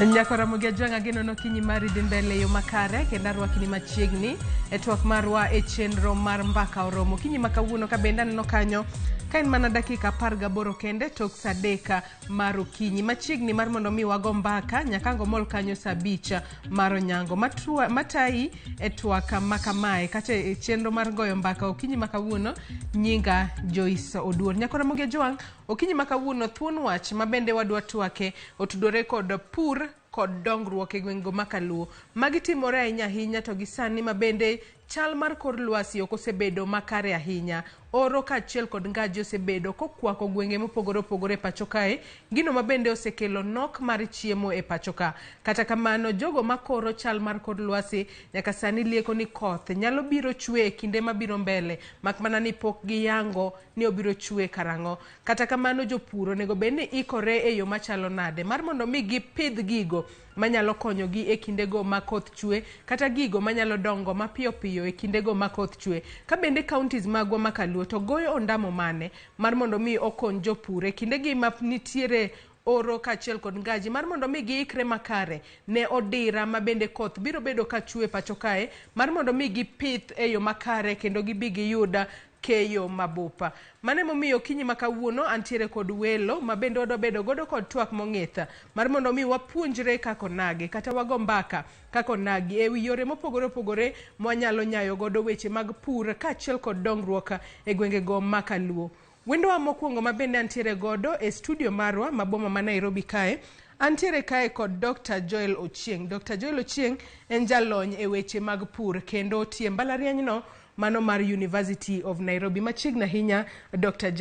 Nyako Ramogi Ajwang' ageno ni okinyi mari dhi mbele e yo makare kendo arwakni machiegni e twak marwa e chenro mar mbaka oromo. Okinyi ma kawuono ka bende aneno kanyo ka en mana dakika 18 kende tok sa 3 mar okinyi machiegni mar mondo mi wago mbaka nyaka ango mol kanyo sa 5 mar onyango. Matayi e twak ma kamae kata e chenro mar goyo mbaka okinyi ma kawuono nyinga Joyce Oduor. Nyako Ramogi Ajwang' okinyi ma kawuono thuon wach ma bende wadwa twake otudore kod pur kod dongruok e gwengego ma Kaluo. Magi timore ahinya ahinya to gi sani ma bende chal mar kor lwasi ok osebedo makare ahinya. Oro kaachiel kod ngaji osebedo kokwako gwenge mopogore opogore e pacho kae, gino ma bende osekelo nok mar chiemo e pacho ka. Kata kamano, jogo makoro chal mar kor lwasi nyaka sani lieko ni koth nyalo biro chwe e kinde mabiro mbele, mak mana ni pok giyango ni obiro chwe karang'o. Kata kamano jopur onego bed ni ikore e yo machalo nade mar mondo mi gipidh gigo manyalo konyogi e kindego ma koth chwe kata gigo manyalo dongo mapiyo piyo e kindego ma koth chwe. Ka bende counties magwa ma Kaluo to goyo ondamo mane mar mondo mi okony jopur e kindegi ma nitiere oro kaachiel kod ngaji mar mondo mi giikre makare ne odira ma bende koth biro bedo ka chwe pacho kae mar mondo mi gipith e yo makare kendo gibi giyud keyo mabupa. Mano emomiyo okinyi ma kawuono antiere kod welo ma bende wadwa bedo godo kod twak mong'ith mar mondo mi wapuonjre kaka onagi kata wago mbaka kaka onagi e wi yore mopogore opogore mwanyalo nyayo godo weche mag pur kaachiel kod dongruok e gwengego ma Kaluo. Wendowa mokwongo ma bende antiere godo e studio marwa ma boma ma Nairobi kae, antiere kae kod Dr. Joel Ochieng. Dr. Joel Ochieng en jalony e weche mag pur kendo otiyo e mbalarianyno mano mar University of Nairobi. Machiegni ahinya Dr.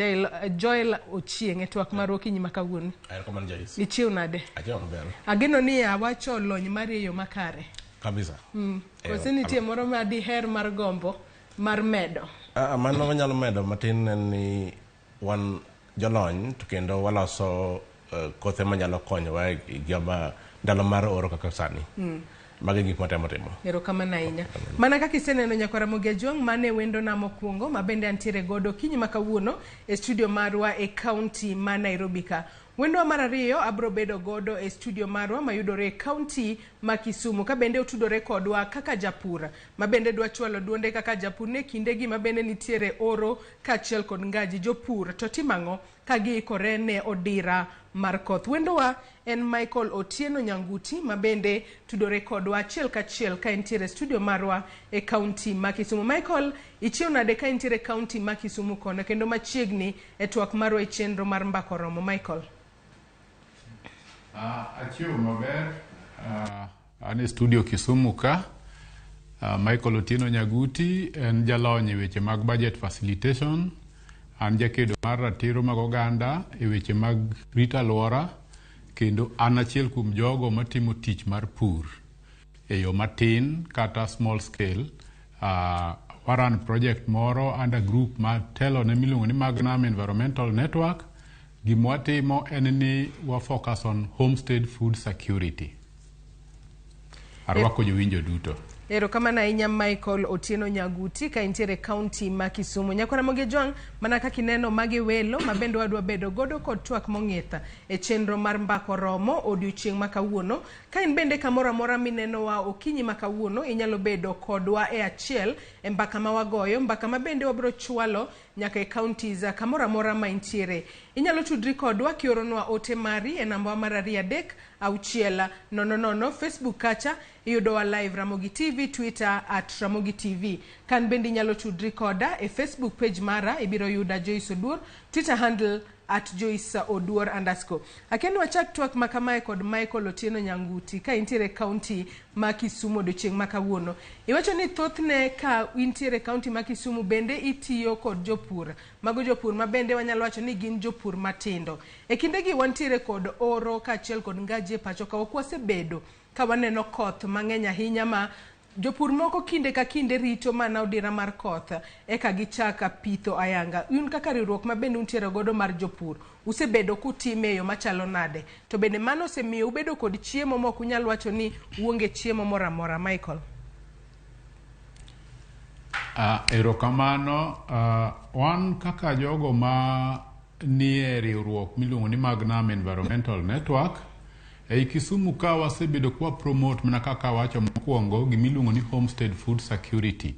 Joel Ochieng e twak marwa okinyi ma kawuono. Erokamano Joyce. Ichiew nade? Achiew maber. Ageno ni awacho lony mari e yo makare. Kabisa. Koso nitie moro ma diher mar gombo mar medo? Mano wanyalo medo matin en ni wan jolony to kendo waloso kothe manyalo konyowa e higa ndalo mar oro kaka sani. Mago e gik matemo timo. Erokamano ahinya. Mana kaka iseneno nyakwar Ramogi Ajwang', mano e wendona mokwongo ma bende antiere godo okinyi ma kawuono e studio marwa e kaunti ma Nairobi ka. Wendowa mar ariyo abro bedo godo e studio marwa mayudore e kaunti ma Kisumu ka bende otudore kodwa kaka japur ma bende dwa chwalo duonde kaka japur ni e kindegi ma bende nitiere oro kaachiel kod ngaji jopur to timo ang'o ka giikore ne odira mar koth. Wendowa en Michael Otieno Nyanguti ma bende tudore kodwa achiel kachiel ka entiere studio marwa e kaunti ma Kisumu. Michael, ichiew nade ka intiere e kaunti ma Kisumu kono kendo machiegni e twak marwa e chenro mar Mbaka Oromo? Michael. Achiew maber. An e studio Kisumu ka. Michael Otieno Nyaguti en jalony e weche mag budget facilitation. An jakedo mar ratiro mag oganda e weche mag rito alwora kendo an achiel kuom jogo matimo tich mar pur e yo matin kata small scale. Waran project moro under group ma telone miluongo ni Magnum Environmental Network. Gima watimo en ni wa focus on homestead food security. Arwako jowinjo duto. Erokamano ahinya Michael Otieno Nyaguti ka intiere e kaunti ma Kisumu. Nyakwar Ramogi Ajwang', mana kaka ineno magi welo ma bende wadwa bedo godo kod twak mong'ith e chenro mar Mbaka Oromo odiochieng' ma kawuono. Ka in bende kamoro amora minenowa okinyi ma kawuono, inyalo bedo kodwa e achiel e mbaka ma wagoyo, mbaka ma bende wabiro chwalo nyaka e counties kamoro amora ma intiere. Inyalo tudri kodwa kioronwa ote mari e namba mar 2 3 6 0 0, Facebook kacha iyudowa live Ramogi TV, Twitter at Ramogi TV. Kan bende inyalo tudri koda e Facebook page mara, ibiro yuda Joyce Oduor, Twitter handle at Joyce Oduor underscore. Akia ni wachak twak ma kamae kod Michael Otieno Nyanguti ka intiere e kaunti ma Kisumu odiochieng' ma kawuono. Iwacho ni thothne ka intiere e kaunti ma Kisumu bende itiyo kod jopur. Mago jopur ma bende wanyalo wacho ni gin jopur matindo. E kindegi wantiere kod oro kaachiel kod ngaji e pacho ka ok wasebedo ka waneno koth mang'eny ahinya ma jopur moko kinde ka kinde rito mana odira mar koth eka gichak pitho ayanga. Un kaka riwruok ma bende untiere godo mar jopur, usebedo kutime e yo machalo nade? To bende mano osemiyo ubedo kod chiemo ma ok unyal wacho ni uonge chiemo moro amora? Michael. Erokamano. Wan kaka jogo ma nie riwruok miluongo ni Magnum Environmental Network, Ei Kisumu ka wasebedo kwa promote mana kaka awacho mokwongo gimiluongo ni homestead food security.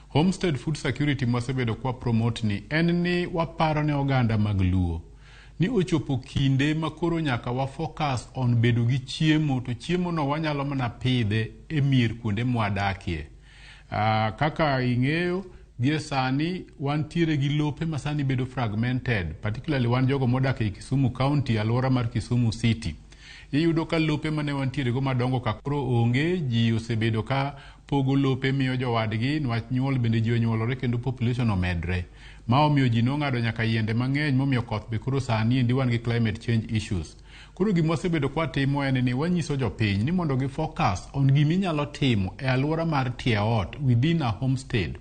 Homestead food security mwasebedo kwa promote ni en ni waparo ne oganda mag Luo ni ochopo kinde ma koro nyaka wa focus on bedo gi chiemo to chiemo no wanyalo mana pidhe e mier kuonde mwadakie. Kaka ing'eyo gie sani wantiere gi lope ma sani bedo fragmented, particularly wan jogo modak ei Kisumu County, alwora mar Kisumu City. Iyudo ka lope mane wantiere go madongo ka koro onge, ji osebedo ka pogo lope miyo jowadgi niwach nyuol bende ji onyuolore kendo population omedre. Ma omiyo ji nong'ado nyaka yiende mang'eny momiyo koth be koro sani endi wan gi climate change issues. Koro gima wasebedo kwatimo en ni wanyiso jopiny ni mondo gi focus on giminyalo timo e alwora mar tie ot within a homestead.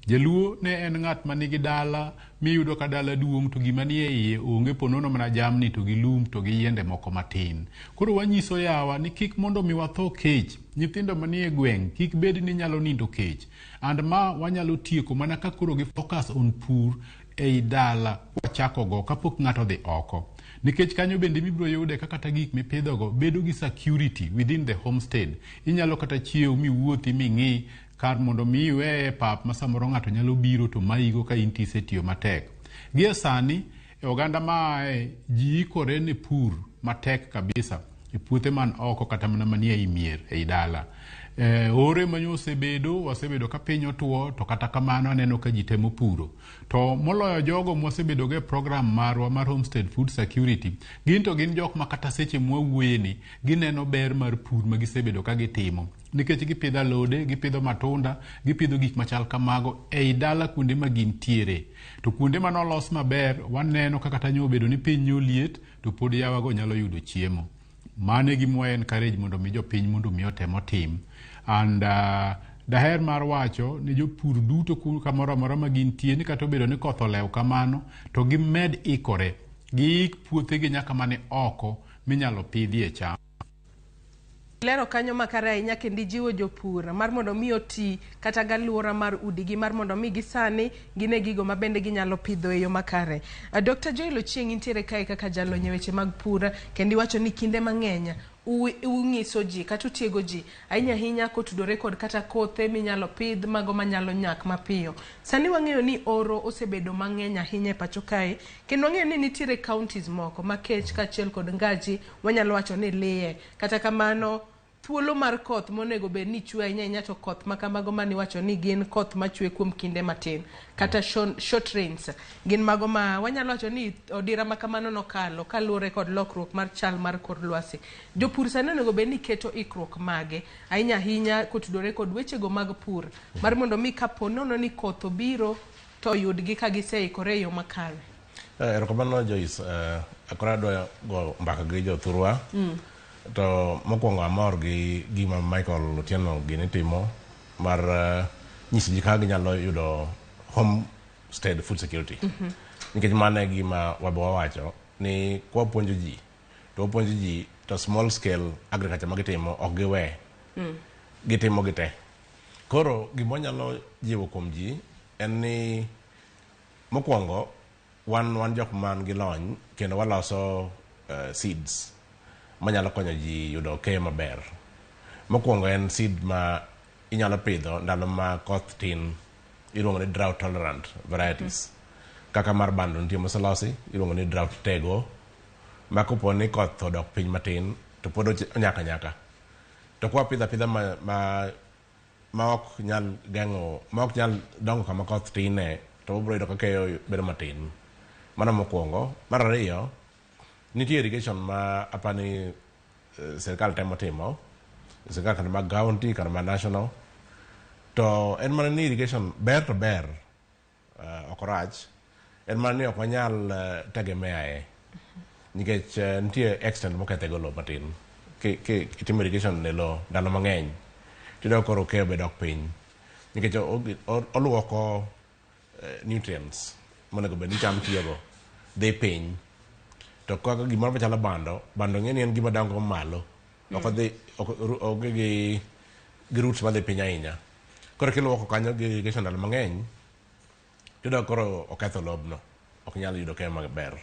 Jaluo ne en ng'at ma nigi dala miyudo ka dala duong' to gima nie iye onge ponono mana jamni to gi lum to gi yiende moko matin. Koro wanyiso yawa ni kik mondo mi watho kech, nyithindo manie gweng' kik bed ni nyalo nindo kech. And ma wanyalo tieko mana ka koro gi focus on pur ei dala wachako go kapok ng'ato odhi oko. Nikech kanyo bende mibiro yude ka kata gik mipidhogo bedo gi security within the homestead. Inyalo kata chiew miwuothi ming'i kar mondo mi iweye e pap ma samoro ng'ato nyalo biro to mayigo ka in tisetiyo matek. Gie sani, e oganda maaye, ji ikore ne pur matek kabisa e puothe man oko kata mana manie ei mier ei dala. Ore manyo osebedo, wasebedo ka piny otuo, to kata kamano aneno ka ji temo puro. To moloyo jogo mwasebedo go e program marwa mar Homestead Food Security, gin to gin jok ma kata seche mwawuoye ni, gineno ber mar pur ma gisebedo ka gitimo. Nikech gipidho alode, gipidho matunda, gipidho gik machal kamago ei dala kuonde ma gintiere. To kuonde manolos maber, waneno ka kata nyo obedo ni piny nyo liet, to pod yawago nyalo yudo chiemo. Mano e gima wa encourage mondo mi jopiny mondo mi otem otim. And daher mar wacho ni jopur duto kamoro amora ma gintie ni kata obedo ni koth olew kamano, to gimed ikore. Giik puothegi nyaka mane oko minyalo pidhie cham. Lero kanyo makare ahinya kendo ijiwo jopur mar mondo mi oti kata galuora mar udigi mar mondo mi gisani gine gigo ma bende ginyalo pidho e yo makare. Dr. Joel Ochieng intiere kae kaka jalony e weche mag pur kendo iwacho ni kinde mang'eny ung'iso ji kata utiego ji ahinya ahinya kotudore kod kata kothe minyalo pidh mago manyalo nyak mapiyo. Sani wang'eyo ni oro osebedo mang'eny ahinya e pacho kae kendo wang'eyo ni nitiere counties moko ma kech kaachiel kod ngaji wanyalo wacho ni liye. Kata kamano thuolo mar koth monego bed ni chwe ahinya ahinya to koth ma kamago maniwacho ni gin koth machwe kuom kinde matin kata short rains gin mago ma wanyalo wacho ni odira ma kamano nokalo kaluwore kod lokruok mar chal mar kor lwasi. Jopur sani onego bed ni keto ikruok mage ahinya ahinya kotudore kod wechego mag pur mar mondo mi kapo nono ni koth obiro to oyudgi ka giseikore e yo makare. Erokamano Joyce, koro adwa go mbaka gi jothurwa. To mokwongo amor gi gima Michael Otieno gini timo mar nyiso ji kaka ginyalo yudo homestead food security. Nikech mano e gima wabe wawacho ni kwapuonjo ji to wapuonjo ji to small scale agriculture ma gitimo ok giwe. Gitimo gite. Koro gima wanyalo jiwo kuom ji en ni mokwongo wan jok man gi lony kendo waloso seeds manyalo konyo ji yudo keyo maber. Mokwongo en seed ma inyalo pidho ndalo ma koth tin, iluongo ni drought tolerant varieties. Kaka mar bando nitie moselosi, iluongo ni drought tego, ma kopo ni koth odok piny matin to pod onyak anyaka. To kwapidho apidha ma ok nyal geng'o, ma ok nyal dongo kama koth tine, to wabiro yudo ka keyo bedo matin. Mano mokwongo. Mar ariyo, nitie irrigation ma apani sirkal temo timo, sirkal kata mag county kata ma national, to en mana ni irrigation ber to ber, ok orach, en mana ni ok wanyal tegemea e nikech nitie extent mokethe go lowo matin. Kitimo irrigation ne lowo ndalo mang'eny, tiyudo ka koro keyo be dok piny nikech oluoko nutrients monego bed ni cham tiyogo dhi piny. To kaka gimoro machalo bando, bando ng'e ni en gima dongo malo, ok odhi, onge gi roots madhi piny ahinya. Koro kiluoko kanyo gi irrigation ndalo mang'eny, tiyudo ka koro oketho lobno, ok nyal yudo keyo maber.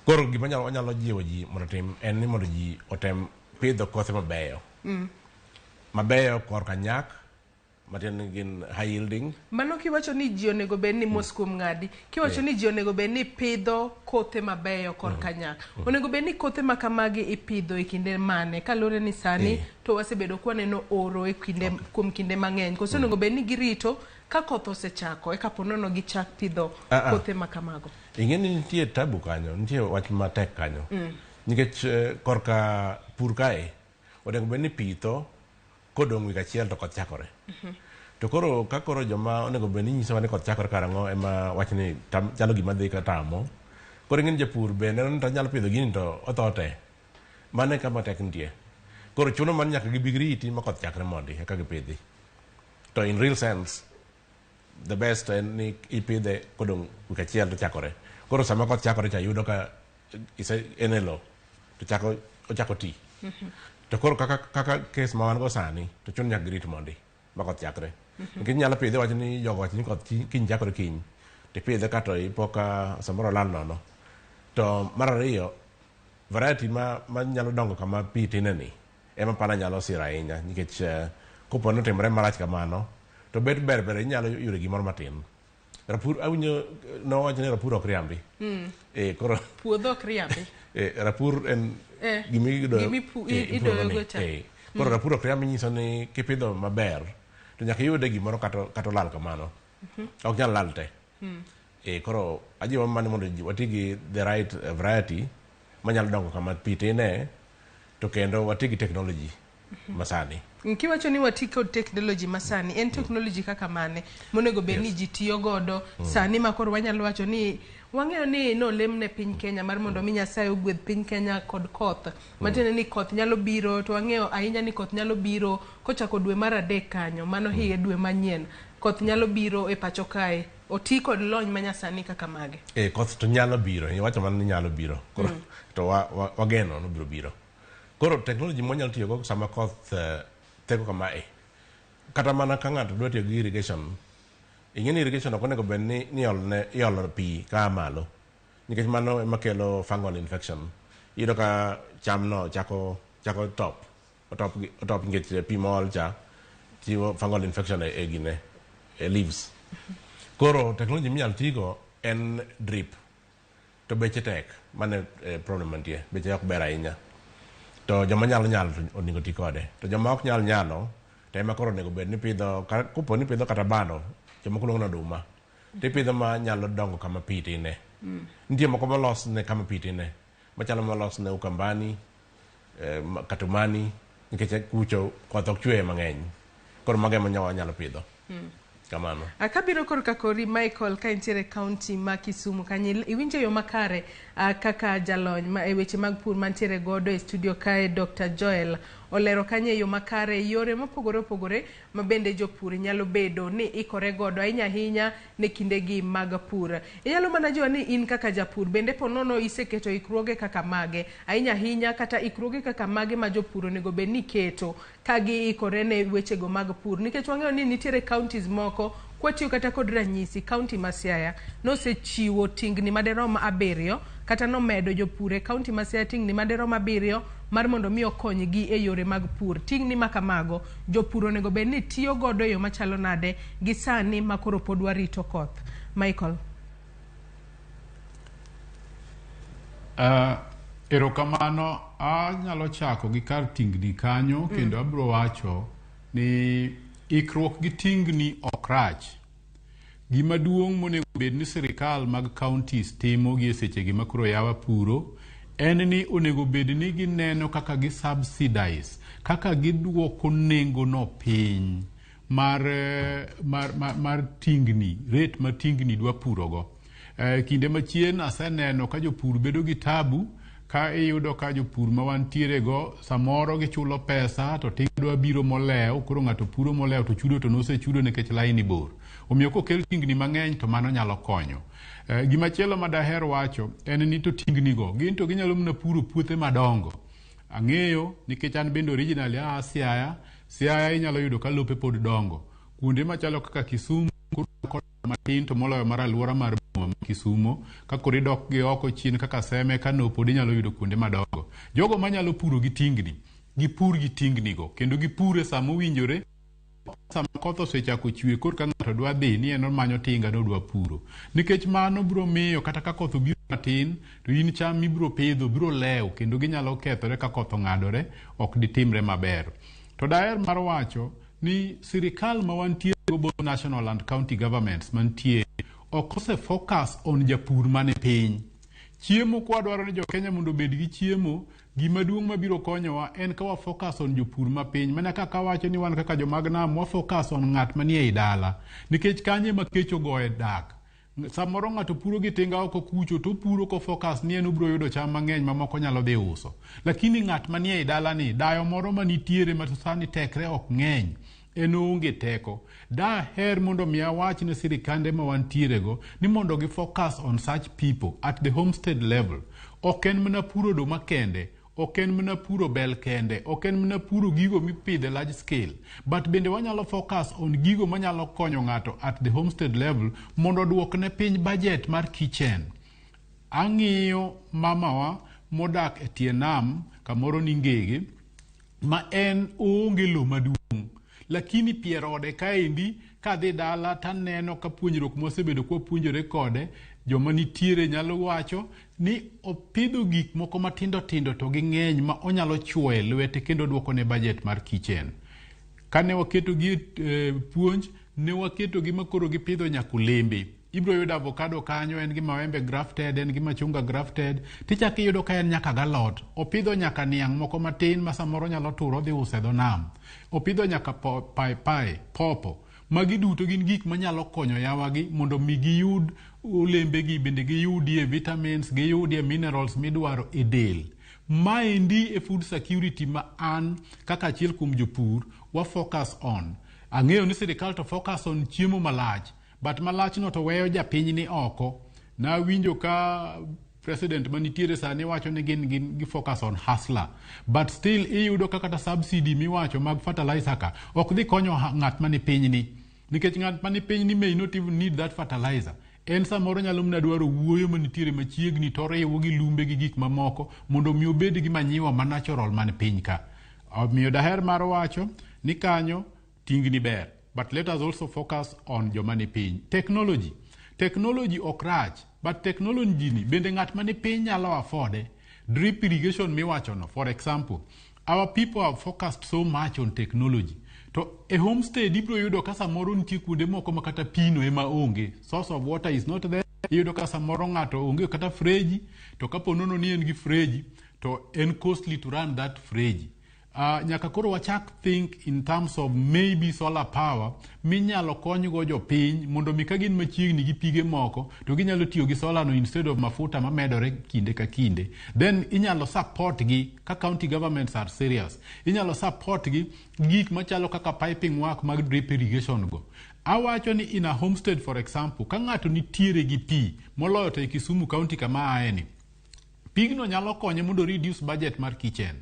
Koro gima wanyalo jiwo ji mondo otim en ni mondo ji otem pidho kothe mabeyo. Mabeyo korka nyak, matiende ni gin high yielding. Mano kiwacho ni ji onego bed ni mos kuom ng'adi. Kiwacho ni ji onego bed ni pidho kothe mabeyo korka nyak. Onego bed ni kothe ma kamagi ipidho e kinde mane? Kaluwore ni sani to wasebedo kwaneno oro e kinde kuom kinde mang'eny. Koso onego bed ni girito ka koth osechako eka po nono gichak pidho kothe ma kamago. Ing'e ni nitie tabu kanyo, nitie wach matek kanyo. Nikech korka pur kae, onego bed ni pitho kodong' wik achiel to koth chakore. To koro ka koro joma onego bed ni nyisowa ni koth chakore karang'o ema wach ni chalo gima dhi ka tamo. Koro ing'e ni japur be neno ni to anyalo pidho gini to otho te. Mano e kama tek nitie. Koro chuno mana nyaka gibi giriti ma koth chakre mondi eka gipidhi. To in real sense, the best en ni ipidhe kodong' wik achiel to chakore. Koro sama koth chakore cha yudo ka ise en e lowo to chako ochako ti. To koro kaka case ma wan go sani to chuno nyaka girit mondi ma koth chakre. Nikech inyalo pidhe wach ni jogo wacho ni koth kiny chakore kiny. Tipidhe kato ipo ka samoro olal nono. To mar ariyo, variety ma nyalo dongo kama pi tine ni ema pana nyalo siro ahinya nikech kopo ni otimore marach kamano to bet ber ber inyalo yudo gimoro matin. Rapur awinjo nowacho ni rapur ok riambi. Koro Puodho ok riambi. Rapur en gima idoyo go cha. Koro rapur ok riambi nyiso ni kipidho maber to nyaka iyude gimoro kata olal kamano. Ok nyal lal te. Koro ajiwo mana mondo wati gi the right variety manyalo dongo kama pi tine to kendo wati gi technology masani. Kiwacho ni wati kod technology masani, en technology kaka mane monego bed ni ji tiyo godo sani ma koro wanyalo wacho ni wang'eyo ni nolem ne piny Kenya mar mondo mi Nyasaye ogwedh piny Kenya kod koth. Matiende ni koth nyalo biro to wang'eyo ahinya ni koth nyalo biro kochako dwe mar 3 kanyo, mano higa dwe manyien. Koth nyalo biro e pacho kae. Oti kod lony manyasani kaka mage. Koth to nyalo biro, iwacho mana ni nyalo biro. Koro to wageno ni obiro biro. Koro technology mwanyalo tiyo go sama koth theko kamae. Kata mana ka ng'ato dwa tiyo gi irrigation, ing'e ni irrigation ok onego bed ni iolo pi ka malo. Nikech mano ema kelo fungal infection. Iyudo ka cham no chako top. Otop nikech pi mool cha chiwo fungal infection e gine, e leaves. Koro technology minyalo tigo en drip. To beche tek, mano e problem mantie. Beche ok ber ahinya. To joma nyalo nyalo to onego ti kode. To joma ok nyal nyalo, to ema koro onego bed ni pidho, kopo ni pidho kata bando, jomoko luongo ni oduma. Tipidho ma nyalo dongo kama pi tine. Nitie moko molos ne kama pi tine. Machalo molos ne Ukambani, Katumani, nikech kucho koth ok chwe mang'eny. Koro mago ema wanyalo pidho. Kamano. Akabiro korka kori Michael ka intiere county ma Kisumu kanyo iwinjo yo makare kaka jalony ma e weche mag pur mantiere godo e studio kae Dr. Joel olero kanyo e yo makare yore mopogore opogore ma bende jopur nyalo bedo ni ikore godo ahinya ahinya ne kindegi mag pur. Inyalo mana jiwo ni in kaka japur bende po nono iseketo ikruoge kaka mage ahinya ahinya kata ikruoge kaka mage ma jopur onego bed ni keto ka giikore ne wechego mag pur nikech wang'eyo ni nitiere counties moko kwatiyo kata kod ranyisi county ma Siaya nosechiwo tingni maderom 7 kata nomedo jopur e county ma Siaya tingni maderom 7 mar mondo mi okonygi e yore mag pur. Tingni ma kamago jopur onego bed ni tiyo godo e yo machalo nade gi sani ma koro pod warito koth. Michael. Erokamano, anyalo chako gi kar tingni kanyo kendo abiro wacho ni ikruok gi tingni ok rach. Gima duong' monego bed ni sirikal mag counties timo gi e sechegi ma koro yawa puro en ni onego bed ni gineno kaka gi subsidize, kaka giduoko nengo no piny mar tingni, rate ma tingni dwa purogo. Kinde machien aseneno ka jopur bedo gi tabu ka iyudo ka jopur ma wantiere go samoro gichulo pesa to tinga dwa biro molew, koro ng'ato puro molew to chudo to nosechudo nikech laini bor. Omiyo kokel tingni mang'eny to mano nyalo konyo. Gimachielo ma daher wacho en ni to tingni go gin to ginyalo mana puro puothe madongo. Ang'eyo nikech an bende originally aa Siaya, Siaya inyalo yudo ka lope pod dongo. Kuonde machalo kaka Kisumu matin to moloyo mar aluora mar boma ma Kisumo. Ka koro idok gi oko chien kaka Seme Kano pod inyalo yudo kuonde madongo. Jogo manyalo puro gi tingni, gipur gi tingni go kendo gipur e sama owinjore. Sama koth osechako chwe korka ng'ato dwa dhi ni en omanyo tinga ni odwa puro. Nikech mano biro miyo kata ka koth obiro matin to in cham mibiro pidho biro lew kendo ginyalo kethore ka koth ong'adore ok ditimre maber. To daher mar wacho ni sirikal ma wantie go both national and county governments mantie ok ose focus on japur mane piny. Chiemo kwadwaro ni jo-Kenya mondo obed gi chiemo, gima duong' mabiro konyowa en ka wa focus on jopur mapiny. Mana kaka awacho ni wan kaka jomag nam wa focus on ng'at manie ei dala. Nikech kanyo ema kech ogoye dak. Samoro ng'ato puro gi tinga oko kucho to opuro ko focus ni en obiro yudo cham mang'eny ma moko nyalo dhi uso. Lakini ng'at manie ei dala ni, dayo moro manitiere ma sani tekre ok ng'eny, en oonge teko. Daher mondo mi awach ne sirikande ma wantiere go ni mondo gi focus on such people at the homestead level. Ok en mana puro oduma kende, ok en mana puro bel kende, ok en mana puro gigo mipidho e large scale, but bende wanyalo focus on gigo manyalo konyo ng'ato at the homestead level mondo oduok ne piny budget mar kitchen. Ang'iyo mamawa modak e tie nam kamoro ni Ngege ma en oonge lowo maduong'. Lakini pier ode kaendi kadhi dala taneno ka puonjruok mwasebedo kwapuonjore kode, joma nitiere nyalo wacho ni opidho gik moko matindo tindo to ging'eny ma onyalo chuoye lwete kendo duoko ne budget mar kitchen. Kane waketo gi e puonj, ne waketo gi makoro gipidho nyaka olembe. Ibiro yudo avocado kanyo, en gi maembe grafted, en gi machunga grafted, tichako iyudo ka en nyaka galot. Opidho nyaka niang' moko matin ma samoro nyalo turo odhi uso e dho nam. Opidho nyaka paipai, popo. Magi duto gin gik manyalo konyo yawagi mondo mi giyud olembegi bende giyudie vitamins, giyudie minerals midwaro e del. Maendi e food security ma an kaka achiel kuom jopur wa focus on. Ang'eyo ni sirikal to focus on chiemo malach, but malach no to weyo japiny ni oko. Nawinjo ka president manitiere sani wacho ni gin gi focus on hustler, but still iyudo ka kata subsidy miwacho mag fertilizer ka ok dhi konyo ng'at mani piny ni, nikech ng'at mani piny ni may not even need that fertilizer. En samoro nyalo mana dwaro wuoyo manitiere machiegni to oriwo gi lumbe gi gik mamoko mondo mi obed gi manyiwa ma natural man piny ka. Omiyo daher mar wacho ni kanyo tingni ber, but let us also focus on joma ni piny. Technology. Technology ok rach, but technology ni bende ng'at mani piny nyalo afford. Drip irrigation miwacho no, for example, our people have focused so much on technology. To e homestead ibiro yudo ka samoro nitie kuonde moko ma kata pino ema onge. Source of water is not there. Iyudo ka samoro ng'ato onge kata freji, to kapo nono ni en gi freji, to en costly to run that freji. Nyaka koro wachak think in terms of maybe solar power minyalo konygo jopiny mondo mi ka gin machiegni gi pige moko to ginyalo tiyo gi solar no instead of mafuta mamedore kinde ka kinde. Then inyalo support gi ka county governments are serious. Inyalo support gi gik machalo kaka piping work mag drip irrigation go. Awacho ni in a homestead, for example, ka ng'ato nitiere gi pi moloyo to e Kisumu county kama aye ni, pigno nyalo konye mondo reduce budget mar kitchen.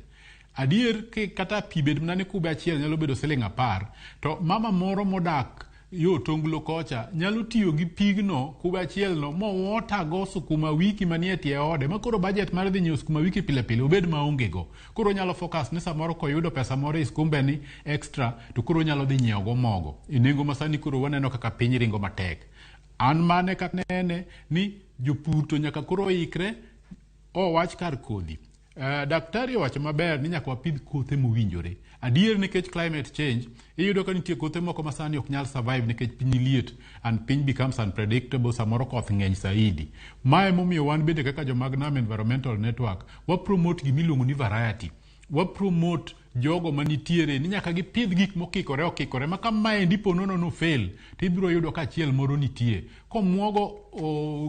Adier kata pi bed mana ni kube achiel nyalo bedo siling 10, to mama moro modak yo tonglo kocha nyalo tiyo gi pigno kube achiel no mowota go sukuma wiki manie tie ode ma koro budget mar dhi nyiewo sukuma wiki pile pile obed maonge go. Koro onyalo focus ni samoro koyudo pesa moro e skumbe ni extra to koro onyalo dhi nyiewo go mogo e nengo ma sani koro waneno kaka piny ringo matek. An mane kaka nene ni jopur to nyaka koro ikre owach kar kodhi. Daktari owacho maber ni nyaka wapidh kothe mowinjore. Adier nikech climate change, iyudo ka nitie kothe moko ma sani ok nyal survive nikech piny liet and piny becomes unpredictable, samoro koth ng'eny saidi. Mae momiyo wan bende kaka jomag Nam Environmental Network, wa promote gimiluongo ni variety. Wa promote jogo manitiere ni nyaka gipidh gik mokikore okikore ma ka maendi po nono no fail to ibiro yudo ka achiel moro nitie. Komuogo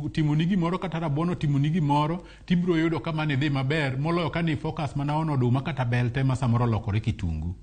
otimoni gimoro kata rabuon otimoni gimoro tibiro yudo ka mani dhi maber moloyo ka ni focus mana on oduma kata bel te ma samoro olokore kitungu.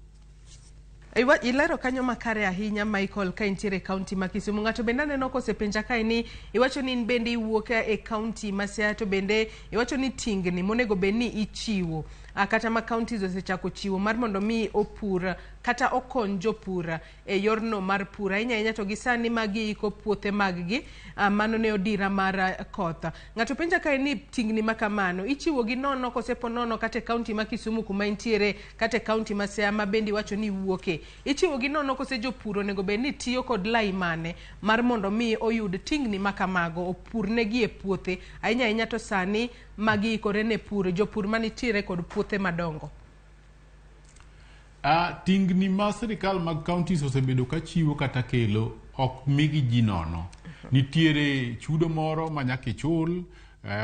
Ilero kanyo makare ahinya, Michael, ka intiere e kaunti ma Kisumu. Ng'ato bende aneno kosepenja kae ni iwacho ni in bende iwuok e kaunti ma Siaya to bende iwacho ni tingni monego bed ni ichiwo. Kata ma counties osechako chiwo mar mondo mi opur kata okony jopur e yorno mar pur ahinya ahinya to gi sani ma giiko puothe mag-gi. Mano ne odira mar koth. Ng'ato penja kae ni tingni ma kamano ichiwo gi nono kose po nono kata e county ma Kisumu kuma intiere kata e county ma Siaya ma bende iwacho ni iwuoke. Ichiwo gi nono kose jopur onego bed ni tiyo kod lai mane mar mondo mi oyud tingni ma kamago opur negi e puothe ahinya ahinya to sani ma giikore ne pur jopur manitiere kod puothe madongo. Tingni ma sirikal mag counties osebedo ka chiwo kata kelo ok migi ji nono. Nitiere chudo moro ma nyaka ichul,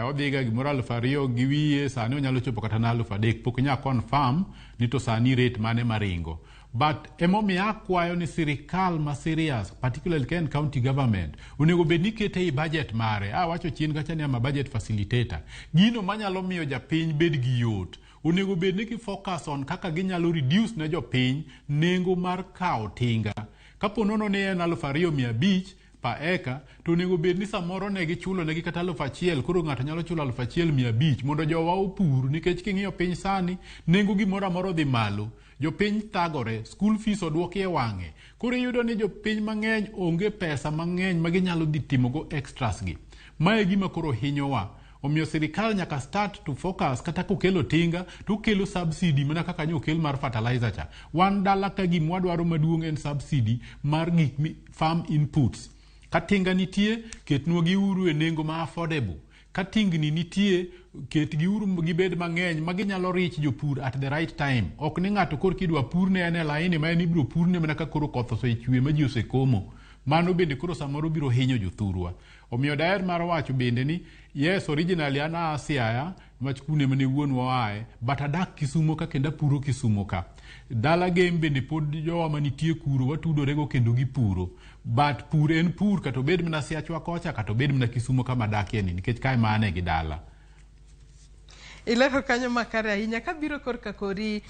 odhiga gimoro 2,000 gi wiye, sani onyalo chopo kata na 3,000, pok inyal confirm ni to sani rate mane maringo. But emomiyo akwayo ni sirikal ma serious, particularly ka en county government, onego bed ni kete ei budget mare. Awacho chien kacha ni ama budget facilitator. Gino manyalo miyo japiny bed gi yot. Onego bed ni gi focus on kaka ginyalo reduce ne jopiny nengo mar kawo tinga. Kapo nono ni en 2,500 per acre, to onego bed ni samoro ne gichulo negi kata 1,000, koro ng'ato nyalo chulo 1,500 mondo jowa opur, nikech king'iyo piny sani, nengo gimoro amora odhi malo. Jopiny thagore, school fees oduoki e wang'e. Koro iyudo ni jopiny mang'eny onge pesa mang'eny ma ginyalo dhi timogo extras gi. Mae gima koro hinyowa. Omiyo sirikal nyaka start to focus kata kokelo tinga to okelo subsidy mana kaka nyo okel mar fertilizer cha. Wan dala ka gima wadwaro maduong' en subsidy mar gik mi farm inputs. Ka tinga nitie, ketnwa giuru e nengo ma affordable. Ka tingni nitie, ketgi uru gibed mang'eny ma ginyalo reach jopur at the right time. Ok ni ng'ato koro kidwa purne en e laini ma en ibiro purne mana ka koro koth osechwe ma ji osekomo. Mano bende koro samoro biro hinyo jothurwa. Omiyo daher mar wacho bende ni yes, originally an aa Siaya, mach kune mane wuonwa oaye, but adak Kisumo ka kendo apuro Kisumo ka. Dala Gem bende pod jowa manitie kuro watudore go kendo gipuro. But pur en pur kata obed mana Siachwa kocha kata obed mana Kisumo kama adakie ni nikech kae ma ane gi dala. Ilero kanyo makare ahinya kabiro korka kori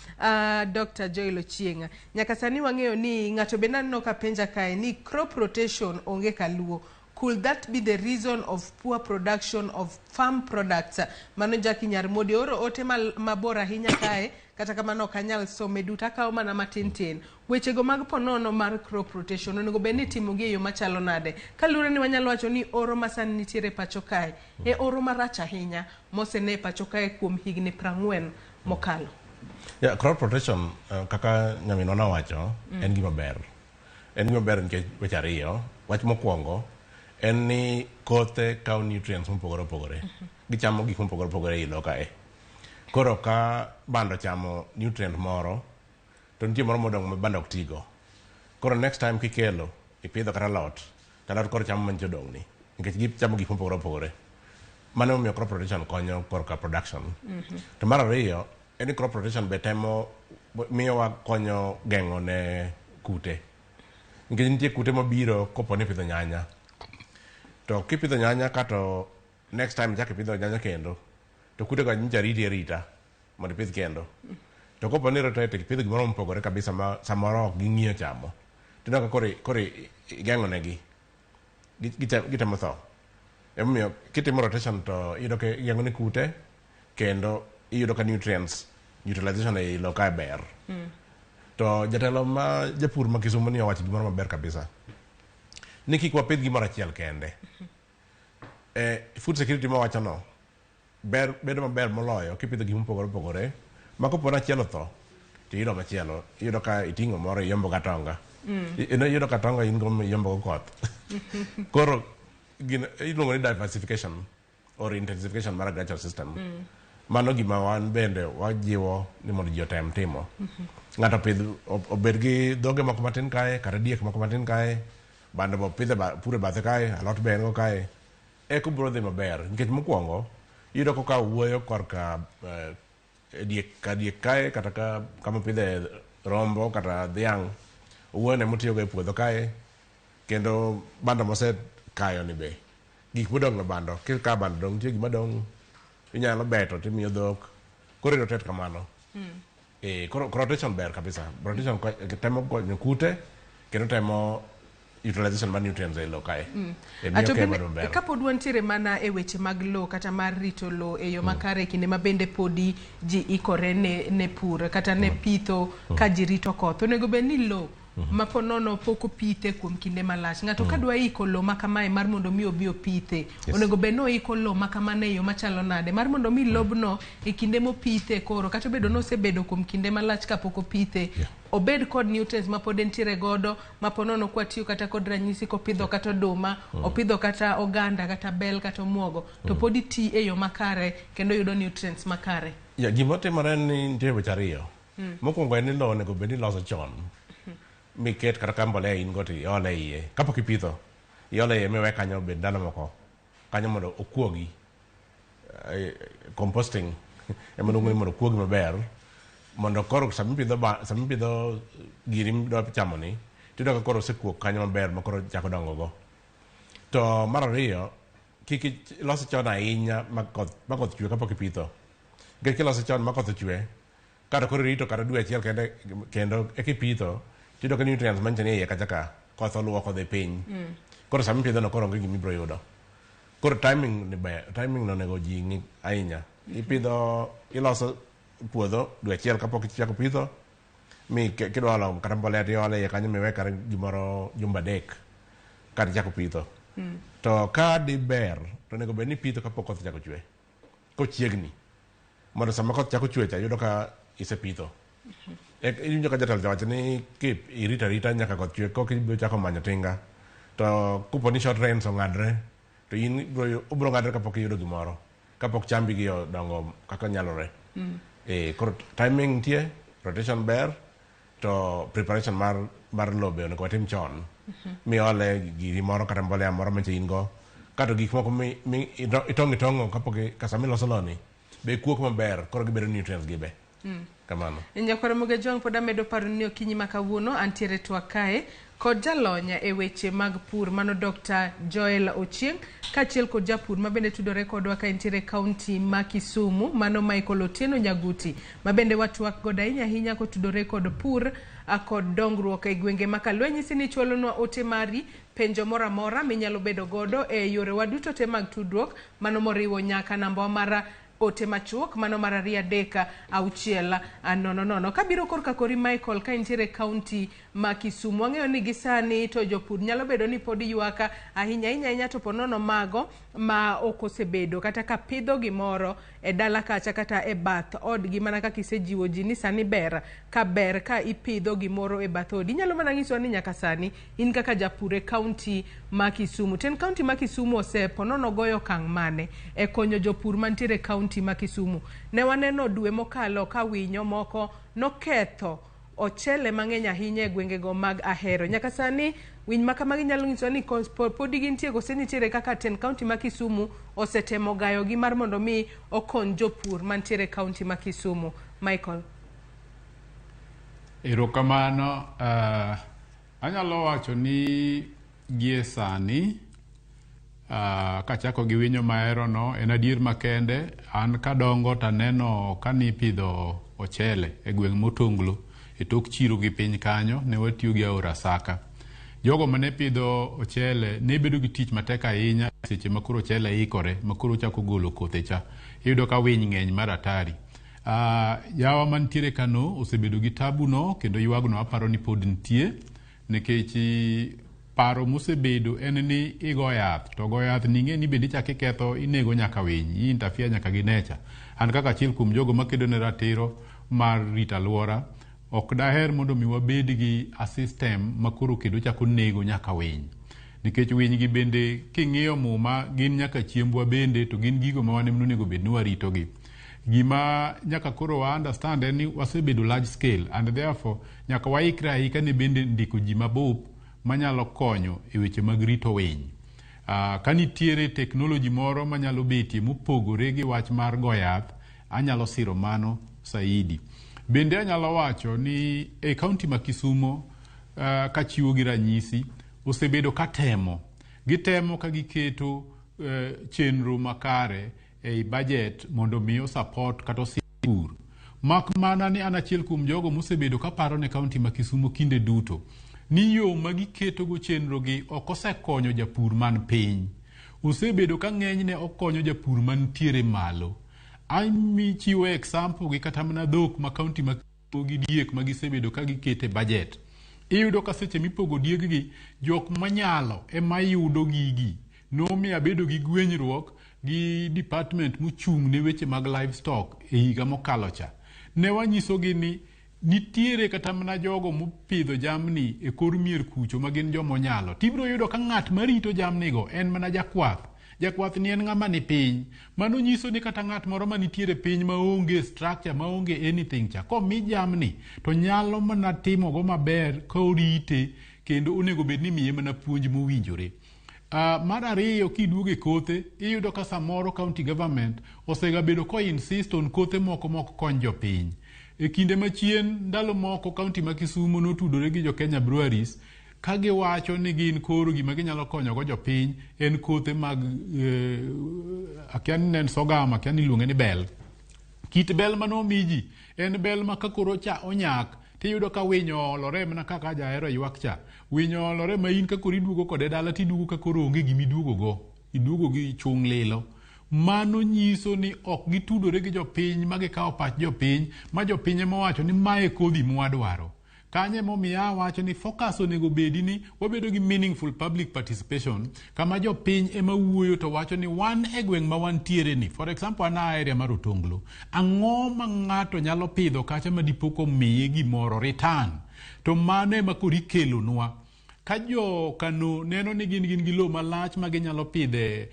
Dr. Joel Ochieng'. Nyaka sani wang'eyo ni ng'ato bende aneno ka penja kae ni crop rotation onge kaluo. Could that be the reason of poor production of farm products? Mano Jackie Nyarmodi oro ote mabor ahinya kae kata kamano ok anyal some duto akawo mana matin tin. Wechego mag ponono mar crop rotation onego bed ni itimogi e yo machalo nade? Kaluwore ni wanyalo wacho ni oro masani nitiere pacho kae e oro marach ahinya mosene e pacho kae kuom higni 40 mokalo. Yeah, crop rotation kaka nyaminwa nowacho en gima ber. En gima ber nikech weche ariyo. Wach mokwongo en ni kothe kawo nutrients mopogore opogore. Gichamo gik mopogore opogore ei lowo kae. Koro ka bando chamo nutrient moro, to nitie moro modong' ma bando ok tigo. Koro next time kikelo, ipidho kata alot, to alot koro chamo manyicho odong' ni. Nikech gichamo gik mopogore opogore. Mano emomiyo crop rotation konyo korka production. To mar ariyo, en ni crop rotation be temo miyowa konyo geng'o ne kute. Nikech nitie kute mabiro kopo ni ipidho nyanya. To kipidho nyanya kato next time ichak ipidho nyanya kendo, to kute go nyicha riti arita mondo ipidh kendo. To kopo ni rotate ipidho gimoro mopogore kabisa ma samoro ok ging'iyo chamo. Tineno ka koro igeng'o negi. Gitemo tho. Emomiyo kitimo rotation to iyudo ka igeng'o ne kute kendo iyudo ka nutrients utilization ei lowo kae ber. To jatelo ma japur ma Kisumu ni owacho gimoro maber kabisa. Ni kik wapidh gimoro achiel kende. Food security mawacho no ber bedo maber moloyo kipidho gik mopogore opogore ma kopo ni achiel otho to iyudo machielo iyudo ka iting'o moro iyombo gatonga. Iyudo ka tonga in go miyombo go koth. Koro gino iluongo ni diversification or intensification mar agricultural system. Mano gima wan bende wajiwo ni mondo ji otem timo. Ng'ato opidh obed gi dhoge moko matin kae kata diek moko matin kae, bando be opidhe puro e bathe kae, alot be en go kae. Eka obiro dhi maber nikech mokwongo iyudo koka wuoyo korka diek ka diek kae kata ka kama opidhe rombo kata dhiang' owuoyo ne motiyogo e puodho kae kendo bando mosekayo ni be gik modong' e bando kikayo bando dong' nitie gima dong' inyalo beto timiyo dhok koro i rotate kamano. Koro rotation ber kabisa. Rotation temo konyo kute kendo temo utilization mar nutrients e lowo kae. E miyo Ato keyo bende bedo maber. Kapod wantiere mana e weche mag lowo kata mar rito lowo e yo makare e kinde ma bende podi ji ikore ne pur kata ne pitho ka ji rito koth, onego bed ni lowo ma po nono pok opithe kuom kinde malach, ng'ato ka dwa iko lowo ma kamae mar mondo mi obi opithe, onego bed ni oiko lowo ma kamano e yo machalo nade mar mondo mi lobno e kinde mopithe koro kata obedo ni osebedo kuom kinde malach kapok opithe, obed kod nutrients ma pod entiere godo ma po nono kwatiyo kata kod ranyisi kopidho kata oduma, opidho kata oganda kata bel kata omuogo, to pod ti e yo makare kendo yudo nutrients makare. Ya, gima timore en ni nitie weche ariyo. Mokwongo en ni lowo onego bed ni iloso chon. Miket kata ka mbolea in go to iole iye. Kapok ipitho, iole iye miwe kanyo obed ndalo moko. Kanyo mondo okuogi. Composting ema luongo ni mondo okuogi maber. Mondo koro sama ipidho sama ipidho giri midwa chamo ni, tiyudo ka koro osekuok kanyo maber ma koro chako dongo go. To mar ariyo, kik ilose chon ahinya ma koth chwe kapok ipitho. Nikech kilose chon ma koth ochwe, kata koro irito kata dwe achiel kende kendo eka ipitho, tiyudo ka nutrients manyiso ni e iye kacha ka koth oluoko odhi piny. Koro sama ipidho no koro onge gima ibiro yudo. Koro timing ni ber, timing no onego ji ng'i ahinya. Ipidho, iloso puodho dwe achiel kapok ichako pitho, mi kidwa olo kata mbolea to iole iye kanyo miwe kata gimoro jumbe 3 kata ichako pitho. To ka diber, to onego bed ni ipitho kapok koth ochako chwe. Kochiegni. Mondo sama koth chako chwe cha yudo ka isepitho. Iwinjo ka jatelo wacho ni ki irito arita nyaka koth chwe koka ibiro chako manyo tinga. To kopo ni short rains ong'adre, to in obiro ng'adre kapok iyudo gimoro. Kapok chambi gi odongo kaka nyalore. Koro timing nitie, rotation ber, to preparation mar lowo be onego watim chon. Miole giri moro kata mbolea moro manyicho in go. Kato gik moko mi itong'o itong'o kapok ka sama iloso lowo ni, be kuok maber, koro gibedo nutrients gi be. Kamano. Nyakwar Ramogi Ojwang' pod amedo paro ni okinyi ma kawuono antiere twak kae kod jalony e weche mag pur mano Dr. Joel Ochieng' kaachiel kod japur ma bende tudore kodwa ka entiere kaunti ma Kisumu mano Michael Otieno Nyaguti ma bende watwak godo ahinya ahinya kotudore kod pur kod dongruok e gwenge ma Kalwe. Nyisi ni chwalonwa ote mari, penjo moro amora minyalo bedo godo e yorewa duto te mag tudruok mano moriwo nyaka namba mar ote machuok mano mar 2 3 6 0 0. Kabiro korka kori Michael ka intiere kaunti ma Kisumu, wang'eyo ni gisani to jopur nyalo bedo ni pod ywak ahinya ahinya ahinya to ponono mago ma ok osebedo kata ka pidho gimoro e dala kacha kata e bath odgi, mana kaka isejiwo ji ni sani ber ka ber ka ipidho gimoro e bath odi. Inyalo mana nyisowa ni nyaka sani in kaka japur e kaunti ma Kisumu, to en kaunti ma Kisumu oseponono goyo okang' mane e konyo jopur mantiere e kaunti ma Kisumu? Ne waneno dwe mokalo ka winyo moko noketho ochele mang'eny ahinya e gwengego mag Ahero. Nyaka sani winy ma kamagi nyalo nyisowa ni podi gintie kose nitiere kaka ten kaunti ma Kisumu osetemo gayogi mar mondo mi okony jopur mantiere e kaunti ma Kisumu. Michael. Erokamano. Anyalo wacho ni gie sani kachako gi winyo mahero no, en adier makende. An kadongo taneno kanipidho ochele e gweng' Motonglo e tok chiro gi piny kanyo, ne watiyo gi aora Saka. Jogo mane pidho ochele ne bedo gi tich matek ahinya seche ma koro ochele ikore, ma koro chako golo kothe cha. Iyudo ka winy ng'eny mar atari. Yawa mantiere kano osebedo gi tabu no, kendo ywagno aparo ni pod nitie, nikech paro mosebedo en ni igo yath, to go yath ni ing'e ni bende ichako iketho, inego nyaka winy, i interfere nyaka gi nature. An kaka achiel kuom jogo makedo ne ratiro mar rito alwora, ok daher mondo mi wabed gi a system ma koro kendo chako nego nyaka winy. Nikech winy gi bende king'iyo muma gin nyaka chiembwa bende, to gin gigo ma wan ema onego bed ni waritogi. Gima nyaka koro wa understand en ni wasebedo large scale, and therefore nyaka waikre aika ne bende ndiko ji mabup manyalo konyo e weche mag rito winy. Ka nitiere technology moro manyalo betie mopogore gi wach mar go yath, anyalo siro mano saidi. Bende anyalo wacho ni e kaunti ma Kisumo, kachiwo gi ranyisi, osebedo ka temo. Gitemo ka giketo chenro makare ei budget mondo mi support kata osir pur. Mak mana ni an achiel kuom jogo mosebedo ka paro ne kaunti ma Kisumo kinde duto ni yo ma giketogo chenro gi ok osekonyo japur man piny. Osebedo ka ng'enyne okonyo japur mantiere malo. Amichiwo example gi kata mana dhok ma kaunti ma gi diek ma gisebedo ka gikete budget. Iyudo ka seche mipogo dieg gi, jok manyalo ema yudo gigi. Nomiyo abedo gi gwenyruok gi department mochung' ne weche mag livestock e higa mokalo cha. Ne wanyisogi ni nitiere kata mana jogo mopidho jamni e kor mier kucho ma gin jomonyalo. Tibiro yudo ka ng'at marito jamni go en mana jakwath. Jakwath ni en ng'ama ni piny. Mano nyiso ni kata ng'at moro manitiere piny maonge structure, maonge anything cha, komi jamni to nyalo mana timogo maber ka orite kendo onego bed ni imiye mana puonj mowinjore. Mar ariyo kiduogo e kothe, iyudo ka samoro county government osegabedo ko insist on kothe moko mok kony jopiny. E kinde machien ndalo moko county ma Kisumu notudore gi jo Kenya Breweries ka giwacho ni gin koro gima ginyalo konyogo jopiny en kothe mag akia ni ne en sorghum, akia ni iluonge ni bel. Kit bel manomi ji en bel ma ka koro cha onyak tiyudo ka winyo oolore mana kaka jahero ywak cha. Winyo oolore ma in ka koro iduogo kode dala tiduogo ka koro onge gimiduogo go. Iduogo gi chung' lilo. Mano nyiso ni ok gitudore gi jopiny ma gikawo pach jopiny ma jopiny ema owacho ni mae kodhi mwadwaro. Kanyo emomiyo awacho ni focus onego bedi ni wabedo gi meaningful public participation kama jopiny ema wuoyo to wacho ni wan e gweng' ma wantiere ni. For example, an a area mar Otonglo. Ang'o ma ng'ato nyalo pidho kacha ma dipo komiye gimoro return? To mano ema koro ikelonwa. Ka jo Kano neno ni gin gin gi lowo malach ma ginyalo pidhe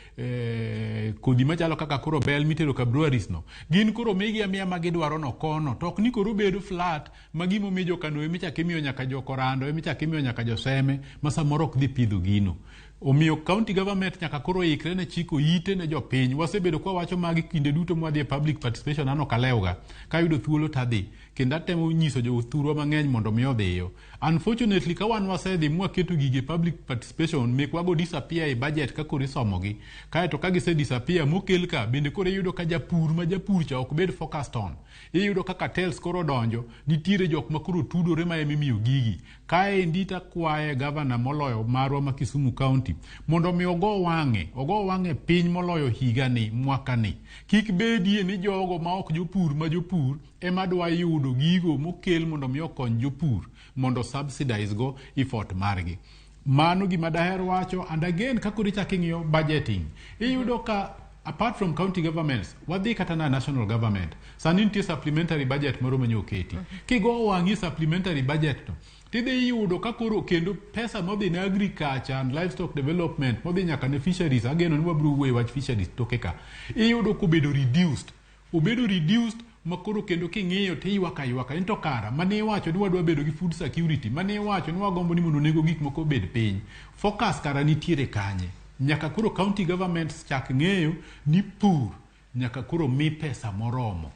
kodhi machalo kaka koro bel mitero ka breweries no, gin koro migi amiya ma gidwaro no kono. To ok ni koro bedo flat ma gimomiyo jo Kano emichako imiyo nyaka jo Korando, emichako imiyo nyaka jo Seme ma samoro ok dhi pidho gino. Omiyo county government nyaka koro ikre ne chiko ite ne jopiny. Wasebedo kwa wacho magi kinde duto mwadhi e public participation, an ok alewga. Kayudo thuolo tadhi. Kendo atemo nyiso jothurwa mang'eny mondo mi odhiyo. Unfortunately, ka wan wasedhi mwaketo gigi e public participation, mekwa go disappear e budget ka koro isomogi. Kaeto ka gise disappear mokel ka, bende koro iyudo ka japur ma japur cha ok bed focused on. Iyudo ka cartels koro donjo, nitiere jok ma koro tudore ma ema imiyo gigi. Kaendi takwaye gavana moloyo marwa ma Kisumu County mondo mi ogo wang'e piny moloyo higani, mwakani. Kik bedie ni jogo ma ok jopur ma jopur ema dwa yudo gigo mokel mondo mi okony jopur mondo subsidize go effort margi. Mano gima daher wacho. And again, ka koro ichako ing'iyo budgeting, iyudo ka apart from county governments, wadhi kata na national government. Sani nitie supplementary budget moro manyo oketi. Kigo wang'i supplementary budget no, tidhi yudo ka koro kendo pesa modhi ne agriculture and livestock development, modhi nyaka ne fisheries, ageno ni wabiro wuoyo e wach fisheries toke ka, iyudo kobedo reduced. Obedo reduced ma koro kendo king'iyo tiywak aywaka ni to kara mane iwacho ni wadwa bedo gi food security, mane iwacho ni wagombo ni mondo onego gik moko obed piny, focus kara nitiere kanye? Nyaka koro county governments chak ng'eyo ni pur nyaka koro mi pesa moromo.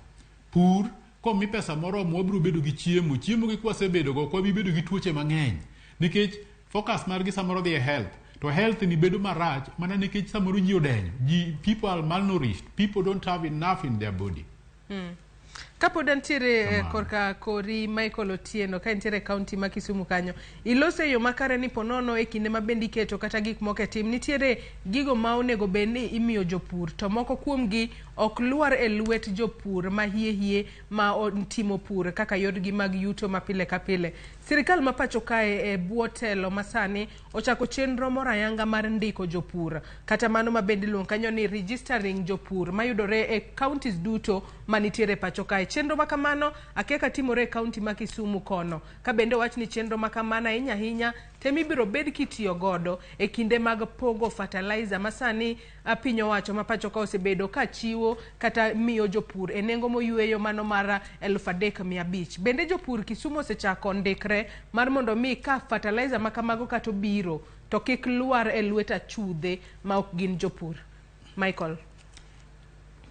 Pur komi pesa moromo, wabiro bedo gi chiemo. Chiemo gi kwasebedo go, ok wabi bedo gi tuoche mang'eny, nikech focus margi samoro dhi e health, to health ni bedo marach mana nikech samoro ji odenyo ji, people are malnourished, people don't have enough in their body. Kapod antiere Kamano. korka kori Michael Otieno, ka intiere e kaunti ma Kisumu kanyo, ilose e yo makare ni ponono e kinde ma bende iketo kata gik moko e tim, nitiere gigo ma onego bed ni imiyo jopur to moko kuomgi ok lwar e lwet jopur ma hie hie ma timo pur kaka yorgi mag yuto ma pile ka pile. Sirikal ma pacho kae e bwo telo masani ochako chenro moro ayanga mar ndiko jopur, kata mano ma bende iluongo kanyo ni registering jopur mayudore e counties duto manitiere pacho kae. Chenro ma kamano akia ka timore e kaunti ma Kisumu kono. Ka bende owach ni chenro ma kamano ahinya ahinya tem ibiro bed kitiyo godo e kinde mag pogo fertilizer ma sani piny owacho ma pacho ka osebedo ka chiwo kata miyo jopur e nengo moyweyo mano mar 3500. Bende jopur Kisumu osechako ndikre mar mondo mi ka fertilizer ma kamago kata obiro to kik lwar e lwet achudhe ma ok gin jopur. Michael.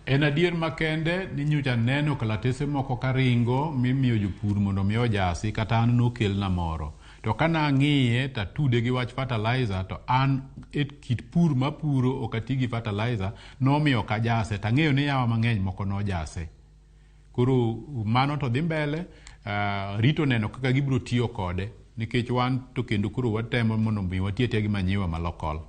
En adier makende ni nyocha neno kalatese moko karingo mimiyo jopur mondo mi ojasi, kata an nokelna moro. To ka nang'iye tatude gi wach fertilizer, to an e kit pur mapuro ok ati gi fertilizer, nomiyo ok ajase, tang'eyo ni yawa mang'eny moko nojase. Koro mano to dhi mbele, rito neno kaka gibiro tiyo kode. Nikech wan to kendo koro watemo mondo mi wati atiya gi manyiwa ma local.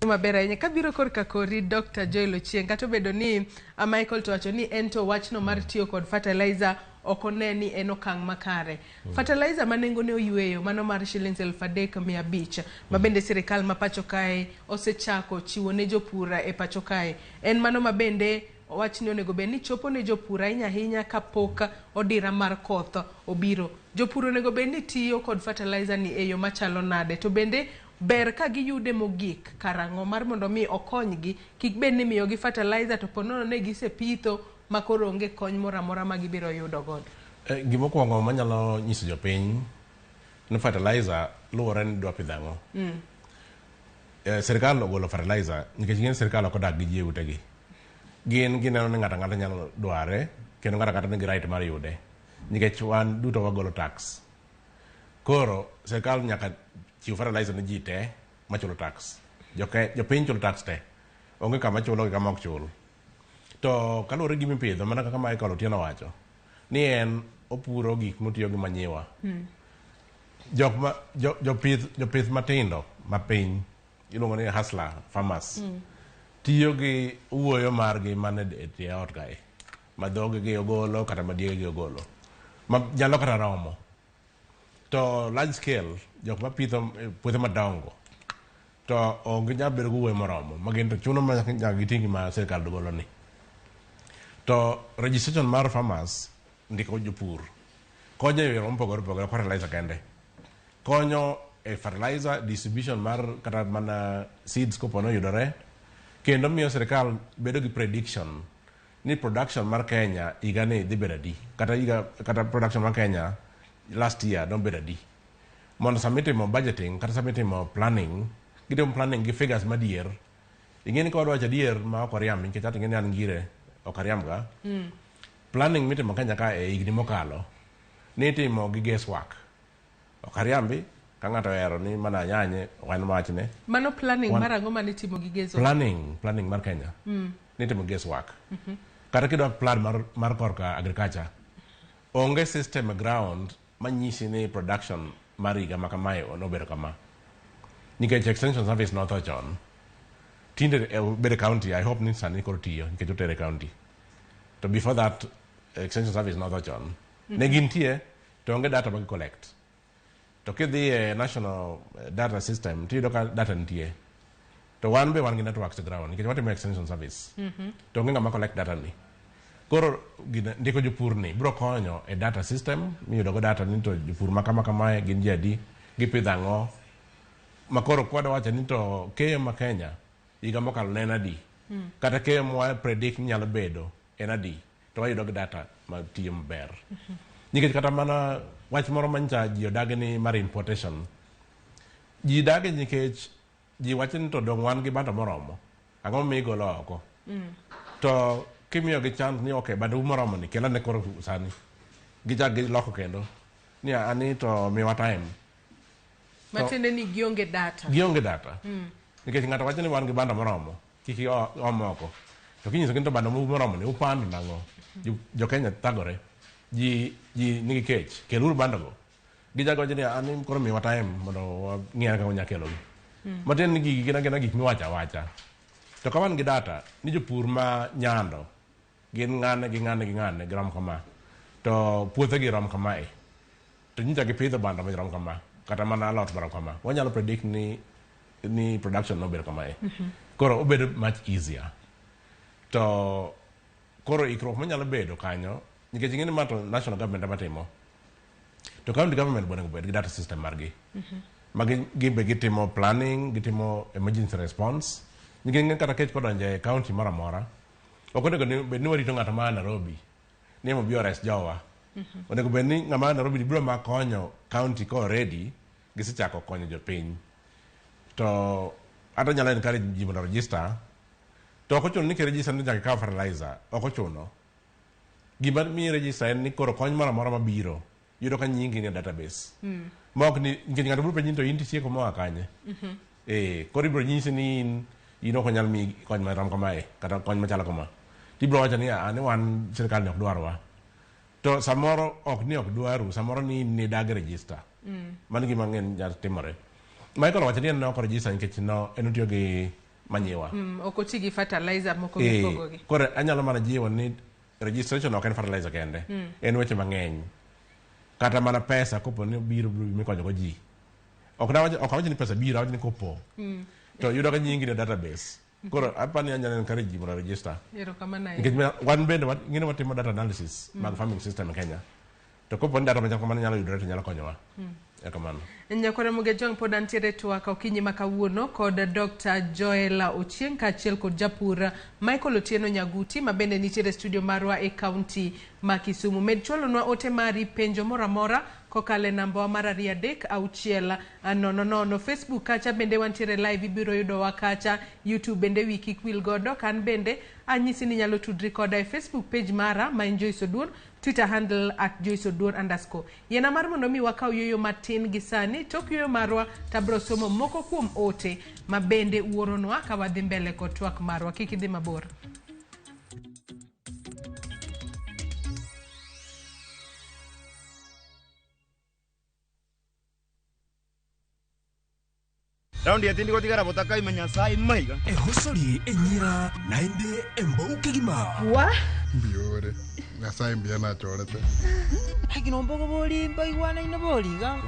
Maber ahinya. Kabiro korka kori Dr. Joel Ochieng, kata obedo ni Michael to wacho ni en to wachno mar tiyo kod fertilizer ok one ni en okang' makare. Fertilizer ma nengone oyweyo mano mar shillings 3,500 ma bende sirikal ma pacho kae osechako chiwo ne jopur e pacho kae. En mano ma bende owach ni onego bed ni chopo ne jopur ahinya ahinya kapok odira mar koth obiro. Jopur onego bed ni tiyo kod fertilizer ni e yo machalo nade? To bende ber ka giyude mogik karang'o mar mondo mi okonygi kik bed ni miyogi fertilizer to po nono ne gisepitho ma koro onge kony moro amora ma gibiro yudo godo. Gimokwongo manyalo nyiso jopiny ni fertilizer luwore ni idwa pidho ang'o. Sirikal ogolo fertilizer nikech ing'e ni sirikal ok odak gi ji e utegi. Gin gineno ni ng'ato ang'ata nyalo dware kendo ng'ato ang'ata nigi right mar yude nikech wan duto wagolo tax. Koro sirikal nyaka chiw fertilizer ne ji te machulo tax. Jopiny chulo tax te. Onge kama chulo gi kama ok chul. To kaluwore gi gima mana kaka Michael Otieno wacho, ni en opuro gik motiyo gi manyiwa. Jok ma jopith matindo mapiny iluongo ni hustler farmers tiyo gi wuoyo margi mane e tie ot kae ma dhoggi ogolo kata ma diegegi ogolo ma nyalo kata romo. To large scale jok mapitho puothe madongo to ok ginyal bedo gi wuoyo moromo ma gin to chuno ma nyaka giting' gima sirikal golo ni. To registration mar farmers ndiko jopur konyo e yore mopogore opogore ok fertilizer kende. Konyo e fertilizer distribution mar kata mana seeds kopo ni oyudore kendo miyo sirikal bedo gi prediction ni production mar Kenya higa ni dhi bedo adi kata higa kata production mar Kenya last year nobedo adi. Mondo sama itimo budgeting kata sama itimo planning, gitimo planning gi figures madier. Ing'e ni ka wadwa wacho adier ma ok wariambi nikech ati ing'e ni an ngire ok ariambga. Planning mitimo Kenya ka e higni mokalo nitimo gi guesswork. Ok ariambi ka ng'ato ohero ni mana anyanye ok en wachne. Mano planning mar ang'o manitimo gi guesswork? Planning mar Kenya nitimo guesswork. Kata kidwa plan mar korka agriculture, onge system e ground manyisi ni production mar higa ma kamae nobedo kama. Nikech extension service notho chon. Tinde bedo e county, I hope ni sani koro tiyo nikech otere e county. To before that, extension service notho chon. Ne gintie to onge data ma gi collect. To kidhi e national data system tiyudo ka data nitie. To wan be wan gi networks e ground nikech watimo extension service. To onge ng'ama collect data ni. Koro ndiko jopur ni biro konyo e data system miyudo go data ni to jopur ma kama kamae gin ji adi, gipidho ang'o. Ma koro kwadwa wacho ni to keyo ma Kenya higa mokalo ne en adi. Kata keyo ma predict ni nyalo bedo en adi. To wayudo gi data matiyo maber. Nikech kata mana wach moro manyicha ji odagi ni mar importation. Ji dagi nikech ji wacho ni to dong' wan gi bando moromo. Ang'o momiyo igolo oko? To kimiyo gi chance ni okay bando moromo ni kel ane koro sani. Gichak giloko kendo. Ni ani to miwa time. Matiende ni gionge data. Gionge data. Nikech ng'ato wacho ni wan gi bando moromo, kik iom oko. To kinyiso gi ni to bando moromo ni upando nang'o? Jo Kenya thagore. Ji nigi kech. Keluru bando go. Gichako wacho ni an koro miwa time mondo wang'i kaka wanyalo kelogi. Matiende ni gigi gin agina gik miwacho awacha. To ka wan gi data ni jopur ma Nyando gin ng'ane gi ng'ane gi ng'ane girom kama. To puothe gi rom kamae. To nyocha gipidho bando marom kama kata mana alot marom kama. Wanyalo predict ni production nobedo kamae. Koro obedo much easier. To koro ikruok manyalo bedo kanyo nikech ing'e ni ma to national government ema timo. To county government be onego bed gi data system margi. Ma gin be gitimo planning, gitimo emergency response. Nikech ing'e kata kech kodonjo e county moro amora, ok onego bed ni warito ng'ato ma Nairobi ni ema obi ores jowa. Onego bed ni ng'ama Nairobi biro ma konyo county ka already gisechako konyo jopiny. To ata nyalo encourage ji mondo register. To ok ochuno ni kiregister ni nyaka ikaw fertilizer. Ok ochuno. Gima miyi register en ni koro kony moro amora mabiro yudo ka nyingi ni e database. Ma ok ni nikech ng'ato biro penji ni to in tisieko moa kanye. Koro ibiro nyisi ni in ok onyal miyi kony marom kamae kata kony machalo kama. Tibiro wacho ni ni wan sirikal ni ok dwarwa. To samoro ok ni ok dwaru, samoro ni nidag register. Mano gima ng'eny nyalo timore. Michael owacho ni en ne ok register nikech no en otiyo gi manyiwa. Ok oti gi fertilizer moko mipogogi. Koro anyalo mana jiwo ni registration ok en fertilizer kende. En weche mang'eny. Kata mana pesa kopo ni obiro mikonyo go ji. Ok nawach ok awach ni pesa biro, awach ni kopo. To yudo ka nyingi e database. Koro apani anyalo encourage ji mondo register. Erokamano ahinya. Nikech wan bende ng'eni watimo data analysis mag farming system e Kenya. To kopo ni data machal kamano nyalo yudore to nyalo konyowa. Erokamano. Nyakwara Mugejong pod antiere twak okinyi ma kawuono kod Dr. Joel Ochieng kaachiel kod japur Michael Otieno Nyaguti ma bende nitiere e studio marwa e kaunti ma Kisumu. Med chwalonwa ote mari penjo moro amora kokalo e namba wa mar 2 3 6 0 0. Facebook kacha bende wantiere live, ibiro yudowa kacha. YouTube bende wi kik wil godo. Kan bende anyisi ni inyalo tudri koda e Facebook page mara ma en Joyce Oduor, Twitter handle at Joyce Oduor underscore. Yiena mar mondo mi wakaw yueyo matin gi sani, tok yueyo marwa tabro somo moko kuom ote ma bende uoronwa ka wadhi mbele kod twak marwa. Kik idhi mabor. Raundi etindi gotigara botakaima Nyasaye maiga. Ehosori enyira naende embou kegima. Wa? Mbiore. Nyasaye mbuya nachorete. Lakini ombogo bori mbaigwanaine boriga.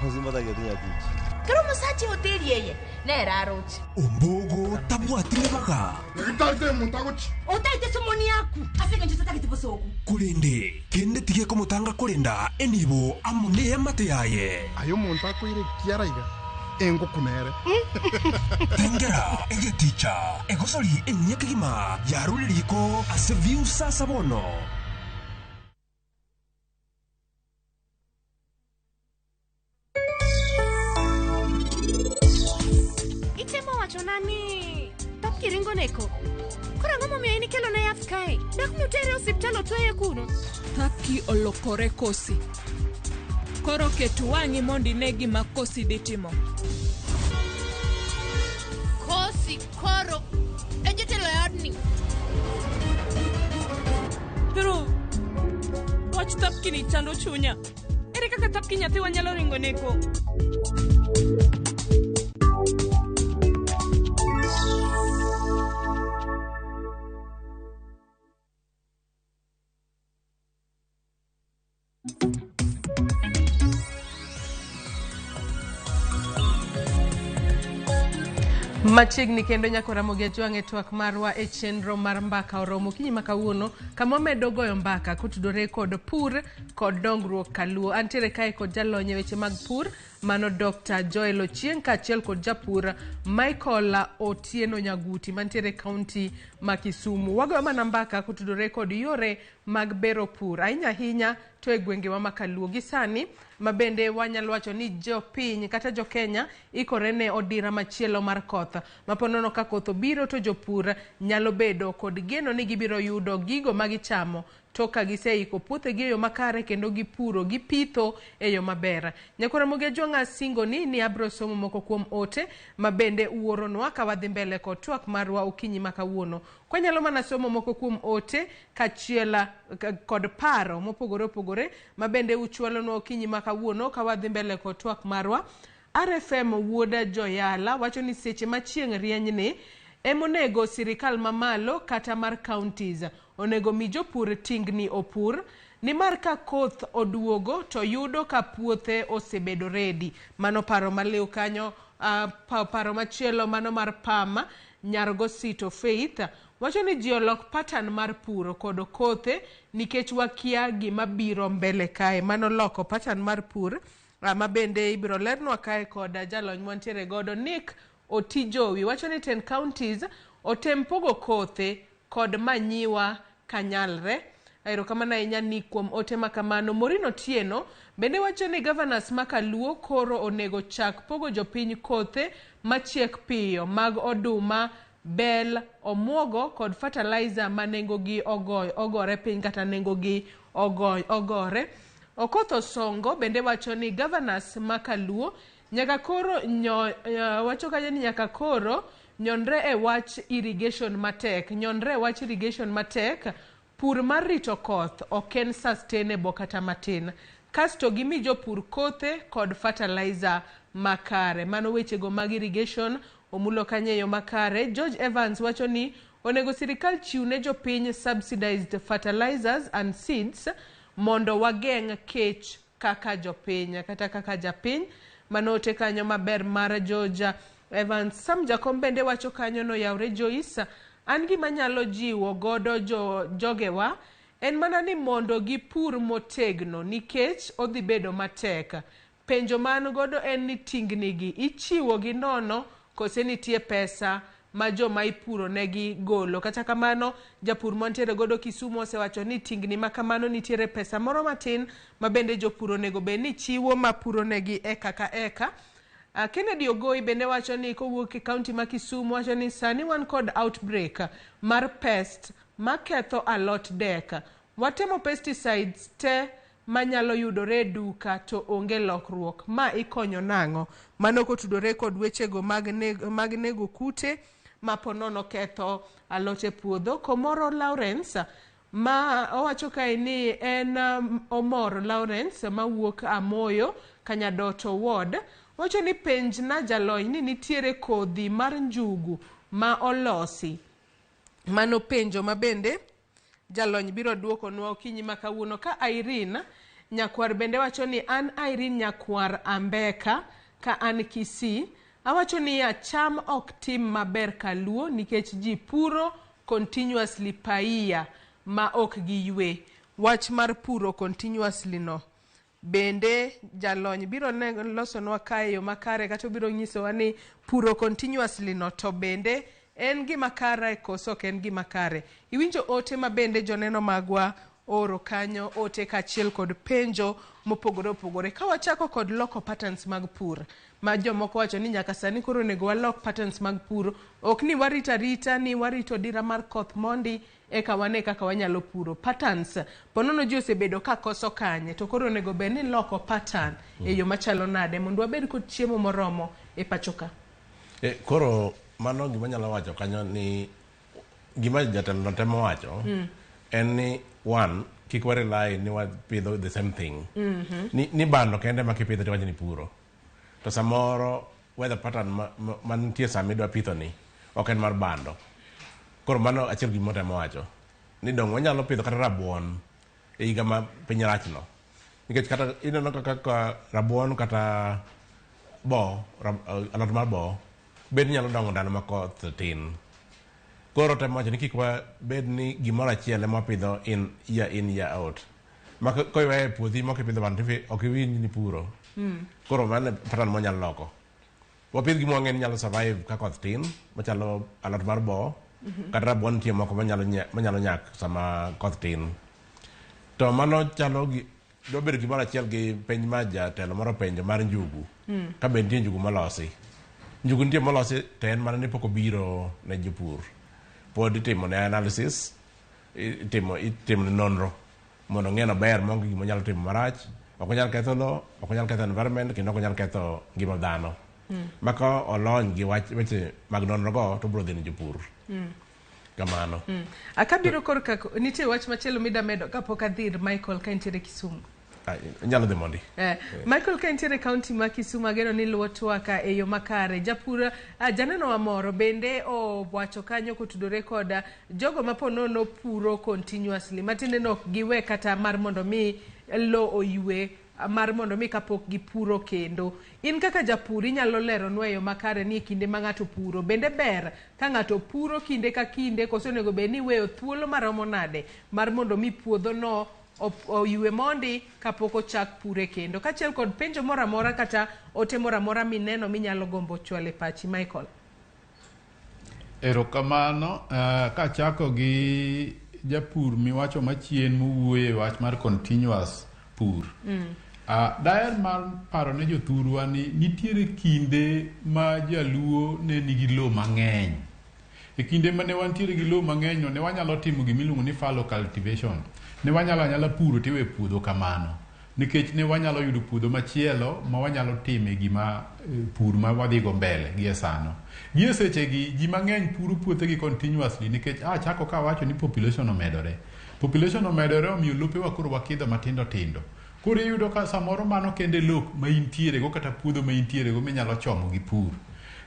Kero omosacha ehoteri eye nere aroche. Ombogo tabwati ribaga. Nyagetari omonto agochi. Otaete somoni yaku ase eng'encho totagete bosoku. Korende kende tige komotanga korenda enibo amo neamate yaye. Aye omonto akoire kiara iga engoku nere. Tengera egeticha egosori enyia kegima yarure riko ase view sasa bono. Itemo wachona ni Tapki ringo neko. Koro ang'o momiyo in ikelona yath kae? Dak mutere e osiptal otweye kuno? Tapki olokore Kosi. Koro ket wang'i mondo ine gima Kosi dhi timo. Kosi koro e jatelo e odni. Dhruv, wach Tapki ni chando chunya. Ere kaka Tapki nyathiwa nyalo ringo neko? Machiegni kendo nyako Ramogi Ajwang' e twak marwa e chenro mar mbaka oromo okinyi ma kawuono kama wamedo goyo mbaka kotudore kod pur kod dongruok kaluo. Antiere kae kod jalony e weche mag pur mano Dr. Joel Ochieng kaachiel kod japur Michael Otieno Nyaguti mantiere e kaunti ma Kisumu. Wagoyo mana mbaka kotudore kod yore mag bero pur ahinya ahinya to e gwengewa ma kaluo gi sani ma bende wanyalo wacho ni jopiny kata jokenya ikore ne odira machielo mar koth. Maponono ka koth obiro to jopur nyalo bedo kod geno ni gibiro yudo gigo ma gichamo to ka giseiko puothegi e yo makare kendo gipuro gipitho e yo maber. Nyakwar Ramogi Ajwang' asingo ni abro somo moko kuom ote ma bende uoronwa ka wadhi mbele kod twak marwa okinyi ma kawuono. Kwanyalo mana somo moko kuom ote kaachiel kod paro mopogore opogore ma bende uchwalonwa okinyi ma kawuono ka wadhi mbele kod twak marwa. RFM wuoda Joyala wacho ni seche ma chieng' rienyni emonego sirikal mamalo kata mar counties onego mi jopur tingni opur nimar ka koth oduogo to yudo ka puothe osebedo redi. Mano paro maliw kanyo. Paro machielo mano mar Pam Nyargosito Faith wacho ni ji olok pattern mar puro kod kothe nikech wakia gima biro mbele kae. Mano loko pattern mar pur ma bende ibiro lernwa kae kod jalony mwantiere godo Nick Otijowi wacho ni 10 counties otem pogo kothe kod manyiwa kanyalre. Erokamano ahinya ni kuom ote ma kamano. Maureen Otieno bende wacho ni governors ma Kaluo koro onego chak pogo jopiny kothe machiek piyo mag oduma, bel, omuogo kod fertilizer ma nengogi ogore piny kata nengogi ogore. Okoth Osongo bende wacho ni governors ma Kaluo nyaka koro wacho kanyo ni nyaka koro nyonre e wach irrigation matek. Nyonre e wach irrigation matek. Pur mar rito koth ok en sustainable kata matin. Kasto gimi jopur kothe kod fertilizer makare. Mano wechego mag irrigation omulo kanyo e yo makare. George Evans wacho ni onego sirikal chiw ne jopiny subsidized fertilizers and seeds mondo wageng' kech kaka jopiny kata kaka japiny. Mano ote kanyo maber mar George Evans. Sam Jakom bende wacho kanyo noyawre Joyce, an gima nyalo jiwo godo jo jogewa en mana ni mondo gipur motegno nikech odhi bedo matek. Penjo ma an godo en ni tingni gi ichiwo gi nono kose nitie pesa ma joma ipuro negi golo. Kata kamano, japur mantiere godo Kisumu osewacho ni tingni ma kamano nitiere pesa moro matin ma bende jopur onego bed ni chiwo ma puro negi eka ka eka. Kennedy Ogoi bende wacho ni kowuok e kaunti ma Kisumu wacho ni sani wan kod outbreak mar pest maketho alot dek. Watemo pesticides te manyalo yudore e duka to onge lokruok. Ma ikonyo nang'o? Mano kotudore kod wechego mag nego kute ma ponono ketho alot e puodho. Komoro Lawrence ma owacho kae ni en Omor Lawrence mawuok Amoyo Kanyadoto Ward wacho ni penjna jalony ni nitiere kodhi mar njugu ma olosi. Mano penjo ma bende jalony biro duokonwa okinyi ma kawuono. Ka Irene Nyakwar bende wacho ni an Irene Nyakwar Ambeka ka an Kisii. Awacho niya cham ok tim maber kaluo nikech ji puro continuously paia ma ok giywe. Wach mar puro continuously no bende jalony biro losonwa kae yo makare kata obiro nyisowa ni puro continuously no to bende en gima kare koso ok en gima kare. Iwinjo ote ma bende joneno magwa oro kanyo, ote kaachiel kod penjo mopogore opogore. Ka wachako kod loko patterns mag pur, ma jomoko wacho ni nyaka sani koro onego walok patterns mag pur, ok ni warito arita ni warito dira mar koth mondi eka wane kaka wanyalo puro. Patterns, ponono ji osebedo ka koso kanye, to koro onego bed ni loko pattern e yo machalo nade mondo wabed kod chiemo moromo e pacho ka. Koro mano gima nyalo wacho kanyo ni gima jatelo no temo wacho en ni one, kik wa rely ni wapidho the same thing. Ni bando kende ma kipidho to iwacho ni puro. To samoro weather pattern mantie sama idwa pitho ni ok en mar bando. Koro mano achiel gima otemo wacho ni dong wanyalo pidho kata rabuon e higa ma piny rach no. Nikech kata ineno kaka rabuon kata bo, alot mar bo bed nyalo dongo ndalo ma koth tin. Koro temo wacho ni kik wabed ni gimoro achiel ema wapidho in year in year out. Ma koiweyo e puothi ma ok ipidho bando ok iwinj ni puro. Koro mano e pattern mwanyalo loko. Wapidh gima wang'e ni nyalo survive ka koth tin, machalo alot mar bo, kata rabuon nitie moko manyalo nyak sama koth tin. To mano chalo gi dwa bedo gimoro achiel gi penj ma jatelo moro penjo mar njugu. Ka be nitie njugu molosi. Njugu nitie molosi to en mana ni pok obiro ne jopur. Pod itimo ne analysis, itimo ne nonro mondo ong'e maber maonge gima onyalo timo marach. Ok onyal ketho lowo, ok onyal ketho environment, kendo ok onyal ketho ngima dhano. Ma ka olony gi weche mag nonro go to biro dhi ne jopur. Kamano. Akabiro korka nitie wach machielo mida medo kapok adhi ir Michael ka entiere Kisumu. Inyalo dhi mondi. Michael ka entiere kaunti ma Kisumu ageno ni luwo twaka e yo makare. Japur janeno wa moro bende owacho kanyo kotudore kod jogo ma ponono puro continuously matiende ni ok giwe kata mar mondo mi lo oywe mar mondo mi kapok gipuro kendo. In kaka japur inyalo leronwa e yo makare ni e kinde ma ng'ato puro bende ber ka ng'ato puro kinde ka kinde koso onego bed ni iweyo thuolo maromo nade mar mondo mi puodho no oywe mondi kapok ochak pure kendo. Kaachiel kod penjo moro amora kata ote moro amora mineno minyalo gombo chwalo e pachi. Michael. Erokamano. Kachako gi japur miwacho machien mowuoye e wach mar continuous pur. Daher mar paro ne jothurwa ni nitiere kinde ma jaluo ne nigi lowo mang'eny. E kinde mane wantiere gi lowo mang'eny no ne wanyalo timo gimiluongo ni fallow cultivation. Ne wanyalo anyala puro tiwe puodho kamano. Nikech ne wanyalo yudo puodho machielo ma wanyalo time gima pur ma wadhigo mbele gi e sano. Gi e sechegi ji mang'eny puro puothegi continuously nikech achako kawacho ni population omedore. Population omedore omiyo lopewa koro wakidho matindo tindo. Koro iyudo ka samoro mano kende lok ma intiere go kata puodho ma intiere go minyalo chomo gi pur.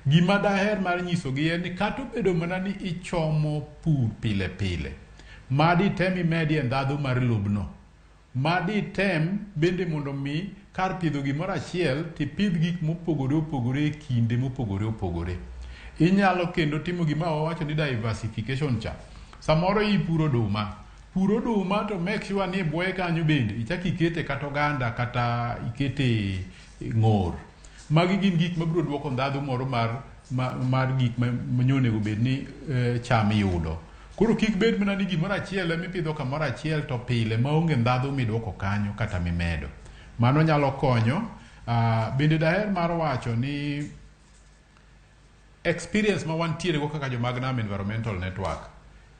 Gima daher mar nyisogi en ni kata obedo mana ni ichomo pur pile pile, madi tem imedie ndhadhu mar lobno. Madi tem bende mondo mi kar pidho gimoro achiel tipidh gik mopogore opogore e kinde mopogore opogore. Inyalo kendo timo gima wawacho ni diversification cha. Samoro ipuro oduma. Pur oduma to make sure ni e bwoye kanyo bende ichak ikete kata oganda kata ikete ng'or. Magi gin gik mabiro duoko ndhadhu moro mar gik ma onego bed ni cham yudo. Koro kik bed mana ni gimoro achiel ema ipidho kamoro achiel to pile maonge ndhadhu miduoko kanyo kata mimedo. Mano nyalo konyo. Bende daher mar wacho ni experience ma wantiere go kaka jomag Nam Environmental Network,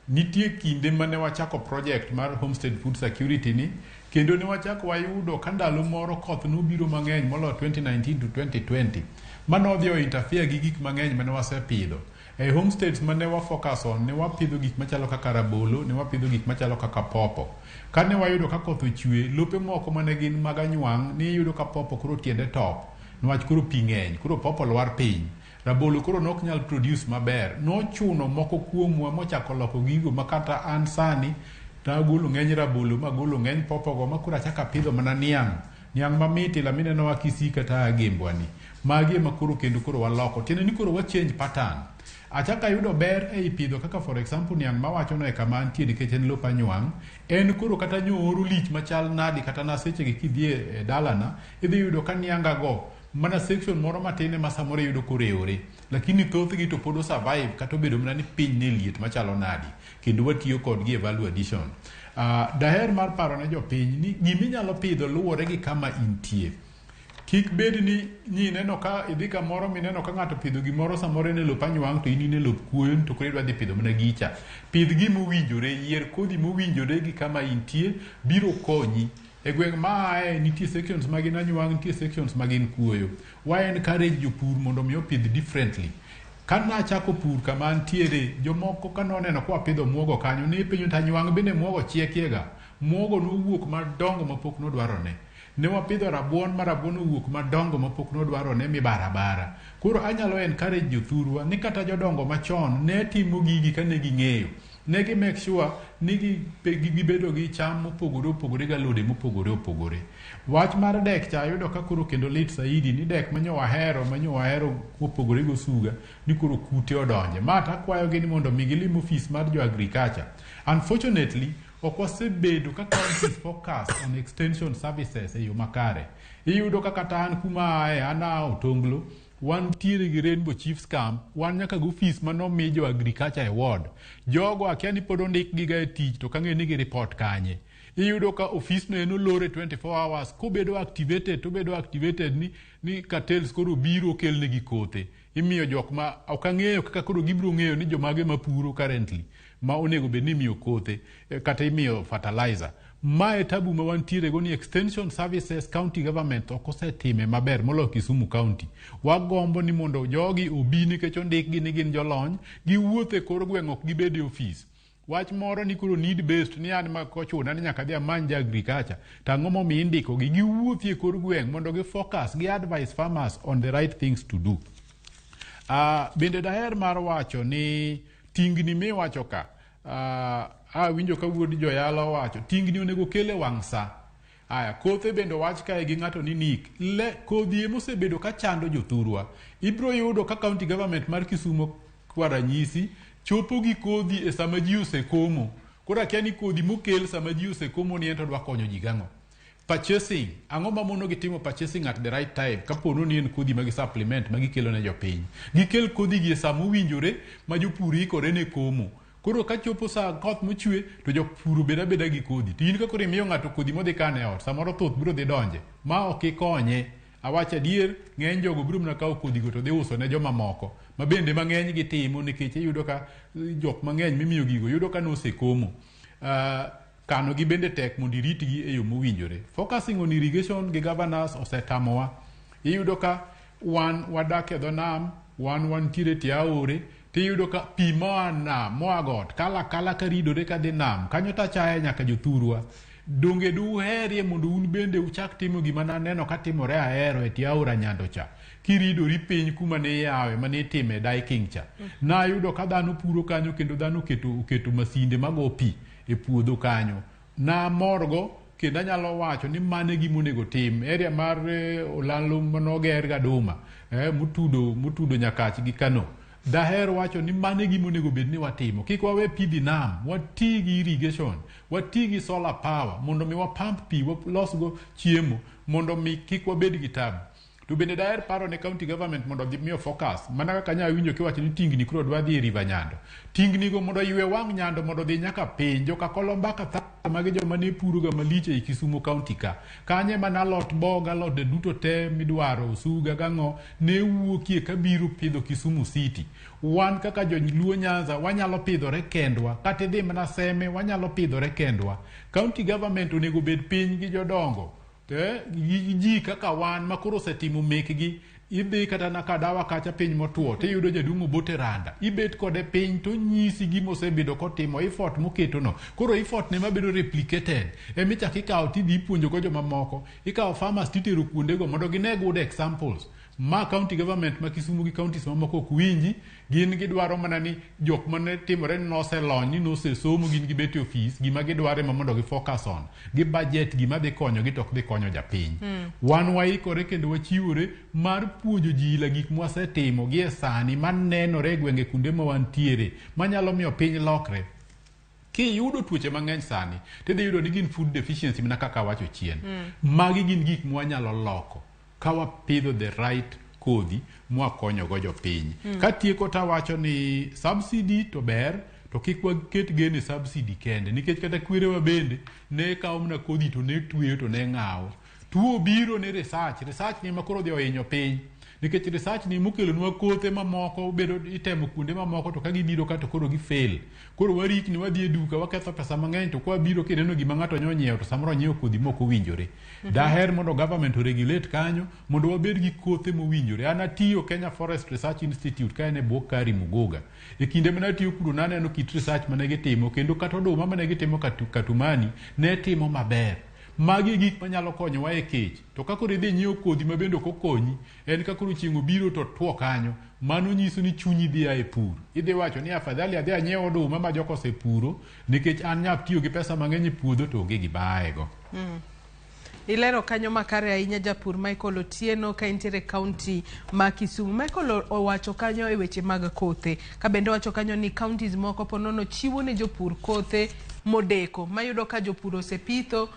nitie kinde mane wachako project mar Homestead Food Security ni, kendo ne wachako wayudo ka ndalo moro koth nobiro mang'eny moloyo 2019 to 2020, manodhi o interfere gi gik mang'eny mane wasepidho. E homesteads mane wa focus on, ne wapidho gik machalo kaka rabolo, ne wapidho gik machalo kaka popo. Kane wayudo ka koth ochwe, lope moko mane gin mag anywang', ne iyudo ka popo koro tiende top, niwach koro pi ng'eny, koro popo lwar piny. Rabolo koro nok nyal produce maber. Nochuno moko kuomwa mochako loko gigo ma kata an sani nagolo ng'eny rabolo magolo ng'eny popo go ma koro achako apidho mana niang'. Niang' mamit ila mineno Kisii kata Gembwa ni. Magi ema koro kendo koro waloko. Tiende ni koro wa change pattern. Achako ayudo ber ei pidho kaka for example niang' mawachono e kama antie nikech en lop anywang'. En koro kata nyooro lich machal nadi kata na sechegi kidhi e dalana, idhi yudo ka nianga go mana section moro matin ema samoro iyudo korewore. Lakini thothgi to pod o survive kata obedo mana ni piny ne liet machalo nadi. Kendo watiyo kodgi e value addition. Daher mar paro ne jopiny ni giminyalo pidho luwore gi kama intie. Kik bed ni ineno ka idhi kamoro mineno ka ng'ato pidho gimoro samoro en e lop anywang' to in in e lop kuoyo to koro idwa dhi pidho mana gicha. Pidh gimowinjore, yier kodhi mowinjore gi kama intie biro konyi. E gweng' ma ae nitie sections ma gin anywang', nitie sections ma gin kuoyo. Wa encourage jopur mondo mi opidh differently. Ka nachako pur kama antiere, jomoko ka noneno ka wapidho muogo kanyo, ne penjo to anywang' bende muogo chiekie ga. Muogo nowuok madongo mapok nodwarone. Ne wapidho rabuon ma rabuon owuok madongo mapok nodwarone mibaro abara. Koro anyalo encourage jothurwa ni kata jodongo machon ne timo gigi kane ging'eyo. Ne gi make sure ni gibedo gi cham mopogore opogore gi alode mopogore opogore. Wach mar dek cha ayudo ka koro kendo lit saidi ni dek manyo wahero manyo wahero mopogore gi osuga ni koro kute odonje. Ma to akwayogi ni mondo mi gilim ofis mar jo agriculture. Unfortunately, ok wasebedo ka counties focus on extension services e yo makare. Iyudo ka kata an kuma ae, an aa Otonglo, wantiere gi Rainbow Chiefs Camp, wan nyaka gi ofis manomi jo agriculture e ward. Jogo akia ni pod ondikgi ga e tich to ok ang'eyo ni gi report kanye. Iyudo ka ofisno en olore 24 hours, kobedo activated tobedo activated ni cartels koro biro kelnegi kothe. Imiyo jok ma ok ang'eyo kaka koro gibiro ng'eyo ni jomage mapuro currently ma onego bed ni imiyo kothe kata imiyo fertilizer. Ma e tabu ma wantiere go ni extension services county government ok osetime maber moloyo Kisumu County. Wagombo ni mondo jogi obi nikech ondikgi ni gin jolony, giwuoth e kor gweng' ok gibed e ofis. Wach moro ni koro need based ni an ma kochuna ni nyaka adhi amany ja agriculture. To ang'o momiyo indiko gi? Giwuothi e kor gweng' mondo gi focus, gi advise farmers on the right things to do. Bende daher mar wacho ni tingni miwacho ka awinjo ka wuod joyalo wacho tingni onego kel e wang' sa. Aya, kothe bende owach kae gi ng'ato ni Nick. Le, kodhi emosebedo ka chando jothurwa. Ibiro yudo ka county government mar Kisumu kwa ranyisi chopo gi kodhi e sama ji osekomo. Koro akia ni kodhi mokel sama ji osekomo ni en to dwa konyo ji gang'o. Purchasing, ang'o mamono gi timo purchasing at the right time kapono ni en kodhi ma gi supplement ma gikelo ne jopiny. Gikel kodhi gi e sama owinjore ma jopur ikore ne komo. Koro ka chopo sa koth mochwe to jopur obed abeda gi kodhi. To in ka koro imiyo ng'ato kodhi modhi kano e ot, samoro thuth biro dhi donje ma ok ikonye. Awacho adier, ng'eny jogo biro mana kawo kodhigo to dhi uso ne joma moko. Ma bende mang'eny gitimo nikech iyudo ka jok mang'eny mimiyo gigo yudo ka nosekomo. Kano gi bende tek mondo iritgi e yo mowinjore. Focusing on irrigation gi governors osetamowa. Iyudo ka wan wadak e dho nam, wan wantiere e tie aore, Tiyudo ka pi moa nam, moa got, kalo akala ka ridore kadhi nam, kanyo tachaye nyaka jothurwa. Donge duherie mondo un bende uchak timo gima naneno katimore Ahero e tie aora Nyando cha. Kiridori piny kuma ne iyawe mane itime diking cha. Nayudo ka dhano puro kanyo kendo dhano oketo, oketo masinde mago pi e puodho kanyo. Namorgo kendo anyalo wacho ni mano e gima onego tim. Area mar Olalo manoger Gaduma, motudo, motudo Nyakach gi Kano. Daher wacho ni mano e gima onego bed ni watimo. Kik wawe pi dhi nam, wati gi irrigation, wati gi solar power mondo mi wapump pi, walosgo chiemo mondo mi kik wabed gi tabu. To bende daher paro ne county government mondo odhi miyo focus mana kaka nya winjo kiwacho ni tingni koro dwa dhi e River Nyando. Tingni go mondo oywe wang' Nyando mondo odhi nyaka piny. Joka Kolombaka tha magi joma ne puro ga malich ei Kisumu county ka. Kanye mana alot boga, alode duto te midwaro, osuga gang'o ne wuokie kabiro pidho Kisumu City. Wan kaka joluo Nyanza wanyalo pidhore kendwa, kata idhi mana Seme wanyalo pidhore kendwa. County government onego bed piny gi jodongo gi ji kaka wan ma koro osetimo mekgi. Idhi kata na Kadawa kacha piny motuo tiyudo jaduong' Obote Randa, ibet kode piny to onyisi gima osebedo kotimo, effort moketono. Koro effort ne mabedo replicated emichako ikawo tidhi ipuonjogo jomamoko. Ikawo farmers titero kuondego mondo gine good examples. Ma county government ma Kisumu gi counties mamoko ok winji, gin gidwaro mana ni jok mane timore ni noselony, ni nosesomo, gin gibet e ofis, gima gidwaro ema mondo gi focus on. Gi budget gima dhi konyogi to ok dhi konyo japiny. Wan waikore kendo wachiwore mar puonjo ji ila gik mwasetimo gi e sani manenore e gwenge kuonde ma wantiere manyalo miyo piny lokre. Kiyudo tuoche mang'eny sani, tidhi yudo ni gin food deficiency mana kaka awacho chien. Magi gin gik mwanyalo loko ka wapidho the right kodhi mwakonyogo jopiny. Katieko tawacho ni subsidy to ber, to kik waket geno e subsidy kende, nikech kata kwerewa bende ne kawo mana kodhi to ne tweyo to ne ng'awo. Tuo biro ni research, research ni ema koro odhi ohinyo piny. Nikech research ni mokelonwa kothe mamoko bedo itemo kuonde mamoko to ka gibiro ka to koro gi fail. Koro warikni wadhi e duka waketho pesa mang'eny to kwa biro kineno gima ng'ato nyo onyiewo to samoro onyiewo kodhi mok owinjore. Daher mondo government oregulate kanyo mondo wabed gi kothe mowinjore. An atiyo Kenya Forest Research Institute ka en e bwo Kari Muguga. E kinde mane atiyo kuno naneno kit research mane gitimo kendo kata oduma mane gitimo Katumani ne timo maber. Magi e gik manyalo konyowa e kech. To ka koro idhi nyiewo kodhi ma bende ok okonyi, en ka koro chieng' obiro to tuo kanyo, mano nyiso ni chunyi dhi a e pur. Idhi wacho ni afadhali adhi anyiew oduma ma jok osepuro, nikech an nyap tiyo gi pesa mang'eny e puodho to onge gima aego. Ilero kanyo makare ahinya japur Michael Otieno ka intiere county ma Kisumu. Michael owacho kanyo e weche mag kothe. Ka bende owacho kanyo ni counties moko ponono chiwo ne jopur kothe modeko. Mayudo ka jopur osepitho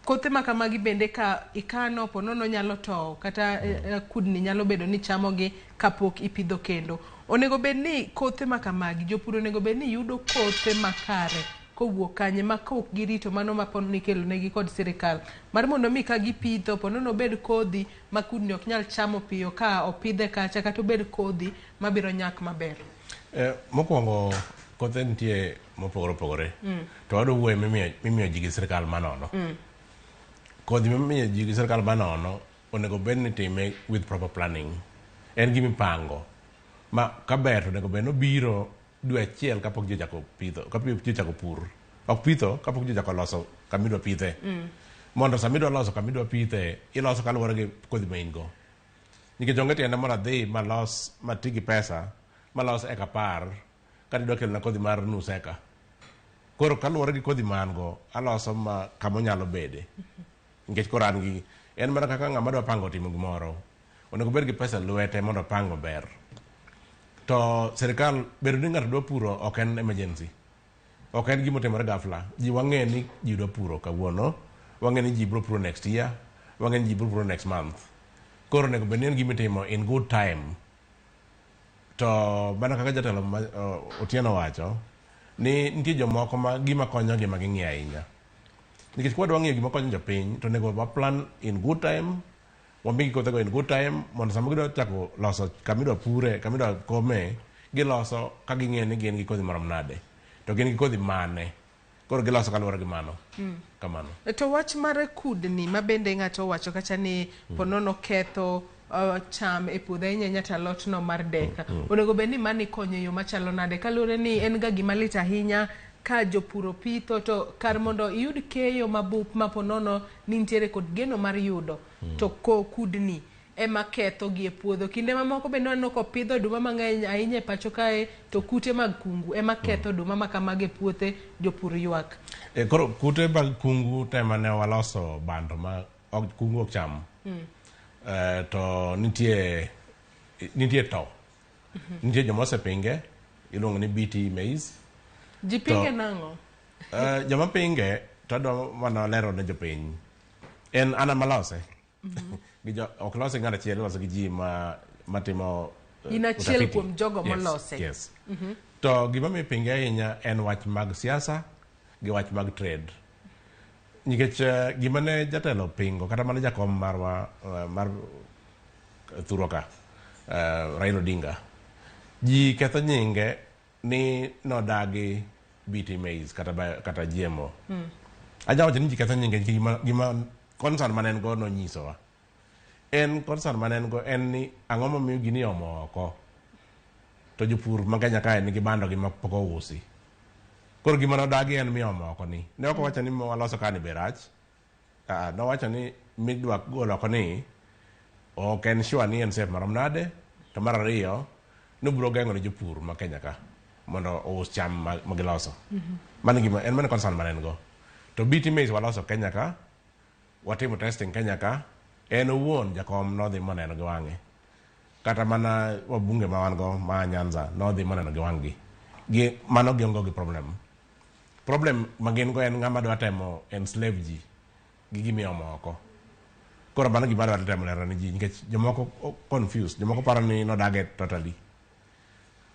kothe ma kamagi bende ka ikano ponono nyalo towo kata kudni nyalo bedo ni chamogi kapok ipidho kendo. Onego bed ni kothe ma kamagi jopur onego bed ni yudo kothe makare kowuok kanye ma kok girito mano ma ponono ikelo negi kod sirikal mar mondo mi ka gipitho ponono obed kodhi ma kudni ok nyal chamo piyo ka opidhe kacha kata obed kodhi mabiro nyak maber. Mokwongo kothe nitie mopogore opogore. To wadwa wuoyo mimiyo ji gi sirikal manono. Kodhi mimiyo ji gi sirikal manono onego bed ni time with proper planning. En gima ipango. Ma kaber to onego bed ni obiro dwe achiel kapok ji ochako pitho, kapok ji ochako pur. Ok pitho, kapok ji ochako loso kama idwa pithe. Mondo sama idwa loso kama idwa pithe, iloso kaluwore gi kodhi ma in go. Nikech onge tiende mondo adhi malos, mati gi pesa, malos eka 10, kata idwa kelona kodhi mar nus eka. Koro kaluwore gi kodhi ma an go, aloso ma kama onyalo bede. Nikech koro an gi, en mana kaka ng'ama dwa pango timo gimoro. Onego obed gi pesa e lwete mondo opang maber. To sirikal, bedo ni ng'ato dwa puro ok en emergency. Ok en gima otimore ghafla. Ji wang'e ni ji dwa puro kawuono, wang'e ni ji biro puro next year, wang'e ni ji biro puro next month. Koro onego bed ni en gima itimo in good time. To mana kaka jatelo Otieno wacho, ni nitie jomoko ma gima konyogi ma ging'iyo ahinya. Nikech kwa dwa ng'iyo gima konyo jopiny, to onego wa plan in good time, wamigi kothego in good time, mondo sama gidwa chako loso kama idwa pure, kama idwa kome, giloso ka ging'eyo ni gin gi kodhi marom nade. To gin gi kodhi mane. Koro giloso kaluwore gi mano. Kamano. To wach mar kudni ma bende ng'ato owacho kacha ni ponono ketho cham e puodho ahinya ahinya to alot no mar dek. Onego bed ni mani konyo e yo machalo nade kaluwore ni en ga gima lit ahinya ka jopur opitho to kar mondo iyud keyo mabup ma ponono ni nitiere kod geno mar yudo to ko kudni ema ketho gi e puodho. Kinde mamoko bende waneno kopidh oduma mang'eny ahinya e pacho kae to kute mag kungu ema ketho oduma ma kamago e puothe jopur ywak. E, koro kute mag kungu tema ne waloso bando ma ok, kungu ok cham. To nitie to. Nitie joma osepinge iluongo ni BT maize. Ji pinge nang'o? Joma pinge to adwa mana lero ne jopiny. En an ema lose. Gi jo, ok lose gi ng'ato achiel, ilose gi ji ma matimo In achiel utafiti. kuom jogo Yes, molose. Yes. To gima miyo ipinge ahinya en wach mag siasa gi wach mag trade. Nikech gima ne jatelo pingo kata mana jakom marwa mar thurwa ka Raila Odinga ji ketho nyinge ni nodagi BT maize kata GMO. Aja wacho ni ji ketho nyinge nikech gima concern mane en go nonyisowa. En concern mane en go en ni ang'o momiyo gini omo oko to jopur ma Kenya kae nigi bando gi ma pok ousi. Koro gima nodagi en miomo oko ni. Ne ok owacho ni waloso ka ni be rach. Nowacho ni midwa golo oko ni ok en sure ni en safe marom nade. To mar ariyo nobiro geng'o ne jopur ma Kenya ka mondo ous cham ma giloso. Mano gima en mano concern mane en go. To BT maize waloso Kenya ka, watimo testing Kenya ka, en owuon jakom nodhi moneno gi wang'e. Kata mana wabunge ma wan go ma Nyanza nodhi moneno gi wang'gi. Gi mano gionge gi problem. Problem ma gin go en ng'ama dwa temo enslave ji gi gimiomo oko. Koro mano gima adwa temo lero ne ji nikech jomoko confused, jomoko paro ni nodage totally.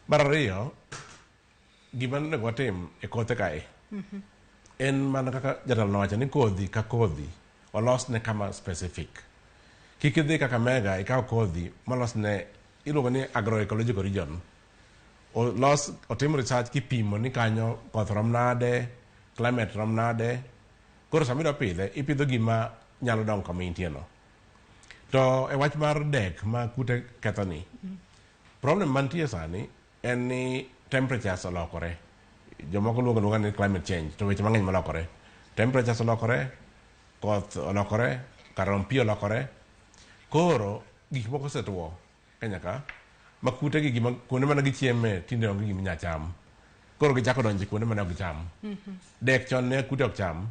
Mar ariyo, gima onego watim e kothe kae en mana kaka jatelo nowacho ni kodhi ka kodhi olos ne kama specific. Kik idhi Kakamega ikaw kodhi molos ne iluongo ni agroecological region. Olos otim research kipimo ni kanyo koth rom nade, climate rom nade. Koro sama idwa pidhe, ipidho gima nyalo dongo kama intie no. To e wach mar dek ma kute ketho ni, problem mantie sani en ni temperatures olokore. Jomoko luongo luonga ni climate change, to weche mang'eny molokore. Temperatures olokore, koth olokore, kar romb pi olokore. Koro gik moko osetuo Kenya ka, ma kute gi gima kuonde mane gichieme tinde onge gima inyalo cham. Koro gichako donjo e kuonde mane ok gicham. Dek chon ne kute ok cham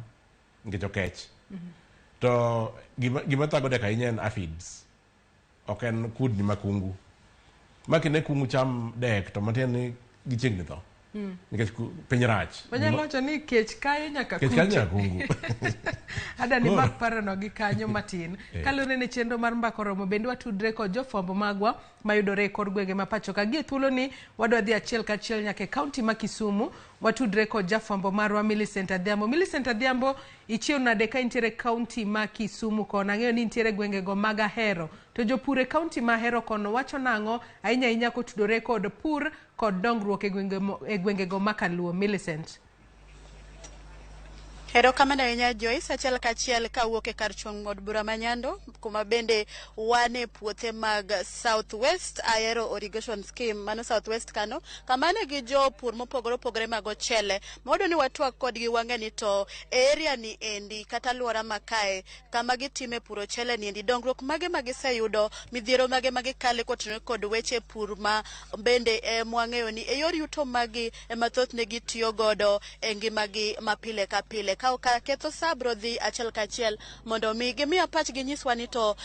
nikech okech. To gima thago dek ahinya en aphids. Ok en kudni ma kungu. Ma kine kungu cham dek to matiende ni gichiegni tho. Nikech piny rach. Wanyalo wacho ni kech kayo nyaka Kech kayo kute. nyaka kungu. Ada ni Koro. mak parono gi kanyo matin. Kaluwore ne chenro mar mbaka oromo bende watudre kod jofwambo magwa mayudore e kor gwenge ma pacho ka. Gie thuolo ni wadwa dhi achiel kachiel nyaka e kaunti ma Kisumu. Watudre kod jafwambo marwa Millicent Adhiambo. Millicent Adhiambo, ichiew nade ka intiere kaunti ma Kisumu kono? Ang'eyo ni intiere gwengego mag Ahero. To jopur e kaunti ma Ahero kono wacho nang'o ahinya ahinya kotudore kod pur kod dongruok e gwengego ma Kaluo? Millicent. Erokamano ahinya Joyce, achiel kachiel kawuok e kar chung' od bura ma Nyando, kuma bende wan e puothe mag South West Ahero Irrigation Scheme, mano South West kano, kama ne gi jopur mopogore opogore mag ochele. Mawadwa ni watwak kodgi wang'e ni to e area ni endi kata alwora ma kae kama gitime pur ochele ni endi, dongruok mage ma giseyudo, midhiero mage ma gikale kotenore kod weche pur ma bende mwang'eyo ni e yor yuto magi ema thothne gitiyo godo e ngimagi ma pile ka pile. Ka ok aketho sa, abiro dhi achiel kachiel mondo mi gimiya pachgi nyiswa ni to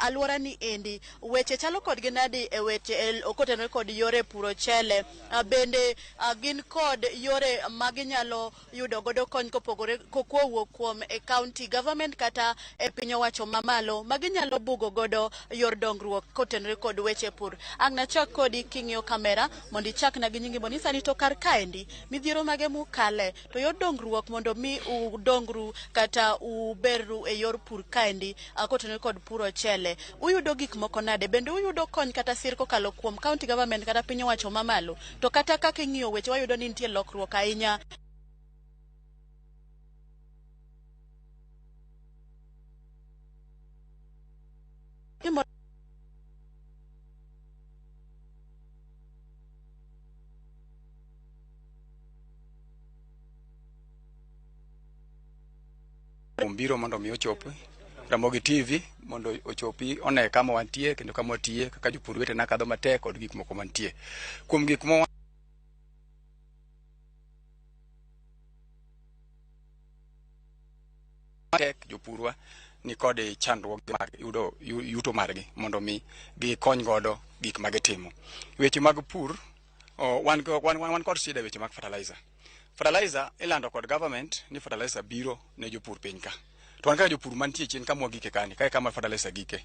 alwora ni endi weche chalo kodgi nadi e weche kotenore kod yore pur ochele. Bende gin kod yore ma ginyalo yudo godo kony kopogore kowuok kuom e county government kata e piny owacho mamalo ma ginyalo bugo godo yor dongruok kotenore kod weche pur. Ang' nachak kodi king'iyo kamera mondo ichakna gi nyingi mondo inyisa ni to kar kaendi midhiero mage mukale to yor dongruok mondo mi udongru kata uberru e yor pur kaendi kotenore kod pur ochele. Uyudo gik moko nade? Bende uyudo kony kata sir kokalo kuom county government kata piny owacho mamalo? To kata kaka ing'iyo weche wayudo ni nitie lokruok ahinya. Kuom biro mondo mi ochop Ramogi TV mondo ochopi one kama wantie kendo kama watiye kaka jopur wetena kadho matek kod gik moko mantie. Kuom gik ma tek jopurwa ni kod chandruok mag yudo yuto margi mondo mi gikony godo gik ma gitimo. Weche mag pur wan kod shida weche mag fertilizer. Fertilizer ilando kod government ni fertilizer biro ne jopur piny ka. To wan kaka jopur mantie chien kama wagike kani, kae kama fertilizer gike.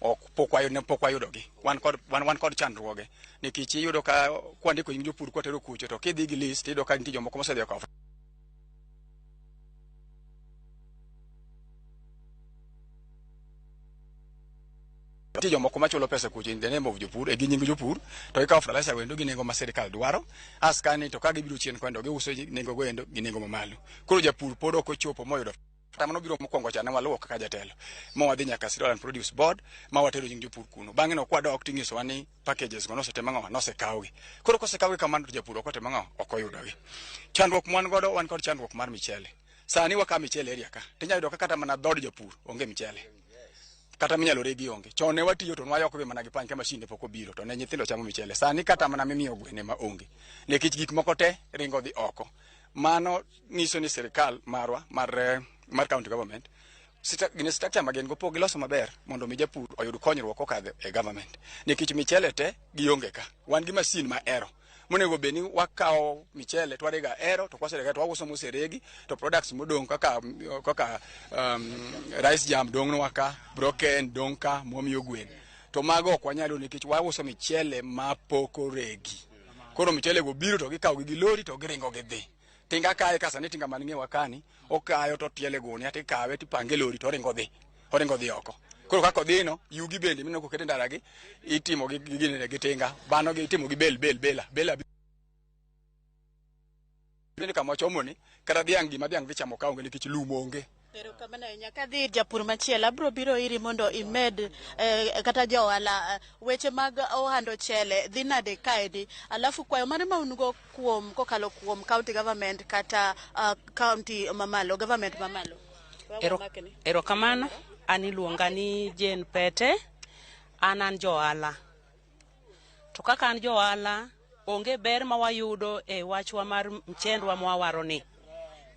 Ok pok wayudo pok wayudogi. Wan kod chandruoge. Nikech iyudo ka kwandiko nying jopur kwatero kucho to kidhi gi list iyudo ka nitie jomoko mosedhi okawo nitie jomoko machulo pesa kucho in the name of jopur e gi nying jopur to gikawo fertilizer wendo gi nengo ma sirikal dwaro as kani to ka gibiro chien kondo giuso nengo go endo gi nengo mamalo. Koro japur pod ok ochopo moyudo kata mano biro mokwongo cha ne waluwo kaka jatelo ma wadhi nyaka Cereal and Produce Board ma watero nying jopur kuno. Bang'e no kwadok tinyisowa ni packages go nosetim ang'o nosekawgi. Koro kosekawgi kamano to japur ok otimo ang'o ok oyudogi. Chandruok mwan godo wan kod chandruok mar michele. Sani wakawo michele area ka tinyalo yudo ka kata mana dhood japur onge michele kata minyalo regi onge. Chon ne watiyo to nwayoko be mana gi pany ka mashin ne pok obiro to ne nyithindo chamo michele. Sani kata mana mimiyo gwene ma onge. Nikech gik moko te ringo dhi oko. Mano nyiso ni sirikal marwa mar county government gine structure ma gin go pok giloso maber mondo mi japur oyud konyruok kokadho e government. Nikech michele te gionge ka. Wan gi masin ma ero. Monego bed ni wakawo michele to warego ero to kwaserego to wauso moseregi to products modong' kaka rice germ dong' nwa ka, broken dong' ka mwamiyo gwen. To mago ok wanyal yudo nikech wauso michele ma pok oregi. Koro michele go biro to gikawo gi gi lori to giringo gidhi. Tinga kae ka sani tinga man ng'iewa kani, okayo to tiele gunia tikawe tipange e lori to oringo dhi. Oringo dhi oko. Koro kaka odhino, yugi bende mineno koket e ndara gi, itimo gi tinga, bano gi itimo gi bel bel bela, bela bende kama wachomo ni, kata dhiang' gima dhiang' dhi chamo ka onge nikech lum onge. Erokamano ahinya. Kadhi ir japur machielo, abiro biro iri mondo imed kata ja ohala weche mag ohand ochele dhi nade kaendi. Alafu kwayo mane ma un go kuom kokalo kuom county government kata county mamalo, government mamalo. Erokamano, an iluonga ni Jane Pete, an johala. To kaka an johala, onge ber ma wayudo e wachwa mar mchendwa mwawaro ni.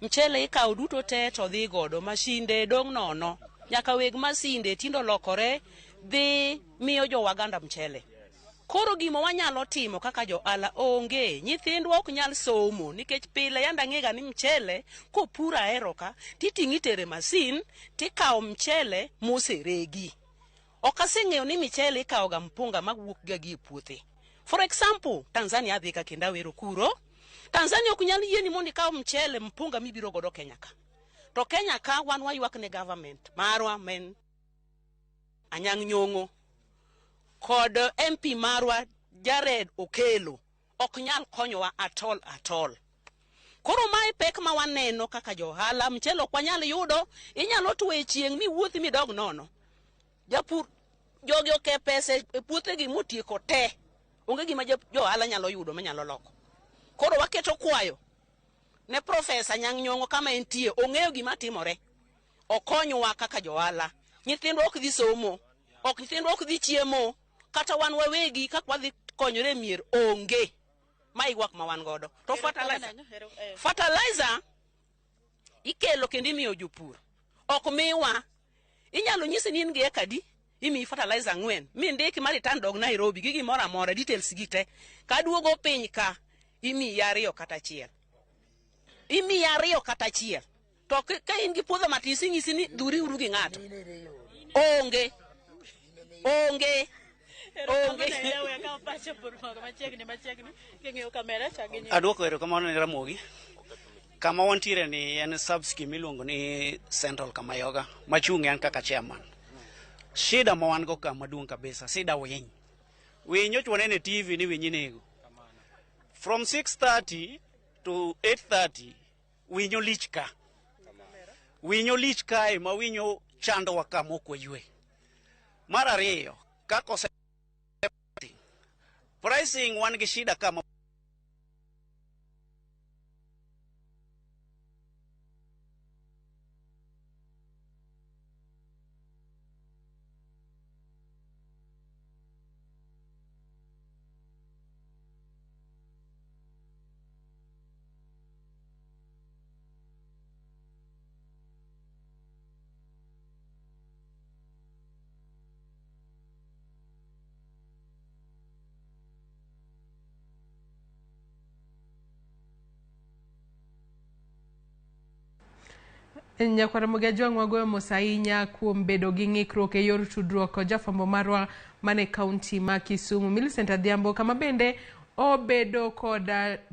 Mchele ikawo duto te to dhi godo, masinde dong' nono. Nyaka weg masinde tindo olokore dhi miyo jo Waganda mchele. Koro gima wanyalo timo kaka johala onge, nyithindwa ok nyal somo nikech pile yande ang'ega ni mchele kopur ahero ka titing'o itere masin tikawo mchele moseregi. Ok aseng'eyo ni michele ikawo ga mpunga mawuok ga gi e puothe. For example, Tanzania adhi ka kendo awero kuro. Tanzania ok nyal yieni mondo ikaw mchele mpunga mibiro godo Kenya ka. To Kenya ka wan waywak ne government marwa men Anyang' Nyong'o kod MP marwa Jared Okelo ok nyal konyowa at all at all. Koro mae pek ma waneno kaka johala, mchele ok wanyal yudo, inyalo tuo e chieng' miwuothi midog nono. Japur jogi oke pesa e puothegi motieko te. Onge gima johala nyalo yudo manyalo loko. Koro waketo kwayo ne Profesa Anyang' Nyong'o kama entie, ong'eyo gima timore. Okonywa kaka johala. Nyithindwa ok dhi somo, ok nyithindwa ok dhi chiemo, kata wan wawegi kaka wadhi konyore e mier onge. Ma ywak ma wan godo. To fertilizer ikelo kendo imiyo jopur. Ok miwa. Inyalo nyisi ni in gi eka adi, imiyi fertilizer 4, mindiki ma return dog Nairobi gi gimoro amora, details gi te. Kaduogo piny ka, imiyi 2 kata 1. Imiyi 2 kata 1. To ka in gi puodho matis inyisi ni dhuri uru gi ng'ato. Onge. Onge. Onge. Machiegni machiegni king'iyo kamera chak gi nying. Aduoko erokamano ne Ramogi. Kama wantiere ni en sub scheme miluongo ni Central Kamayoga machung' en kaka chairman. Shida ma wan go ka maduong' kabisa, shida winy. Winy nyocha waneno e TV ni winy inego. From 6:30 to 8:30 winyo lich ka. Winyo lich kae ma winyo chandowa ka mok waywe. Mar ariyo, kaka ose pricing wan gi shida kama Nyakwar Ramogi Ajwang' wagoyo mos ahinya kuom bedo gi ng'ikruok e yor tudruok kod jafwambo marwa mane kaunti ma Kisumu Millicent Adhiambo kama bende obedo kod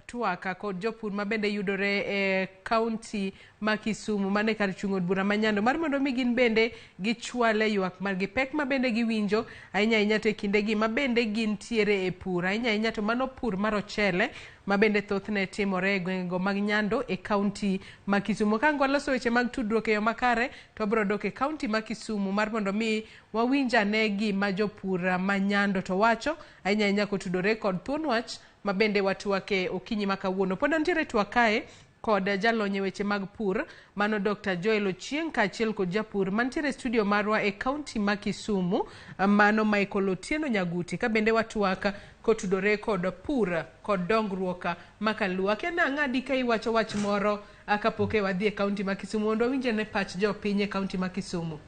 twaka kod jopur ma bende yudore e kaunti ma Kisumu mane kar chung' od bura ma Nyando mar mondo mi gin bende gichwale ywak margi pek ma bende giwinjo ahinya ahinya to e kindegi ma bende gintiere e pur ahinya ahinya to mano pur mar ochele ma bende thothne timore e gwengego mag Nyando e kaunti ma Kisumu. Ka ang' waloso weche mag tudruok e yo makare to wabiro dok e kaunti ma Kisumu mar mondo mi wawinj ane gima jopur ma Nyando to wacho ahinya ahinya kotudore kod thuon wach ma bende watwake okinyi ma kawuono. Pod antiere twak kae kod jalony e weche mag pur mano Dr. Joel Ochieng kaachiel kod japur mantiere e studio marwa e kaunti ma Kisumu mano Michael Otieno Nyaguti ka bende watwak kotudore kod pur kod dongruok ma kaluo. Akia nang'adi ka iwacho wach moro kapok e wadhi e kaunti ma Kisumu mondo wawinj ane pach jopiny e kaunti ma Kisumu.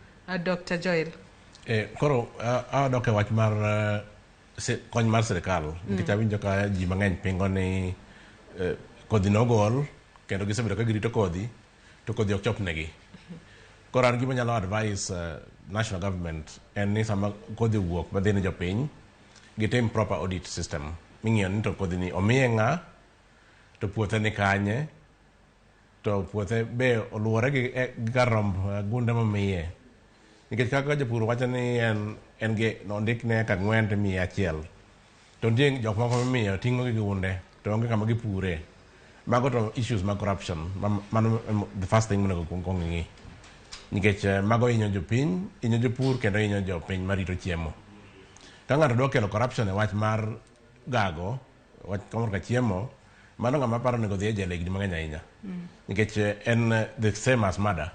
Dr. Joel. Koro adok e wach mar kony mar sirikal nikech awinjo ka ji mang'eny pingo ni kodhi nogol kendo gisebedo ka girito kodhi to kodhi ok chop negi. Koro an gima anyalo advise national government en ni sama kodhi owuok madhi ne jopiny gitim proper audit system ming'iyo ni to kodhi ni omiye ng'a to puothe ni kanye to puothe be oluwore gi kar romb gunde momiye nikech kaka japur wacho ni en gi ondikne eka 4 timiye 1 to nitie jok moko mimiyo ting'o gi gunde to onge kama gipure. Mago to issues mag corruption mano the first thing monego kuong ng'i nikech mago hinyo jopiny, hinyo jopur kendo hinyo jopiny marito chiemo. Ka ng'ato dwa kelo corruption e wach mar gago wach korka chiemo mano ng'ama paro onego dhi e jela higni mang'eny ahinya nikech en the same as murder.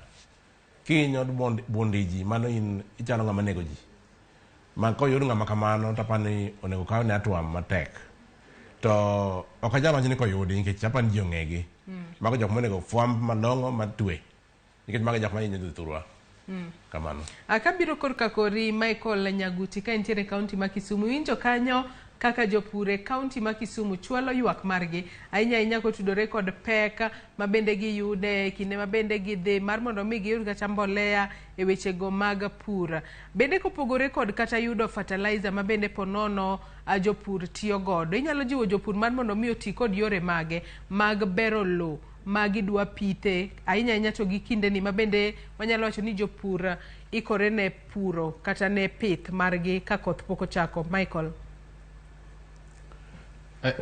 Kihinyo buondi ji mano in ichalo ng'ama nego ji. Ma koyud ng'ama kamano to apani onego kawne hatua matek. To ok anyal wacho ni koyudi nikech apani ji ong'egi. Mago jok monego fwamb malong'o matwe nikech mago e jok mahinyo jothurwa. Kamano. Kabiro korka kori Michael Nyaguti ka intiere e kaunti ma Kisumu iwinjo kanyo kaka jopur e kaunti ma Kisumu chwalo ywak margi ahinya ahinya kotudore kod pek ma bende giyude kinde ma bende gidhi mar mondo mi giyud kata mbolea e wechego mag pur. Bende kopogore kod kata yudo fertilizer ma bende ponono jopur tiyo godo. Inyalo jiwo jopur mar mondo mi oti kod yore mage mag bero lowo ma gidwa pithe ahinya ahinya to gi kindeni ma bende wanyalo wacho ni jopur ikore ne puro kata ne pith margi ka koth pok ochako. Michael.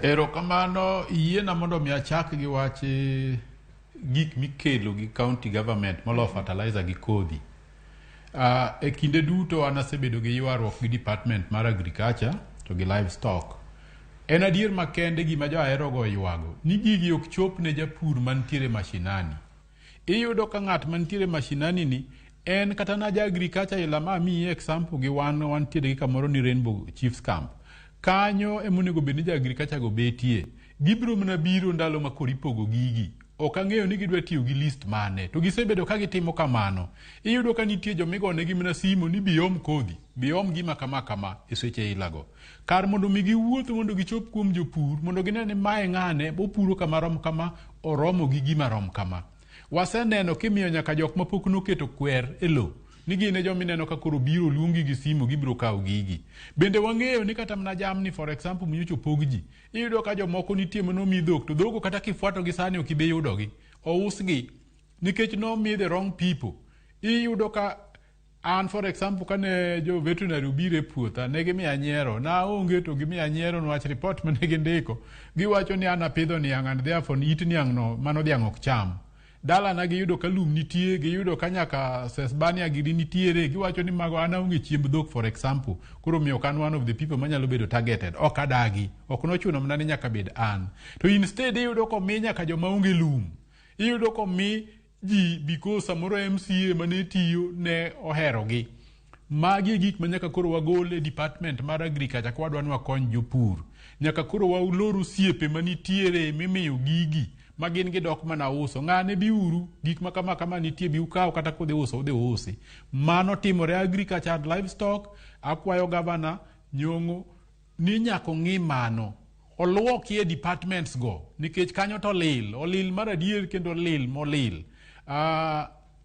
Erokamano, yiena mondo mi achak gi wach gik mikelo gi county government molo fertilizer gi kodhi. E kinde duto an asebedo gi ywaruok gi department mar agriculture to gi livestock. En adier makende gima jo ahero go ywago ni gigi ok chop ne japur mantiere mashinani. Iyudo ka ng'at mantiere mashinani ni en kata na ja agriculture ila ma amiyi example gi wan wantiere gi kamoro ni Rainbow Chiefs Camp. Kanyo emonego bed ni ja agriculture go betie. Gibiro mana biro ndalo ma koro ipogo gigi. Ok ang'eyo ni gidwa tiyo gi list mane. To gisebedo ka gitimo kamano. Iyudo ka nitie jomigonegi mana simo ni bi om kodhi, bi om gima kama kama e seche ilago. Kar mondo mi giwuoth mondo gichop kuom jopur mondo gine ni mae ng'ane opuro kama rom kama oromo gi gima rom kama. Waseneno kimiyo nyaka jok mapok noketo kwer e lo ni gin e joma ineno ka koro biro luongi gi simo gibiro kawo gigi. Bende wang'eyo ni kata mana jamni for example minyocha opog ji iyudo ka jomoko nitie manomi dhok to dhogo kata kifuato gi sani ok ibi yudogi ousgi nikech nomi the wrong people. Iyudo ka an for example kane jo veterinary obiro e puotha ne gimiya nyiero naonge to gimiya nyiero niwach report mane gindiko giwacho ni an apidho niang' and therefore it niang' no mano dhiang' ok cham. Dalana giyudo ka lum nitie giyudo ka nyaka sesbania giri nitiere giwacho ni mago an aonge chiemb dhok for example koro miyo ok an one of the people manyalo bedo targeted ok adagi ok nochuno mana ni nyaka bed an to instead iyudo komi nyaka joma onge lum iyudo komi ji because samoro MCA mane tiyo ne oherogi magi e gik ma nyaka koro wagol e department mar agriculture ka wadwa ni wakony jopur nyaka koro walor osiepe manitiere mimiyo gigi ma gin gidok mana uso ng'ane biuru gik ma kama kama nitie bi ukaw kata kudhi uso udhi usi mano timore agriculture and livestock akwayo gavana Nyong'o ni nyaka ong'i mano oluoki e departments go nikech kanyo to lil olil mar adier kendo lil molil.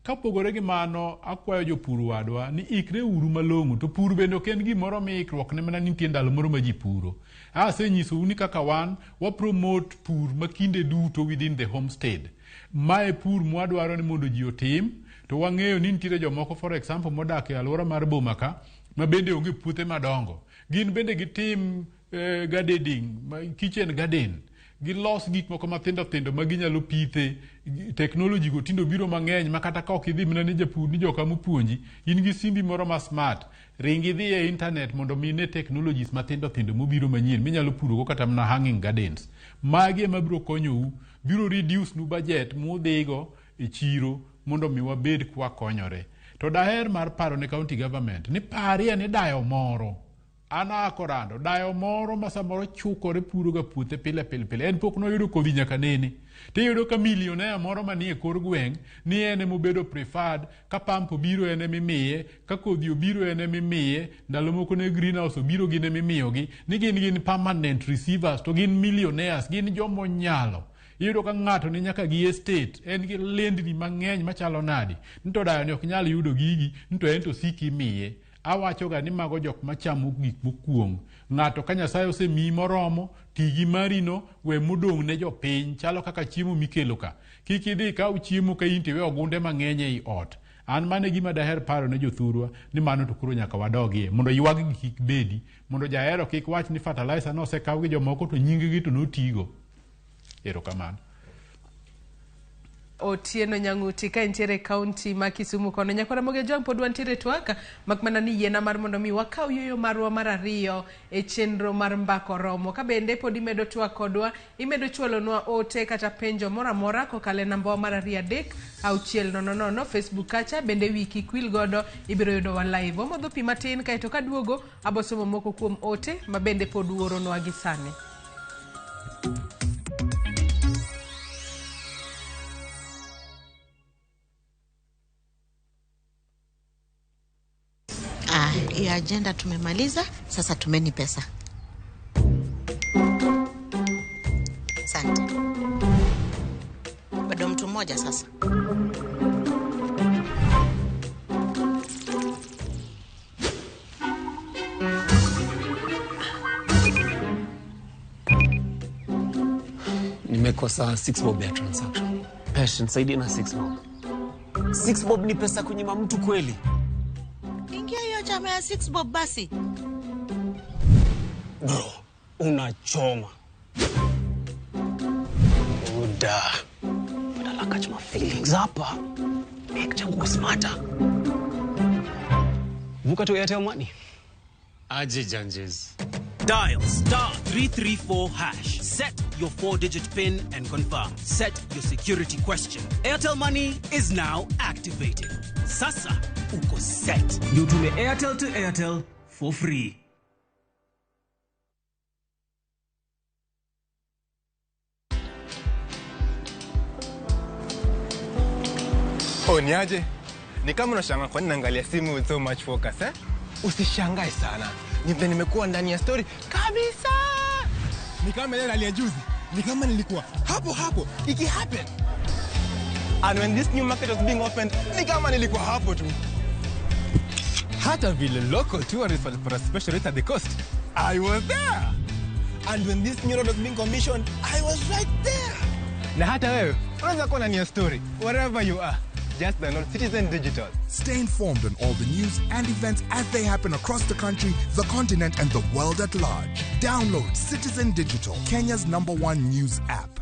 Kapogore gi mano, akwayo jopur wadwa ni ikre uru malong'o, to pur bende ok en gimoro miikruok ne mana ni nitie ndalo moro ma ji puro. Asenyisou ni kaka wan, wa promote pur ma kinde duto within the homestead. Mae pur mwadwaro ni mondo ji otim, to wang'eyo ni nitiere jomoko, for example, modak e alwora mar boma ka, ma bende onge puothe madongo. Gin bende gitim gardening, kitchen garden. Gilos gik moko mathindo thindo ma ginyalo pithe. Technology go tindo biro mang'eny ma kata ka ok idhi mana ni japur ni joka mopuonji, in gi simbi moro ma smart, ring idhi e internet mondo mi ine technologies mathindo thindo mobiro manyien minyalo purogo kata mana hanging gardens. Magi ema biro konyou, biro reduce nu budget mudhigo e chiro mondo mi wabed kwakonyore. To daher mar paro ne county government ni parie ni dayo moro an aa Korando, dayo moro ma samoro chukore puro ga puothe pile pile pile, en pok noyudo kodhi nyaka nene. Tiyudo ka millionaire moro manie kor gweng' ni en emobedo preferred, ka pump obiro en emimiye, ka kodhi obiro en emimiye, ndalo moko ne greenhouse obiro gin emimiyogi, ni gin permanent receivers to gin millionaires, gin jomonyalo. Iyudo ka ng'ato ni nyaka gi estate, en gi lendni mang'eny machalo nadi, ni to dayo ni ok nyal yudo gigi, ni to en to siki imiye. Awacho ga ni mago jok machamo gik mokuong'. Ng'ato ka Nyasaye osemiyi moromo, ti gi marino, we modong' ne jopiny, chalo kaka chiemo mikelo ka. Kik idhi ikaw chiemo ka in to iwe ogunde mang'eny ei ot. An mano e gima daher paro ne jothurwa ni mano to koro nyaka wadogie mondo ywag gi kik bedi, mondo jahero kik wach ni fertilizer nosekaw gi jomoko to nying gi to notigo. Erokamano. Otieno Nyang'uti ka entiere e kaunti ma Kisumu kono. Nyakwar Ramogi Ojwang' pod wantiere e twak, mak mana ni yiena mar mondo mi wakaw yueyo marwa mar ariyo e chenro mar Mbaka Oromo. Ka bende pod imedo twak kodwa, imedo chwalonwa ote kata penjo moro amora kokalo e nambawa mar 2 3 6 0 0 Facebook kacha, bende wi kik wil godo, ibiro yudowa live. Wamodho pi matin kaeto kaduogo abosomo moko kuom ote ma bende pod uoronwa gi sani. Hiyo agenda tumemaliza, sasa tumeni pesa. Asante. Bado mtu mmoja sasa. Nimekosa 6 bob ya transaction. Pesh, nisaidie na 6 bob. 6 bob ni pesa kunyima mtu kweli? Ingia hiyo chama ya 6 bob basi. Bro, unachoma. Uda. Badala catch my feelings hapa. Make changu smarter. Vuka to Airtel Money. Aje Janjes. Dial star 334 hash. Set your 4-digit PIN and confirm. Set your security question. Airtel Money is now activated. Sasa uko set. Ndio Airtel to Airtel for free. Oh, niaje? Ni kama unashangaa kwa nini naangalia simu with so much focus, eh? Usishangae sana. Ni vile nimekuwa ndani ya story kabisa. Ni kama ile ya juzi. Ni kama nilikuwa hapo hapo iki happen. And when this new market was being opened, ni kama nilikuwa hapo tu. Hata vile local tourists walipata special rate at the coast, I was there. And when this new road was being commissioned, I was right there. Na hata wewe unaweza kuwa ndani ya story wherever you are. Just download Citizen Digital. Stay informed on all the news and events as they happen across the country, the continent, and the world at large. Download Citizen Digital, Kenya's #1 news app.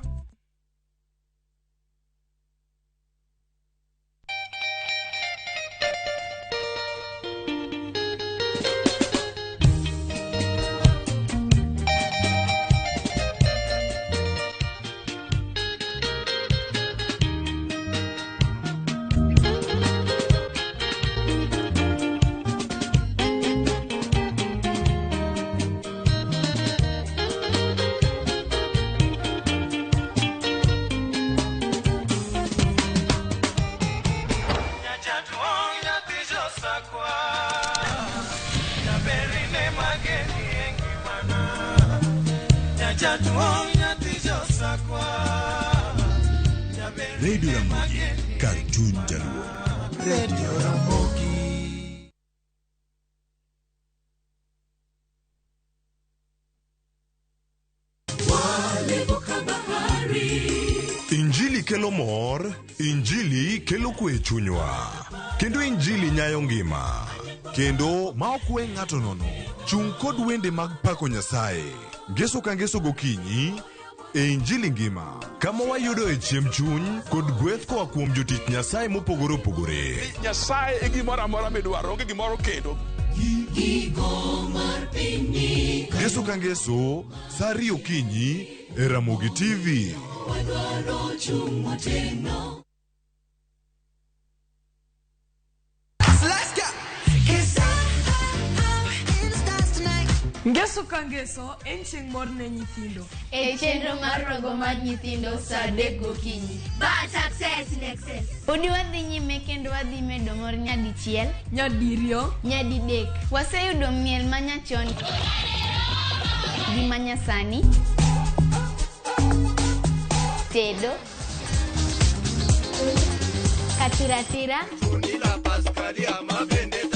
Radio Ramogi, Cartoon Jaluo. Radio Ramogi. Injili kelo mor, Injili kelo kwe e chunywa, kendo Injili nyayo ngima, kendo ma ok we ng'ato nono. Chung' kod wende mag pako Nyasaye. Ngeso ka ngeso gokinyi e Injili ngima, kama wayudoe chiemb chuny kod gweth koa kuom jotich Nyasaye mopogore opogore. Nyasaye e gimoro amora midwaro, onge gimoro kendo. Ngeso ka ngeso, sa 2 okinyi e Ramogi TV. Ngeso ka ngeso en chieng' mor ne nyithindo. E chenro mar rogo mar nyithindo saa 3 gokinyi. But success in excess. Podi wadhi nyime kendo wadhi medo mor nyadichiel, nyadiriyo, nyadidek. Waseyudo miel manyachon gi manyasani, tedo, katiratira,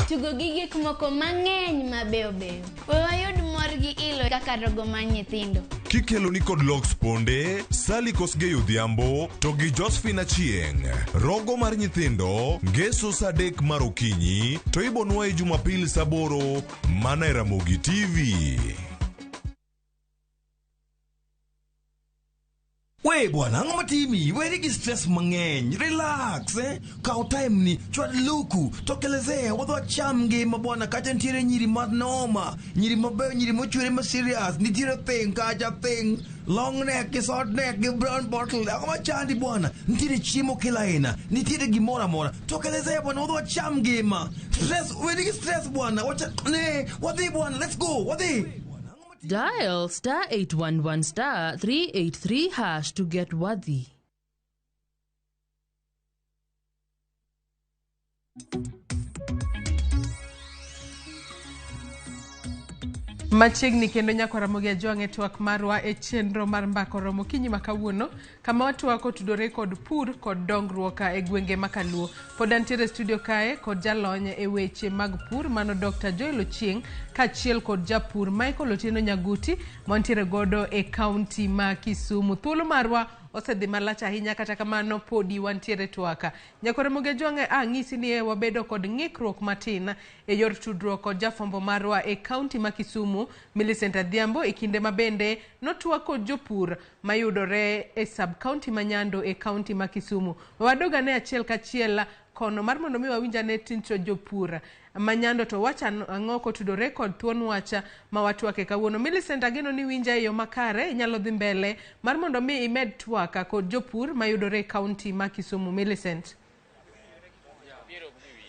tugo gi gik moko mang'eny mabeyo beyo. We wayud mor gi ilo kaka rogo mar nyithindo. Kikelo ni kod Lox Ponde, Sally Kosgei Odhiambo to gi Josephine Achieng'. Rogo mar nyithindo, ngeso saa 3 mar okinyi to ibonwaye Jumapil saa 8 mana e Ramogi TV. We bwana, ang'o matimi? Weri gi stress mang'eny. Relax, eh? Kaw time ni, chwad luku, tokelezea, wadhi wacham ngima bwana, kacha nitiere nyiri manoma, nyiri mabeyo, nyiri mochwere ma serious, nitiere thing kacha thing, long neck, gi short neck, gi brown bottle. Ang'o machandi bwana? Nitiere chiemo kila aina, nitiere gimoro amora. Tokelezea bwana, wadhi wacham ngima. Stress, weri gi stress bwana. Wacha, ne, wadhi bwana, let's go, wadhi. Dial star 811 star 383 hash to get Wadhi. Machiegni kendo nyako Ramogi Ajwang' e twak marwa e chenro mar mbaka oromo okinyi ma kawuono, kama watwak otudore kod pur kod dongruok e gwenge ma Kaluo. Pod antiere e studio kae kod jalony e weche mag pur mano Dr. Joel Ochieng' kaachiel kod japur Michael Otieno Nyaguti mantiere godo e kaunti ma Kisumu. Thuolo marwa osedhi malach ahinya, kata kamano podi wantiere twaka. Nyako Ramogi Ajwang' ang'isi ni wabedo kod ng'ikruok matin e yor tudruok kod jafwambo marwa e kaunti ma Kisumu Millicent Adhiambo e kinde ma bende notwak kod jopur mayudore e sub county ma Nyando e kaunti ma Kisumu. Wadog ane achiel kachiel kono mar mondo mi wawinj ane tinto jopur ma Nyando to wacho ang'o kotudore kod thuon wach ma watwake kawuono. Millicent, ageno ni winja e yo makare, inyalo dhi mbele mar mondo mi imed twaka kod jopur mayudore e kaunti ma Kisumu. Millicent.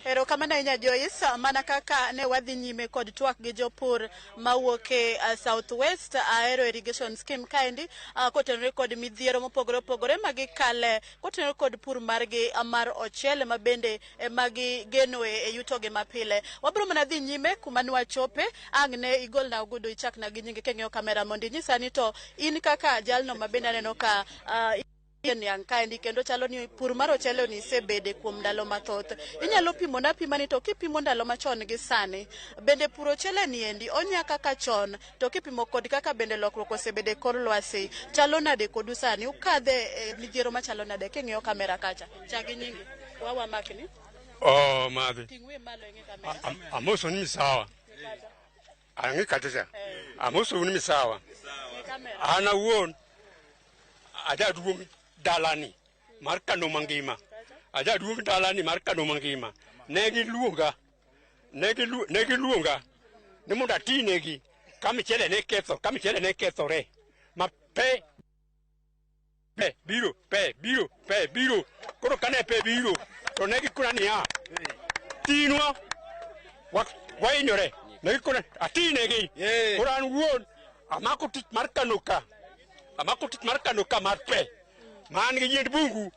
Erokamano ahinya Joyce, mana kaka ne wadhi nyime kod twak gi jopur mawuok e South West Ahero Irrigation Scheme kaendi, kotenore kod midhiero mopogore opogore ma gikale kotenore kod pur margi mar ochele ma bende magigeno e yutogi mapile. Wabiro mana dhi nyime kuma nwachope, ang' ne igolna ogudu ichakna gi nyingi king'iyo kamera mondo inyisa ni to in kaka jalno ma bende aneno ka niang' kaendi kendo chalo ni pur mar ochele ni isebede kuom ndalo mathoth. Inyalo pimo na pima ni to kipimo ndalo machon gi sani, bende pur ochele ni endi onya kaka chon, to kipimo kod kaka bende lokruok osebede kor lwasi, chalo nade kodu sani? Ukadhe midhiero machalo nade king'iyo kamera kacha? Chak gi nyingi. Wawa makni. Oh, madhi. Ting'we malo ing'i kamera. Amoso ni misawa. Ang'i kacha. Amoso ni misawa. An awuon ajaduong' dalani mar Kano mangima. Ajaduong' dalani mar Kano mangima. Ne giluonga. Ne giluonga ni mondo atinegi ka michele ne ketho, ka michele ne kethore. Ma pe biro, pe biro, pe biro. Koro kane pe biro to ne gikona niya, tinwa wahinyore. Ne gikona atinegi. Koro an wuon amako tich mar Kano ka. Amako tich mar Kano ka mar pe. Man gi yiend bungu,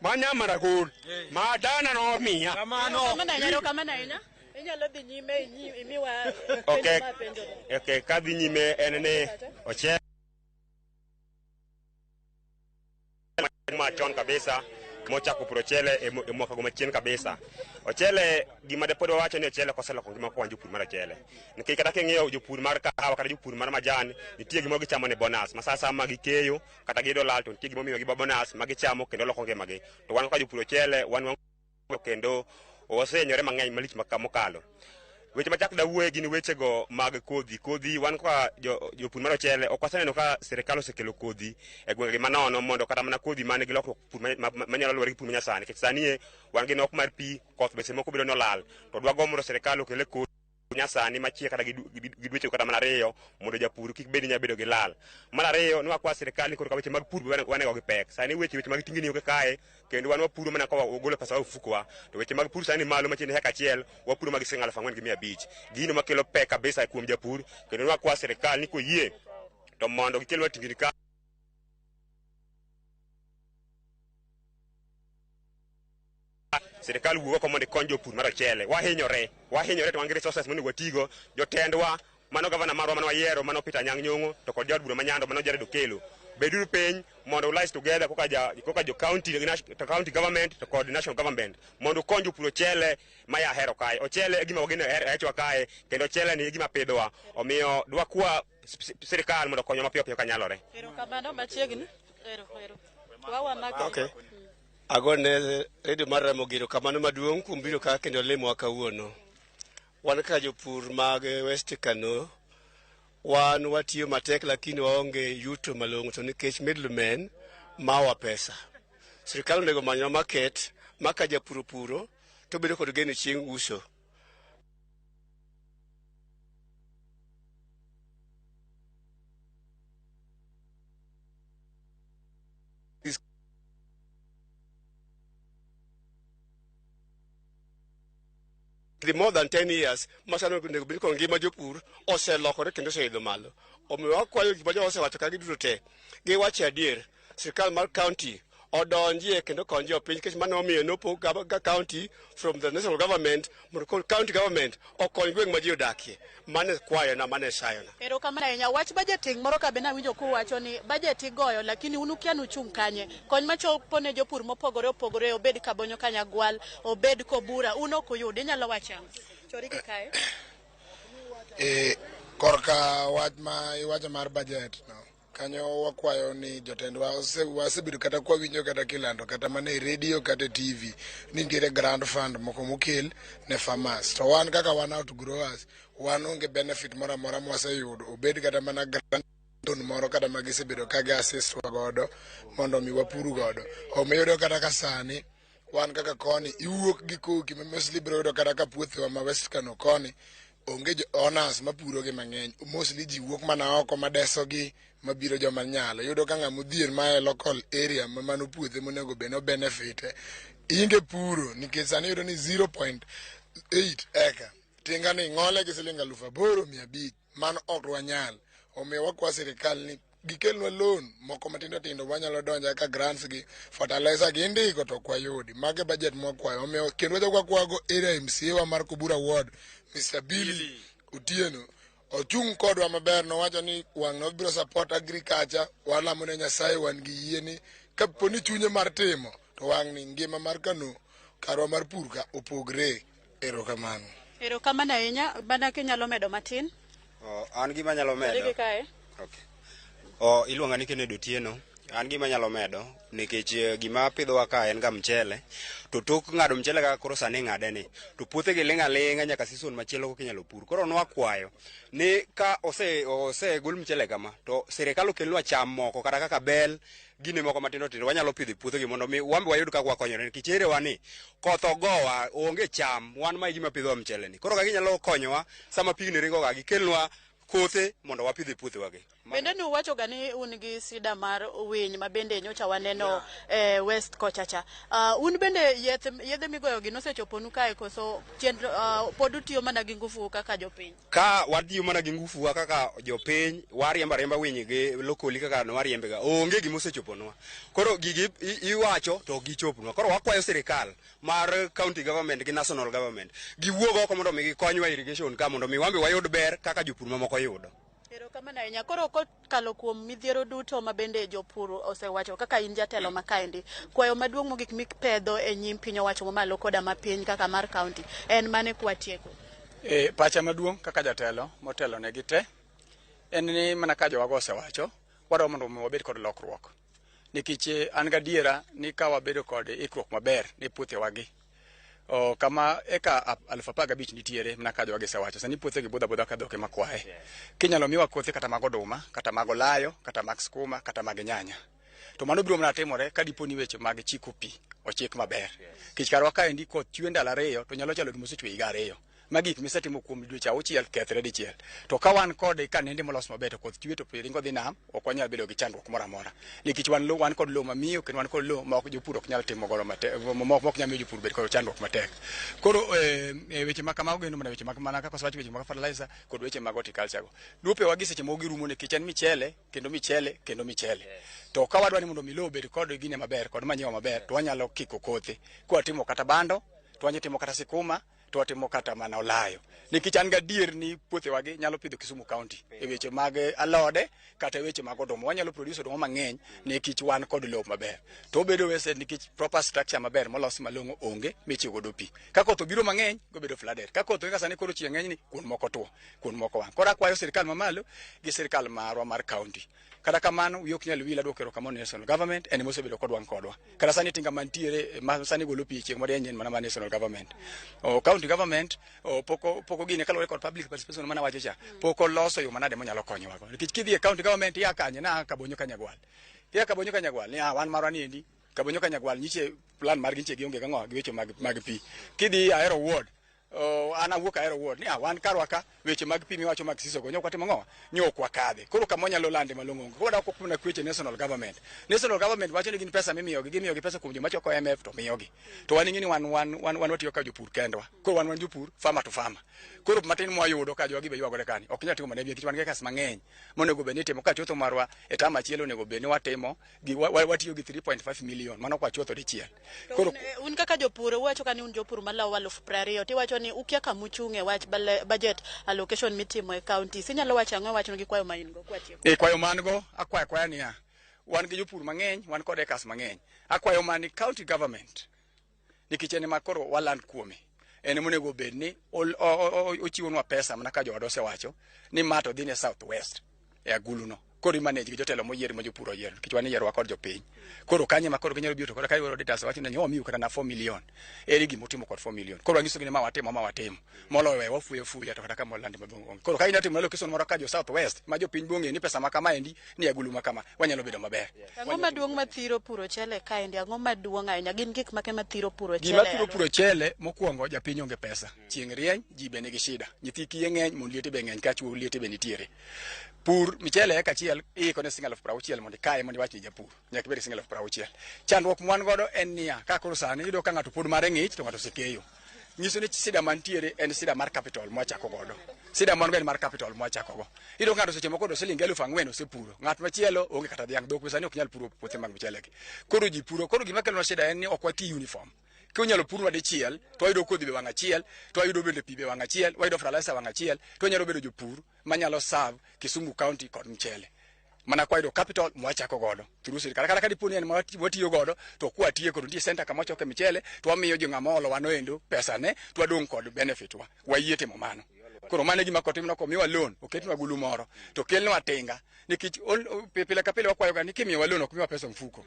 ma nyamaragol, ma dana nomiya. Erokamano ahinya. Inyalo dhi nyime imiwa Okay. Okay, kadhi nyime en ni ochele machon kabisa Mochako puro ochele e mwaka go machien kabisa. Ochele gima de pod wawacho ni ochele koseloko ngima kwa jopur mar ochele. Nikech kata king'iyo jopur mar kahawa kata jopur mar majan, nitie gimoro gichamo ne bonus. Ma sa ma gikeyo kata giyudo lal to nitie gimomiyo gi bonus ma gichamo kendo loko ngimagi. To wan kaka jopur ochele wan kendo wasehinyore mang'eny malich mokalo. Weche machak dawuoye gin wechego mag kodhi. Kodhi wan kaka jopur mar ochele ok waseneno ka sirikal osekelo kodhi e gwengegi manono mondo kata mana kodhi man gi lokruok pur manyalo luwore gi pur manyasani. Nikech sani e wan gi nok mar pi, koth be seche moko bedo nolal. To dwagombo mondo sirikal okele kodhi nyasani machiek kata gi dweche kata mana 2 mondo japur kik bed ni nyalo bedo gi lal. Mar ariyo ni wakwa sirikal ni korka weche mag pur be wanego gi pek. Sani weche mag tingni onge kae kendo wan wapuro mana ka wagolo pesa wa e ofukowa. To weche mag pur sani malo machiegni heka achiel wapuro mag siling 4,500. Gino makelo pek kabisa kuom japur kendo wakwa sirikal ni koyie to mondo gikelnwa tingni ka sirikal wuok oko mondo ikony jopur mar ochele. Wahinyore to wan gi resources monego watigo. Jotendwa mano gavana marwa mane wayiero mano Peter Anyang' Nyong'o to kod jaod bura ma Nyando mano Jared Okello. Beduru piny mondo uliaise together koka jo county, county government to kod national government mondo ukony jopur ochele ma ya hero kae. Ochele e gima wageno e hechwa kae kendo ochele ni e gima pidhowa. Omiyo dwakwa sirikal mondo okonywa mapiyo piyo kanyalore. Erokamano machiegni. Ero. Wawa mako. Okay. Agone redio mar Ramogi erokamano maduong' kuom biro ka kendo limowa kawuono. Wan ka jopur mag West Kano, wan watiyo matek lakini waonge yuto malong'o to nikech middlemen mawa pesa. Sirikal onego omanywa market ma ka japur opuro to obedo kod geno chieng' uso. The more than 10 years masano onego bed kod ngima jopur oselokore kendo oseidho malo. Omiyo wakwayo gik ma jowa osewacho ka giduto te, giwacho adier, sirikal mar county odonjie kendo kony jopiny nikech mano omiyo nopog county from the national government mondo koro county government okony gweng' ma ji odakie. Mano e kwayona, mano e sayona. Erokamano ahinya. Wach budgeting moro ka be nawinjo kuwacho ni budget igoyo lakini un ukia ni uchung' kanye. Kony machopo ne jopur mopogore opogore obed Kabonyo Kanyagwal, obed Kobura, un ok uyud. Inyalo wacho ang'o? Chori gi kae. Korka wach ma iwacho mar budget no, kanyo wakwayo ni jotendwa wasebedo kata kwawinjo kata kilando kata mana e radio kata e TV ni nitiere grant fund moko mokel ne farmers. To wan kaka wan outgrowers, wan onge benefit moro amora mwaseyudo, obed kata mana grant moro kata ma gisebedo ka gi assist wa godo mondo mi wapur godo. Omiyo iyudo kata ka sani wan kaka koni iwuok gi koki ma mostly biro yudo kata ka puothewa ma West Kano koni onge jo owners mapuro gi mang'eny. Mostly ji wuok mana oko madeso gi mabiro joma nyalo. Iyudo ka ng'ama odhier ma e local area ma mano puothe monego bed ni benefit inge puro nikech sani iyudo ni 0.8 acre tinga ni ng'ole gi siling 8,500 mano ok wanyal. Omiyo wakwa sirikal ni gikelnwa loan moko matindo tindo wanyalo donjo kaka grants gi fertilizer gi indiko to ok wayudi. Mago e budget mwakwayo. Omiyo kendo wachako wakwago area MCA wa mar Kobura Ward Mr. Billy Otieno ochung' kodwa maber. Nowacho ni wang' nobiro support agriculture. Walamo ne Nyasaye wan gi yie ni kapo ni chunye mar timo to wang' ni ngima mar Kano karwa mar pur ka opogre. Erokamano. Erokamano ahinya. Mana kinyalo medo matin. An gima anyalo medo. Chori gi kae. Okay. Iluonga ni Kennedy Otieno. An gima anyalo medo nikech gima pidhowa ka en ga mchele. To tok ng'ado mchele kaka koro sani ing'ade ni, to puothe gi ling' aling'a nyaka season machielo koka inyalo pur. Koro nwakwayo ni ka osegol mchele kama, to sirikal okelnwa cham moko kata kaka bel, gine moko matindo tindo wanyalo pidho e puothegi mondo mi wan be wayud kaka wakonyore. Nikech erewa ni koth ogowa, onge cham, wan ma e gima pidhowa mchele ni. Koro ka ginyalo konyowa sama pigni ringo ga, gikelnwa kothe mondo wapidh e puothewa gi. Bende ni uwacho ga ni un gi sida mar winy ma bende nyocha waneno West kocha cha. Un bende yedhe migoyo gi nosechoponu kae koso chenro pod utiyo mana gi ngufu kaka jopiny? Ka watiyo mana gi ngufu wa kaka jopiny, wariembo ariemba winy gi lokoli kaka nwariembe ga. Onge gima osechoponwa. Koro gigi iwacho to ok gichopnwa. Koro wakwayo sirikal mar county government gi national government giwuog oko mondo mi gikonywa irrigation ka mondo mi wan be wayud ber kaka jopur mamoko yudo. Erokamano ahinya. Koro kokalo kuom midhiero duto ma bende jopur osewacho kaka in jatelo ma kaendi, kwayo maduong' mogik mipedho e nyim piny owacho mamalo koda mapiny kaka mar county en mane kwatieko? E, pacha maduong' kaka jatelo motelo negi te en ni mana ka jowago osewacho, wadwa mondo mi wabed kod lokruok. Nikech an gadiera ni ka wabedo kod ikruok maber ne puothewagi, o, kama eka 15,000 nitiere mana ka jowagi osewacho, sani puothegi budho abudha ka dhok ema kwaye. Kinyalo miwa kothe kata mag oduma, kata mag olayo, kata mag skuma, kata mag nyanya. To mano biro mana timore ka dipo ni weche mag chiko pi ochik maber. Nikech karwa kaendi koth chwe ndalo 2 to nyalo chalo gima osechwe higa 2. Ma gik misetimo kuom dweche 6 kethre dichiel. To ka wan kod kanende molos maber to koth chwe to pi ringo dhi nam, ok wanyal bedo gi chandruok moro amora. Nikech wan wan kod lowo mamiyo kendo wan kod lowo ma ok jopur ok nyal timo godo matek, ma ok nyal miyo jopur bed kod chandruok matek. Koro weche ma kamago gin mana weche mag mana kaka osewach weche mag fertilizer kod weche mag horticulture go. Lopewa gi seche moko girumo nikech en michele kendo michele kendo michele. To ka wadwa ni mondo mi lowo obed kod gine maber kod manyiwa maber to wanyalo kiko kothe. Kwatimo kata bando, to wanyalo timo kata sikuma, to watimo kata mana olayo. Nikech an gadier ni puothewagi nyalo pidho Kisumu County e weche mag alode kata e weche mag oduma. Wanyalo produce oduma mang'eny nikech wan kod lowo maber. To obedo wasted nikech proper structure maber molos malong'o onge michiwo godo pi. Ka koth obiro mang'eny, gobedo flooded. Ka koth onge sani koro chieng' ng'eny ni kuond moko tuo, kuond moko wang'. Koro akwayo sirkal mamalo gi sirkal marwa mar county. Kata kamano wiyi ok nyal wil aduoko erokamano ne national government en ema osebedo kodwa kodwa. Kata sani tinga mantiere ma sani golo pi e chieng' marieny en mana mar national government. O county government o poko poko gine kaluwore kod public participation mana wacho cha. Pok oloso yo manade monyalo konyowa go. Nikech kidhi e county government ia kanye na Kabonyo Kanyagwal. Ia Kabonyo Kanyagwal ni wan marwa ni endi Kabonyo Kanyagwal nyiche plan margi nyiche gionge gang'o gi weche mag pi. Kidhi Ahero ward an awuok Ahero ward ni wan karwa ka weche mag pi miwacho mag siso go nyok watimo ang'o nyok wakadhe. Koro kama wanyalo lande malong'o onge. Koro wadok kuna weche national government. National government wacho ni gin pesa mimiyogi, gimiyogi pesa kuom joma choko MF to miyogi. To wan ing'e ni wan watiyo ka jopur kendwa. Koro wan jopur farmer to farmer. Koro matin mwayudo ka jogi be ywagore kani. Ok nyal timo mana nikech wan gi acres mang'eny monego bed ni itimo ka chotho marwa e term achiel onego bed ni watimo gi watiyo gi 3.5 million mano kwa chotho dichiel. Koro un kaka jopur uwacho ka ni un jopur malawo 20,000 tiwacho ni ukia kamuchung' e wach budget allocation mitimo e county. Inyalo wacho ang'o wachno gi kwayo ma in go kwatieko? E kwayo man go akwayo akwaya niya wan gi jopur mang'eny, wan kod acres mang'eny. Akwayo mani county government nikech en ema koro waland kuome. En monego bed ni ochiwonwa pesa mana ka jowadwa osewacho ni ma to dhi ne South West e aguluno. Koro imanage gi jotelo moyier ma jopur oyiero nikech wan iyierowa kod jopiny. Koro kanyo ema koro ginyalo biro to koro ka iwero auditors wacho ni wamiu kata na 4 million. Ere gima utimo kod 4 million? Koro wanyisogi ni ma watimo ma watimo. Moloyo we wafuyo fuya to kata kama walandi maduong' onge. Koro ka inyalo timo allocation moro ka jo South West ma jopiny bong'e ni pesa ma kama endi ni agulu ma kama wanyalo bedo maber. Ang'o maduong' mathiro puro chele kaendi? Ang'o maduong' ahinya? Gin gik make mathiro puro chele? Gima thiro puro chele mokwongo japiny onge pesa. Chieng' rieny, ji be nigi shida. Nyithi kiye ng'eny, mon liete be ng'eny ka chuo liete be nitiere. Pur michele eka achiel iiko ne siling 60,000 mondo ikaye mondo iwach ni japur. Nyaka ibed gi siling 60,000. Chandruok mwan godo en niya, ka koro sani iyudo ka ng'ato pod mare ng'ich to ng'ato osekeyo. Nyiso ni sida mantiere en sida mar capital mwachako godo. Sida mwan go en mar capital mwachako go. Iyudo ka ng'ato seche moko oyudo siling 4,000 osepuro. Ng'at machielo onge kata dhiang', dhok sani ok nyal puro puothe mag michele gi. Koro ji puro. Koro gima kelonwa shida en ni ok wati uniform. Kinyalo purnwa dichiel, to wayudo kodhi be wang' achiel, to wayudo bende pi be wang' achiel, wayudo fertilizer wang' achiel, to wanyalo bedo jopur manyalo serve Kisumu County kod mchele. Mana kwa yudo capital mwachako godo through sirkal. Kata ka dipo ni en mwatiyo godo, to kwatieko to nitie center kama wachoke michele, to wamiyo jo ng'ama olowa noendo pesa ne, to wadong' kod benefit wa. Wayie timo mano. Koro mano e gima kotimnwa komiwa loan, oketnwa agulu moro, to kelnwa tinga. Nikech pile ka pile wakwayoga ni kimiyowa loan ok miwa pesa mfuko.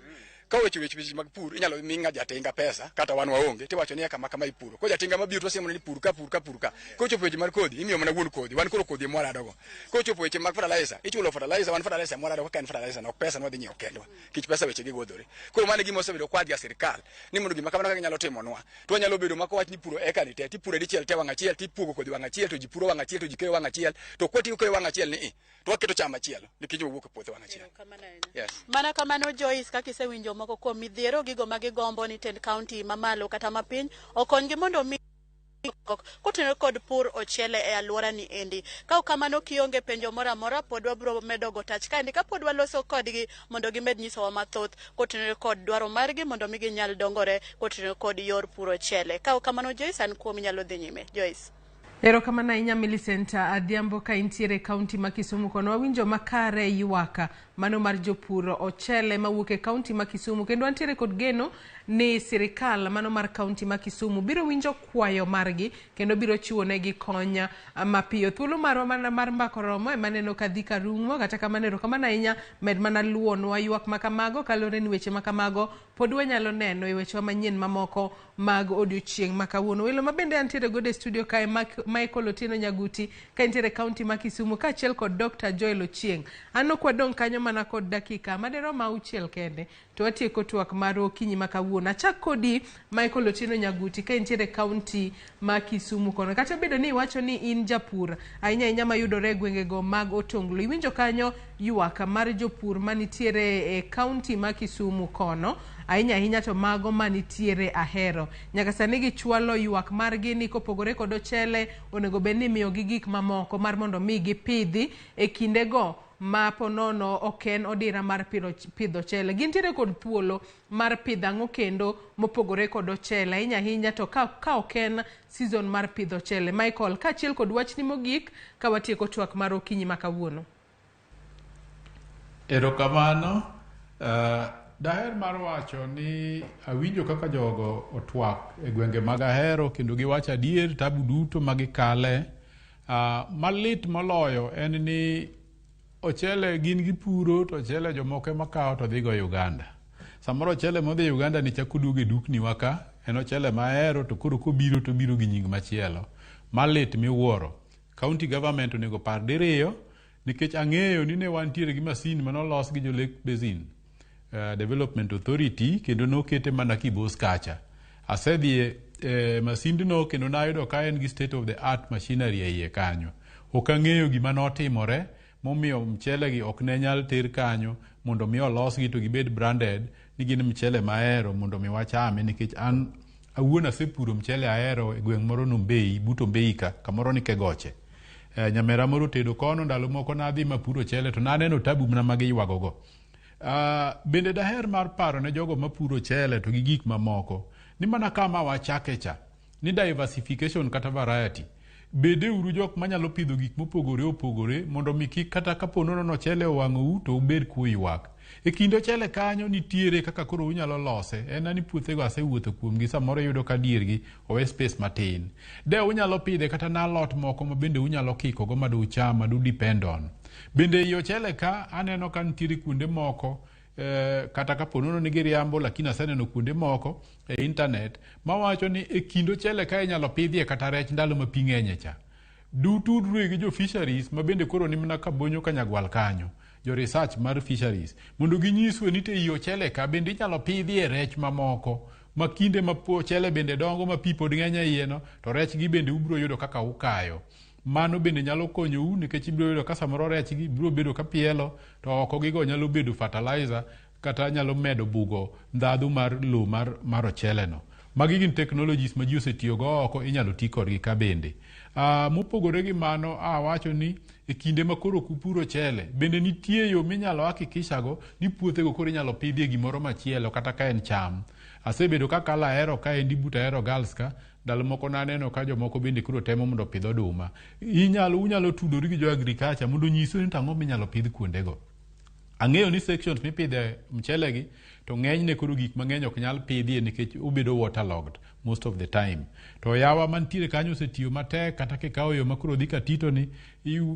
Ka weche weche mag pur inyalo mi ng'a jatinga pesa kata wan waonge tiwacho ni kama kama ipuro. Ko jatinga mabiro to wasiemo ni pur ka pur ka pur ka. Kochopo weche mar kodhi imiyo mana wuon kodhi, wan koro kodhi mwarado go. Kochopo weche mag fertilizer ichulo fertilizer, wan fertilizer mwarado kaka en fertilizer no ok pesa nwadhi nyiewo kendwa. Kich pesa weche gi godhore. Koro mano e gima osebedo kwadhi a sirkal ni mondo gima kamano kaka ginyalo timonwa. To wanyalo bedo ma kowach ni puro eka ni te tipuro dichiel te wang' achiel tipuogo kodhi wang' achiel to ji puro wang' achiel to ji keyo wang' achiel to kwatieko keyo wang' achiel ni to waketo cham machielo nikech wawuok e puothe wang' achiel. Yes. Mana kamano Joyce, kaka isewinjo moko kuom midhiero gigo ma gigombo ni tend county mamalo kata mapiny okonygi mondo mi kotenore kod pur ochele e alwora ni endi. Ka ok kamano kionge penjo moro amora pod wabiro medo go tach kaendi kapod waloso kodgi mondo gimed nyisowa mathoth kotenore kod dwaro margi mondo mi ginyal dongore kotenore kod yor pur ochele. Ka ok kamano Joyce, an kuom inyalo dhi nyime. Joyce. Erokamano ahinya Millicent Adhiambo ka intiere e kaunti ma Kisumu kono. Wawinjo makare ywak mano mar jopur ochele mawuok e kaunti ma Kisumu, kendo wantiere kod geno ni sirikal mano mar kaunti ma Kisumu biro winjo kwayo margi kendo biro chiwo negi kony mapiyo. Thuolo marwa mana mar mbaka oromo ema neno ka dhi karumo, kata kamano erokamano ahinya med mana luwonwa ywak makamago kaluwore ni weche makamago pod wanyalo neno e wechewa manyien mamoko mag odiochieng' ma kawuono. Welo mabende antiere godo e studio kae Michael Otieno Nyaguti ka entiere e kaunti ma Kisumu kaachiel kod Dr. Joel Ochieng'. An ok wadong' kanyo mana kod dakika maderom 6 kende to watieko twak mar okinyi ma kawuono. Achak kodi Michael Otieno Nyaguti ka entiere e kaunti ma Kisumu kono. Kata obedo ni iwacho ni in japur ahinya ahinya mayudore e gwengego mag Otonglo, iwinjo kanyo ywak mar jopur manitiere e kaunti ma Kisumu kono, ahinya ahinya to mago manitiere Ahero. Nyaka sani gichwalo ywak margi ni kopogore kod ochele onego bed ni imiyogi gik mamoko mar mondo mi gipidhi e kindego ma ponono ok en odira mar pidho ochele. Gintiere kod thuolo mar pidho ang'o kendo mopogore kod ochele, ahinya ahinya to ka ok en season mar pidho ochele. Michael, kaachiel kod wachni mogik ka watieko twak mar okinyi ma kawuono. Erokamano. Daher mar wacho ni awinjo kaka jogo otwak e gwenge mag Ahero kendo giwacho adier tabu duto ma gikale. Malit moloyo en ni ochele gin gipuro to ochele jomoko ema kawo to dhigo Uganda. Samoro ochele modhi Uganda ni chako duogo e dukni wa ka, en ochele ma Ahero to koro kobiro to obiro gi nying machielo. Malit miwuoro. County government onego par diriyo nikech ang'eyo ni ne wantiere gi masin manolos gi jo Lake Basin Development Authority kendo nokete mana Kibos kacha. Asedhi e masindno kendo nayudo ka en gi state of the art machinery e iye kanyo. Ok ang'eyo gima notimore momiyo mchele gi ok ne nyal ter kanyo mondo mi olosgi to gibed branded ni gin mchele mahero mondo mi wachame, nikech an awuon asepuro mchele ahero e gweng' moro Nombei, but Ombei ka, kamoro ni Kegoche. Nyamera moro tedo kono, ndalo moko nadhi mapuro ochele to naneno tabu mana ma giywago go. Bende daher mar paro ne jogo mapuro ochele to gi gik mamoko ni mana kama wachake cha ni diversification kata variety, bede uru jok manyalo pidho gik mopogore opogore mondo mi kik kata kapo nono ochele owang'ou to ubed kuywak. E kind ochele kanyo nitiere kaka koro unyalo lose, en ni puothego asewuotho kuomgi, samoro iyudo ka diergi owe space matin. De unyalo pidhe kata na alot moko ma bende unyalo kikogo ma ducham ma du depend on. Bende ei ochele ka aneno ka nitiere kuonde moko kata kapo nono ni giriambo, lakini aseneno kuonde moko e internet mawacho ni e kind ochele ka inyalo pidhie kata rech ndalo ma pi ng'enye cha. Dutudre gi jo fisheries ma bende koro ni mana kabonyo kanyagwal kanyo, jo research mar fisheries mondo ginyiswe ni to ei ochele ka bende inyalo pidhie rech mamoko ma kinde ma ochele bende dongo ma pi pod ng'eny e iye no to rech gi bende ubiro yudo kaka ukayo. Mano bende nyalo konyou nikech ibiro yudo ka samoro rech gi biro bedo ka pielo to oko gigo nyalo bedo fertilizer kata nyalo medo bugo ndhadhu mar lowo mar ochele no. Magi gin technologies ma ji osetiyogo oko, inyalo ti kodgi ka bende. Mopogore gi mano, awacho ni e kinde ma koro ok upuro ochele, bende nitie yo minyalo hakikisha go ni puothego koro inyalo pidhie gimoro machielo kata ka en cham. Asebedo kakalo Ahero kaendi but Ahero Girls ka, ndalo moko naneno ka jomoko bende koro temo mondo opidh oduma. Unyalo tudori gi jo agriculture mondo onyisu ni to ang'o minyalo pidh kuondego. Ang'eyo ni sections mipidhe mchele gi to ng'enyne koro gik mang'eny ok nyal pidhie nikech obedo waterlogged most of the time. To yawa mantiere kanyo osetiyo matek, kata kikawo yo makoro dhi Katito ni,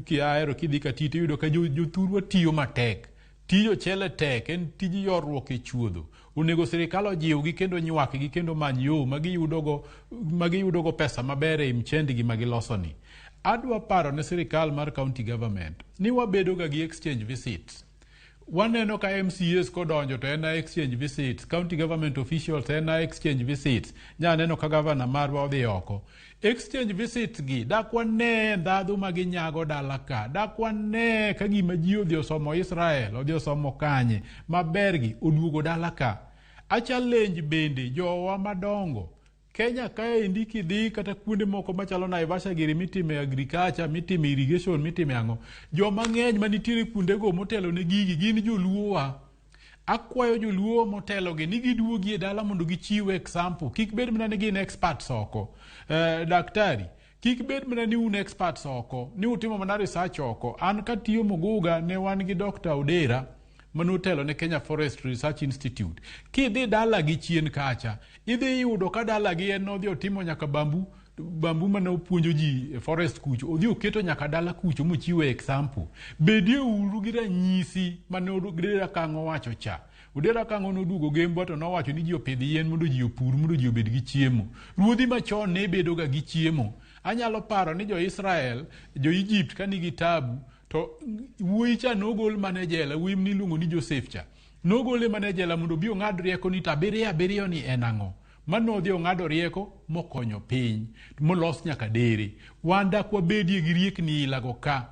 kiahero kidhi Katito iyudo ka jothurwa tiyo matek. Tij ochele tek, en tij yorruok e chuodho. Onego sirikal ojiwgi kendo nywakgi kendo many yo magiyudogo pesa maber ei mchendgi magilosoni. Adwa paro ne sirikal mar county government ni wabedo ga gi exchange visits. Waneno ka MCAs kodonjo to en a exchange visits, county government officials en a exchange visits. Nya neno ka governor marwa odhi oko. Exchange visits gi dak wane ndhadhu ma ginyago dala ka, dak wane ka gima ji odhi osomo Israel, odhi osomo kanye, maber gi oduogo dala ka. A challenge bende jowa madongo Kenya kaendi kidhi kata kuonde moko machalo Naivasha giri mitime agriculture, mitime irrigation, mitime ang'o. Joma ng'eny manitiere kuondego motelo ne gigi gin joluowa. Akwayo joluo motelo gi ni giduogi e dala mondo gichiw example. Kik bed mana ni gin experts oko. Daktari, Kik bed mana ni un experts oko, ni utimo mana research oko. An katiyo Muguga ne wan gi Dr. Odera manotelo ne Kenya Forest Research Institute. Kidhi dalagi chien kacha, idhi yudo ka dalagi en nodhi otimo nyaka bambu bambu mane opuonjo ji e forest kucho, odhi oketo nyaka dala kucho mochiwo example. Bedie uru gi ranyisi mane Odera Kang'o wacho cha. Odera Kang'o noduogo Gembwa to nowacho ni ji opidh yien mondo ji opur mondo ji obed gi chiemo. Ruodhi machon ne bedo ga gi chiemo. Anyalo paro ni jo-Israel, jo-Egypt ka nigi tabu to wuoyi cha nogol mana e jela, wuoyi miluongo ni Joseph cha. Nogole mana e jela mondo obi ong'ad rieko ni to abiriyo abiriyo ni en ang'o. Mano odhi ong'ado rieko mokonyo piny molos nyaka dere. Wan dak wabedie gi riekni ilago ka.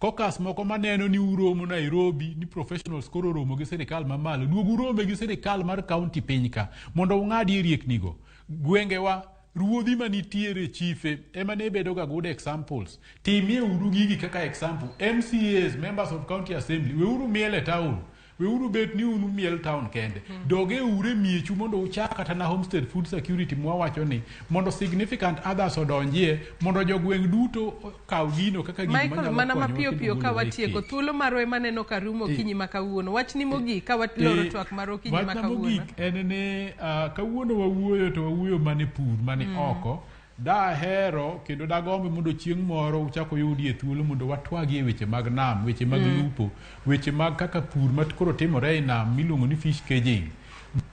Caucus moko maneno ni uromo Nairobi ni professionals koro oromo gi sirikal mamalo. Duog urome gi sirikal mar county piny ka mondo ung'adie rieknigo. Gwengewa ruodhi manitiere chife ema ne bedo ga good examples. Timie uru gigi kaka example. MCAs, members of county assembly, weuru miel e town. Weuru bet ni unu miel town kende. Doge ure miechu mondo uchak kata na homestead food security mwawacho ni mondo significant others odonjie mondo jogweng' duto okaw gino kaka gino Michael, manyalo mana konyowa mapiyo kendo piyo ka golowa e watieko kech. thuolo marwa ema neno ka rumo okinyi ma kawuono. Wachni mogik ka waloro twak mar okinyi ma Wachna kawuono. mogik en ni kawuono wawuoyo to wawuoyo mana e pur mani oko. Dahero kendo dagombi mondo chieng' moro uchak uyudie thuolo mondo watwagie weche mag nam, weche mag lupo, weche mag kaka pur ma koro timore e nam miluongo ni fish caging.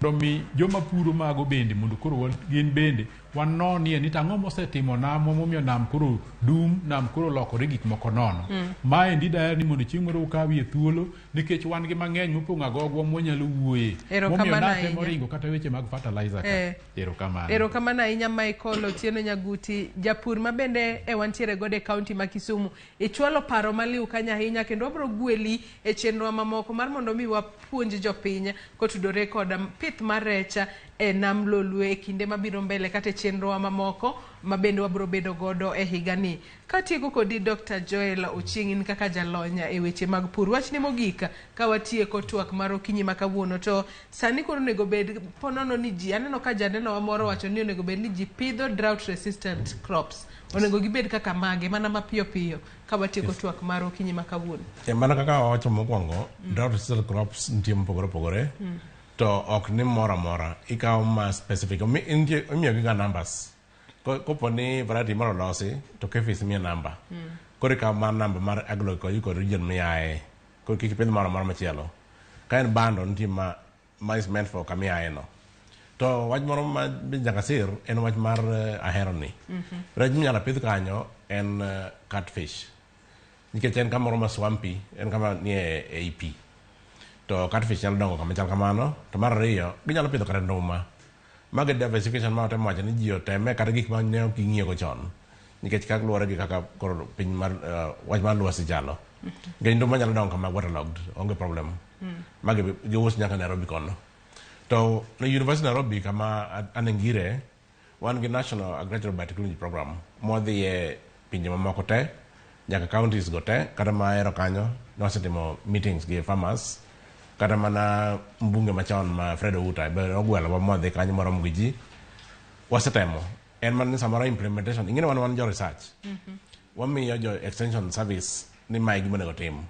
Mondo mi joma puro mago bende mondo koro gin bende wanonie ni to ang'o mosetimo namwa momiyo nam koro dum, nam koro lokore gik moko nono. Maendi daher ni mondo chieng' moro ukawie thuolo nikech wan gi mang'eny mopong'o agogwa mwanyalo wuoye. Erokamano Momiyo natemo ahinya. ringo kata weche mag fertilizer ka. Erokamano. Erokamano ahinya Michael Otieno Nyaguti, japur ma bende e wantiere godo e kaunti ma Kisumu. Ichwalo paro maliw kanyo ahinya kendo wabiro gweli e chenro mamoko mar mondo mi wapuonj jopiny kotudore kod pith mar rech e nam Lolwe e kinde mabiro mbele kata e chenro mamoko ma bende wabiro bedo godo e higani. Katieko kodi Dr. Joel Ochieng' in kaka jalony e weche mag pur. Wachni mogik ka watieko twak mar okinyi ma kawuono to sani koro onego bed ponono ni ji aneno ka janeno wa moro wacho ni onego bed ni ji pidho drought resistant crops. Onego gibed kaka mage mana mapiyo piyo ka watieko twak mar okinyi ma kawuono. Mana kaka wawacho mokwongo, drought resistant crops nitie mopogore opogore. To ok ni moro amora. Ikawo ma specific. Imiyo gi ga numbers. Kopo ni variety moro olosi, to KEPHIS miye namba. Koro ikawo mar namba mar agroecological region miaye. Koro kik ipidh moro amora machielo. Ka en bando nitie ma is meant for kama iaye no. To wach moro ma be nyaka sir en wach mar ahero ni. Rech minyalo pidh kanyo en catfish. Nikech en kamoro ma swampy, en kama nie ei pi. To catfish nyalo dongo kama chal kamano. To mar ariyo, ginyalo pidho kata nduma. Mago e diversification ma watemo wacho ni ji oteme kata gik ma ne ok ging'iyo go chon. Nikech kaka luwore gi kaka koro piny mar wach mar lwasi chalo. Nikech nduma nyalo dongo kama waterlogged, onge problem. Magi gius nyaka Nairobi kono. To e University Nairobi kama anengire, wan gi National Agricultural Biotechnology Program mwadhiye pinje mamoko te, nyaka counties go te, kata ma ahero kanyo, nwasetimo meetings gi farmers, kata mana mbunge machon ma Fred Outa be ogwelowa mwadhi kanyo mwaromo gi ji. Wasetemo. En mana ni samoro implementation, ing'e ni wan jo research. Wamiyo jo extension service ni mae gima onego tim.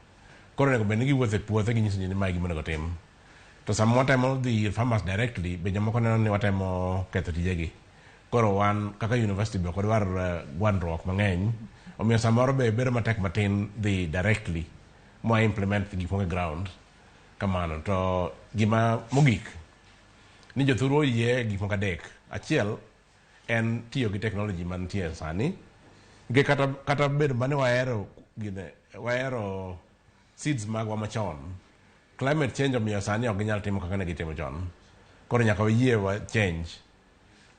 Koro onego bed ni giwuotho e puothe ginyiso ji ni mae gima onego tim. To sama watemo dhi ir farmers directly, be jomoko neno ni watemo ketho tijegi. Koro wan kaka university be ok wadwar gwandruok mang'eny. Omiyo samoro be bedo matek matin dhi directly mwa implement gik moko e ground. Kamano. To gima mogik, ni jothurwa oyie gik moko adek. Achiel en tiyo gi technology mantie sani. Nikech kata bedo mane wahero gine, wahero seeds magwa machon. Climate change omiyo sani ok ginyal timo kaka ne gitimo chon. Koro nyaka wayie wa change.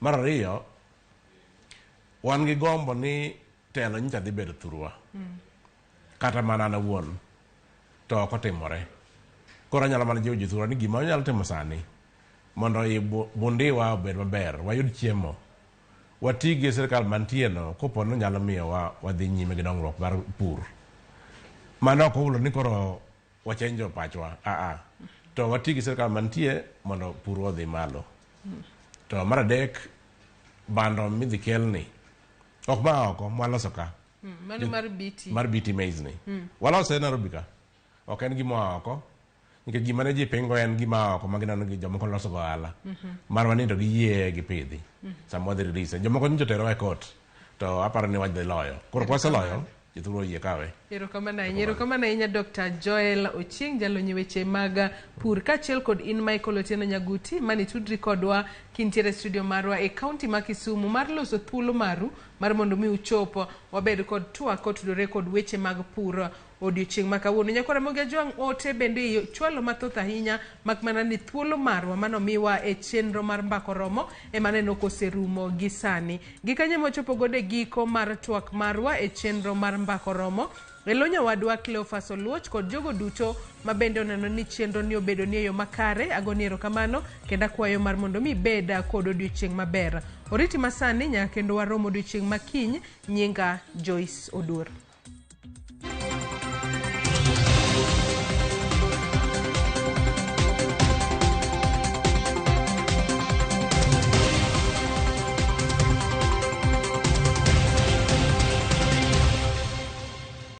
Mar ariyo, wan gi gombo ni telo nyocha dhi bedo thurwa. Kata mana an awuon. To ok otimore. Koro anyalo mana jiwo jothurwa ni gima wanyalo timo sani mondo i bundiwa obed maber, wayud chiemo. Wati gi sirikal mantie no kopo ni nyalo miyo wa wadhi nyime gi dongruok mar pur. Mano ok ohulo ni koro wachenjo pachwa. Aa. To wati gi sirikal mantie mondo pur odhi malo. To mar adek, bando midhi kelni Ok ma oko, mwaloso ka. Mano mar BT. Mar BT maize ni. Walose Nairobi ka. Ok en gima oa oko. Nikech gima ne ji pingo en gima oa oko ma gineno ni jomoko loso go ohala. Marwa ni to giyie gipidhi. Sama wadhi release. Jomoko nyocha oterowa e court. To aparo ni wadhi loyo. Koro kwaseloyo, jothurwa oyie kawe. Erokamano ahinya. Erokamano ahinya Dr. Joel Ochieng, jalony e weche mag pur, kaachiel kod in Michael Otieno Nyaguti, mane itudri kodwa kintiere e studio marwa e kaunti ma Kisumu mar loso thuolo maru mar mondo mi uchop wabed kod twak kotudore kod weche mag pur odiochieng' ma kawuono. Nyakwar Ramogi Ajwang' ote bende chwalo mathoth ahinya mak mana ni thuolo marwa manomiwa e chenro mar Mbaka Oromo ema aneno koserumo gi sani. Gi kanyo ema wachopo godo e giko mar twak marwa e chenro mar Mbaka Oromo. E lo nyawadwa Cleophas Oluoch kod jogo duto ma bende oneno ni chenro ni obedo ni e yo makare, agoni erokamano kendo akwayo mar mondo mi ibed kod odiochieng' maber. Oriti masani nyaka kendo warom odiochieng' ma kiny, nyinga Joyce Oduor.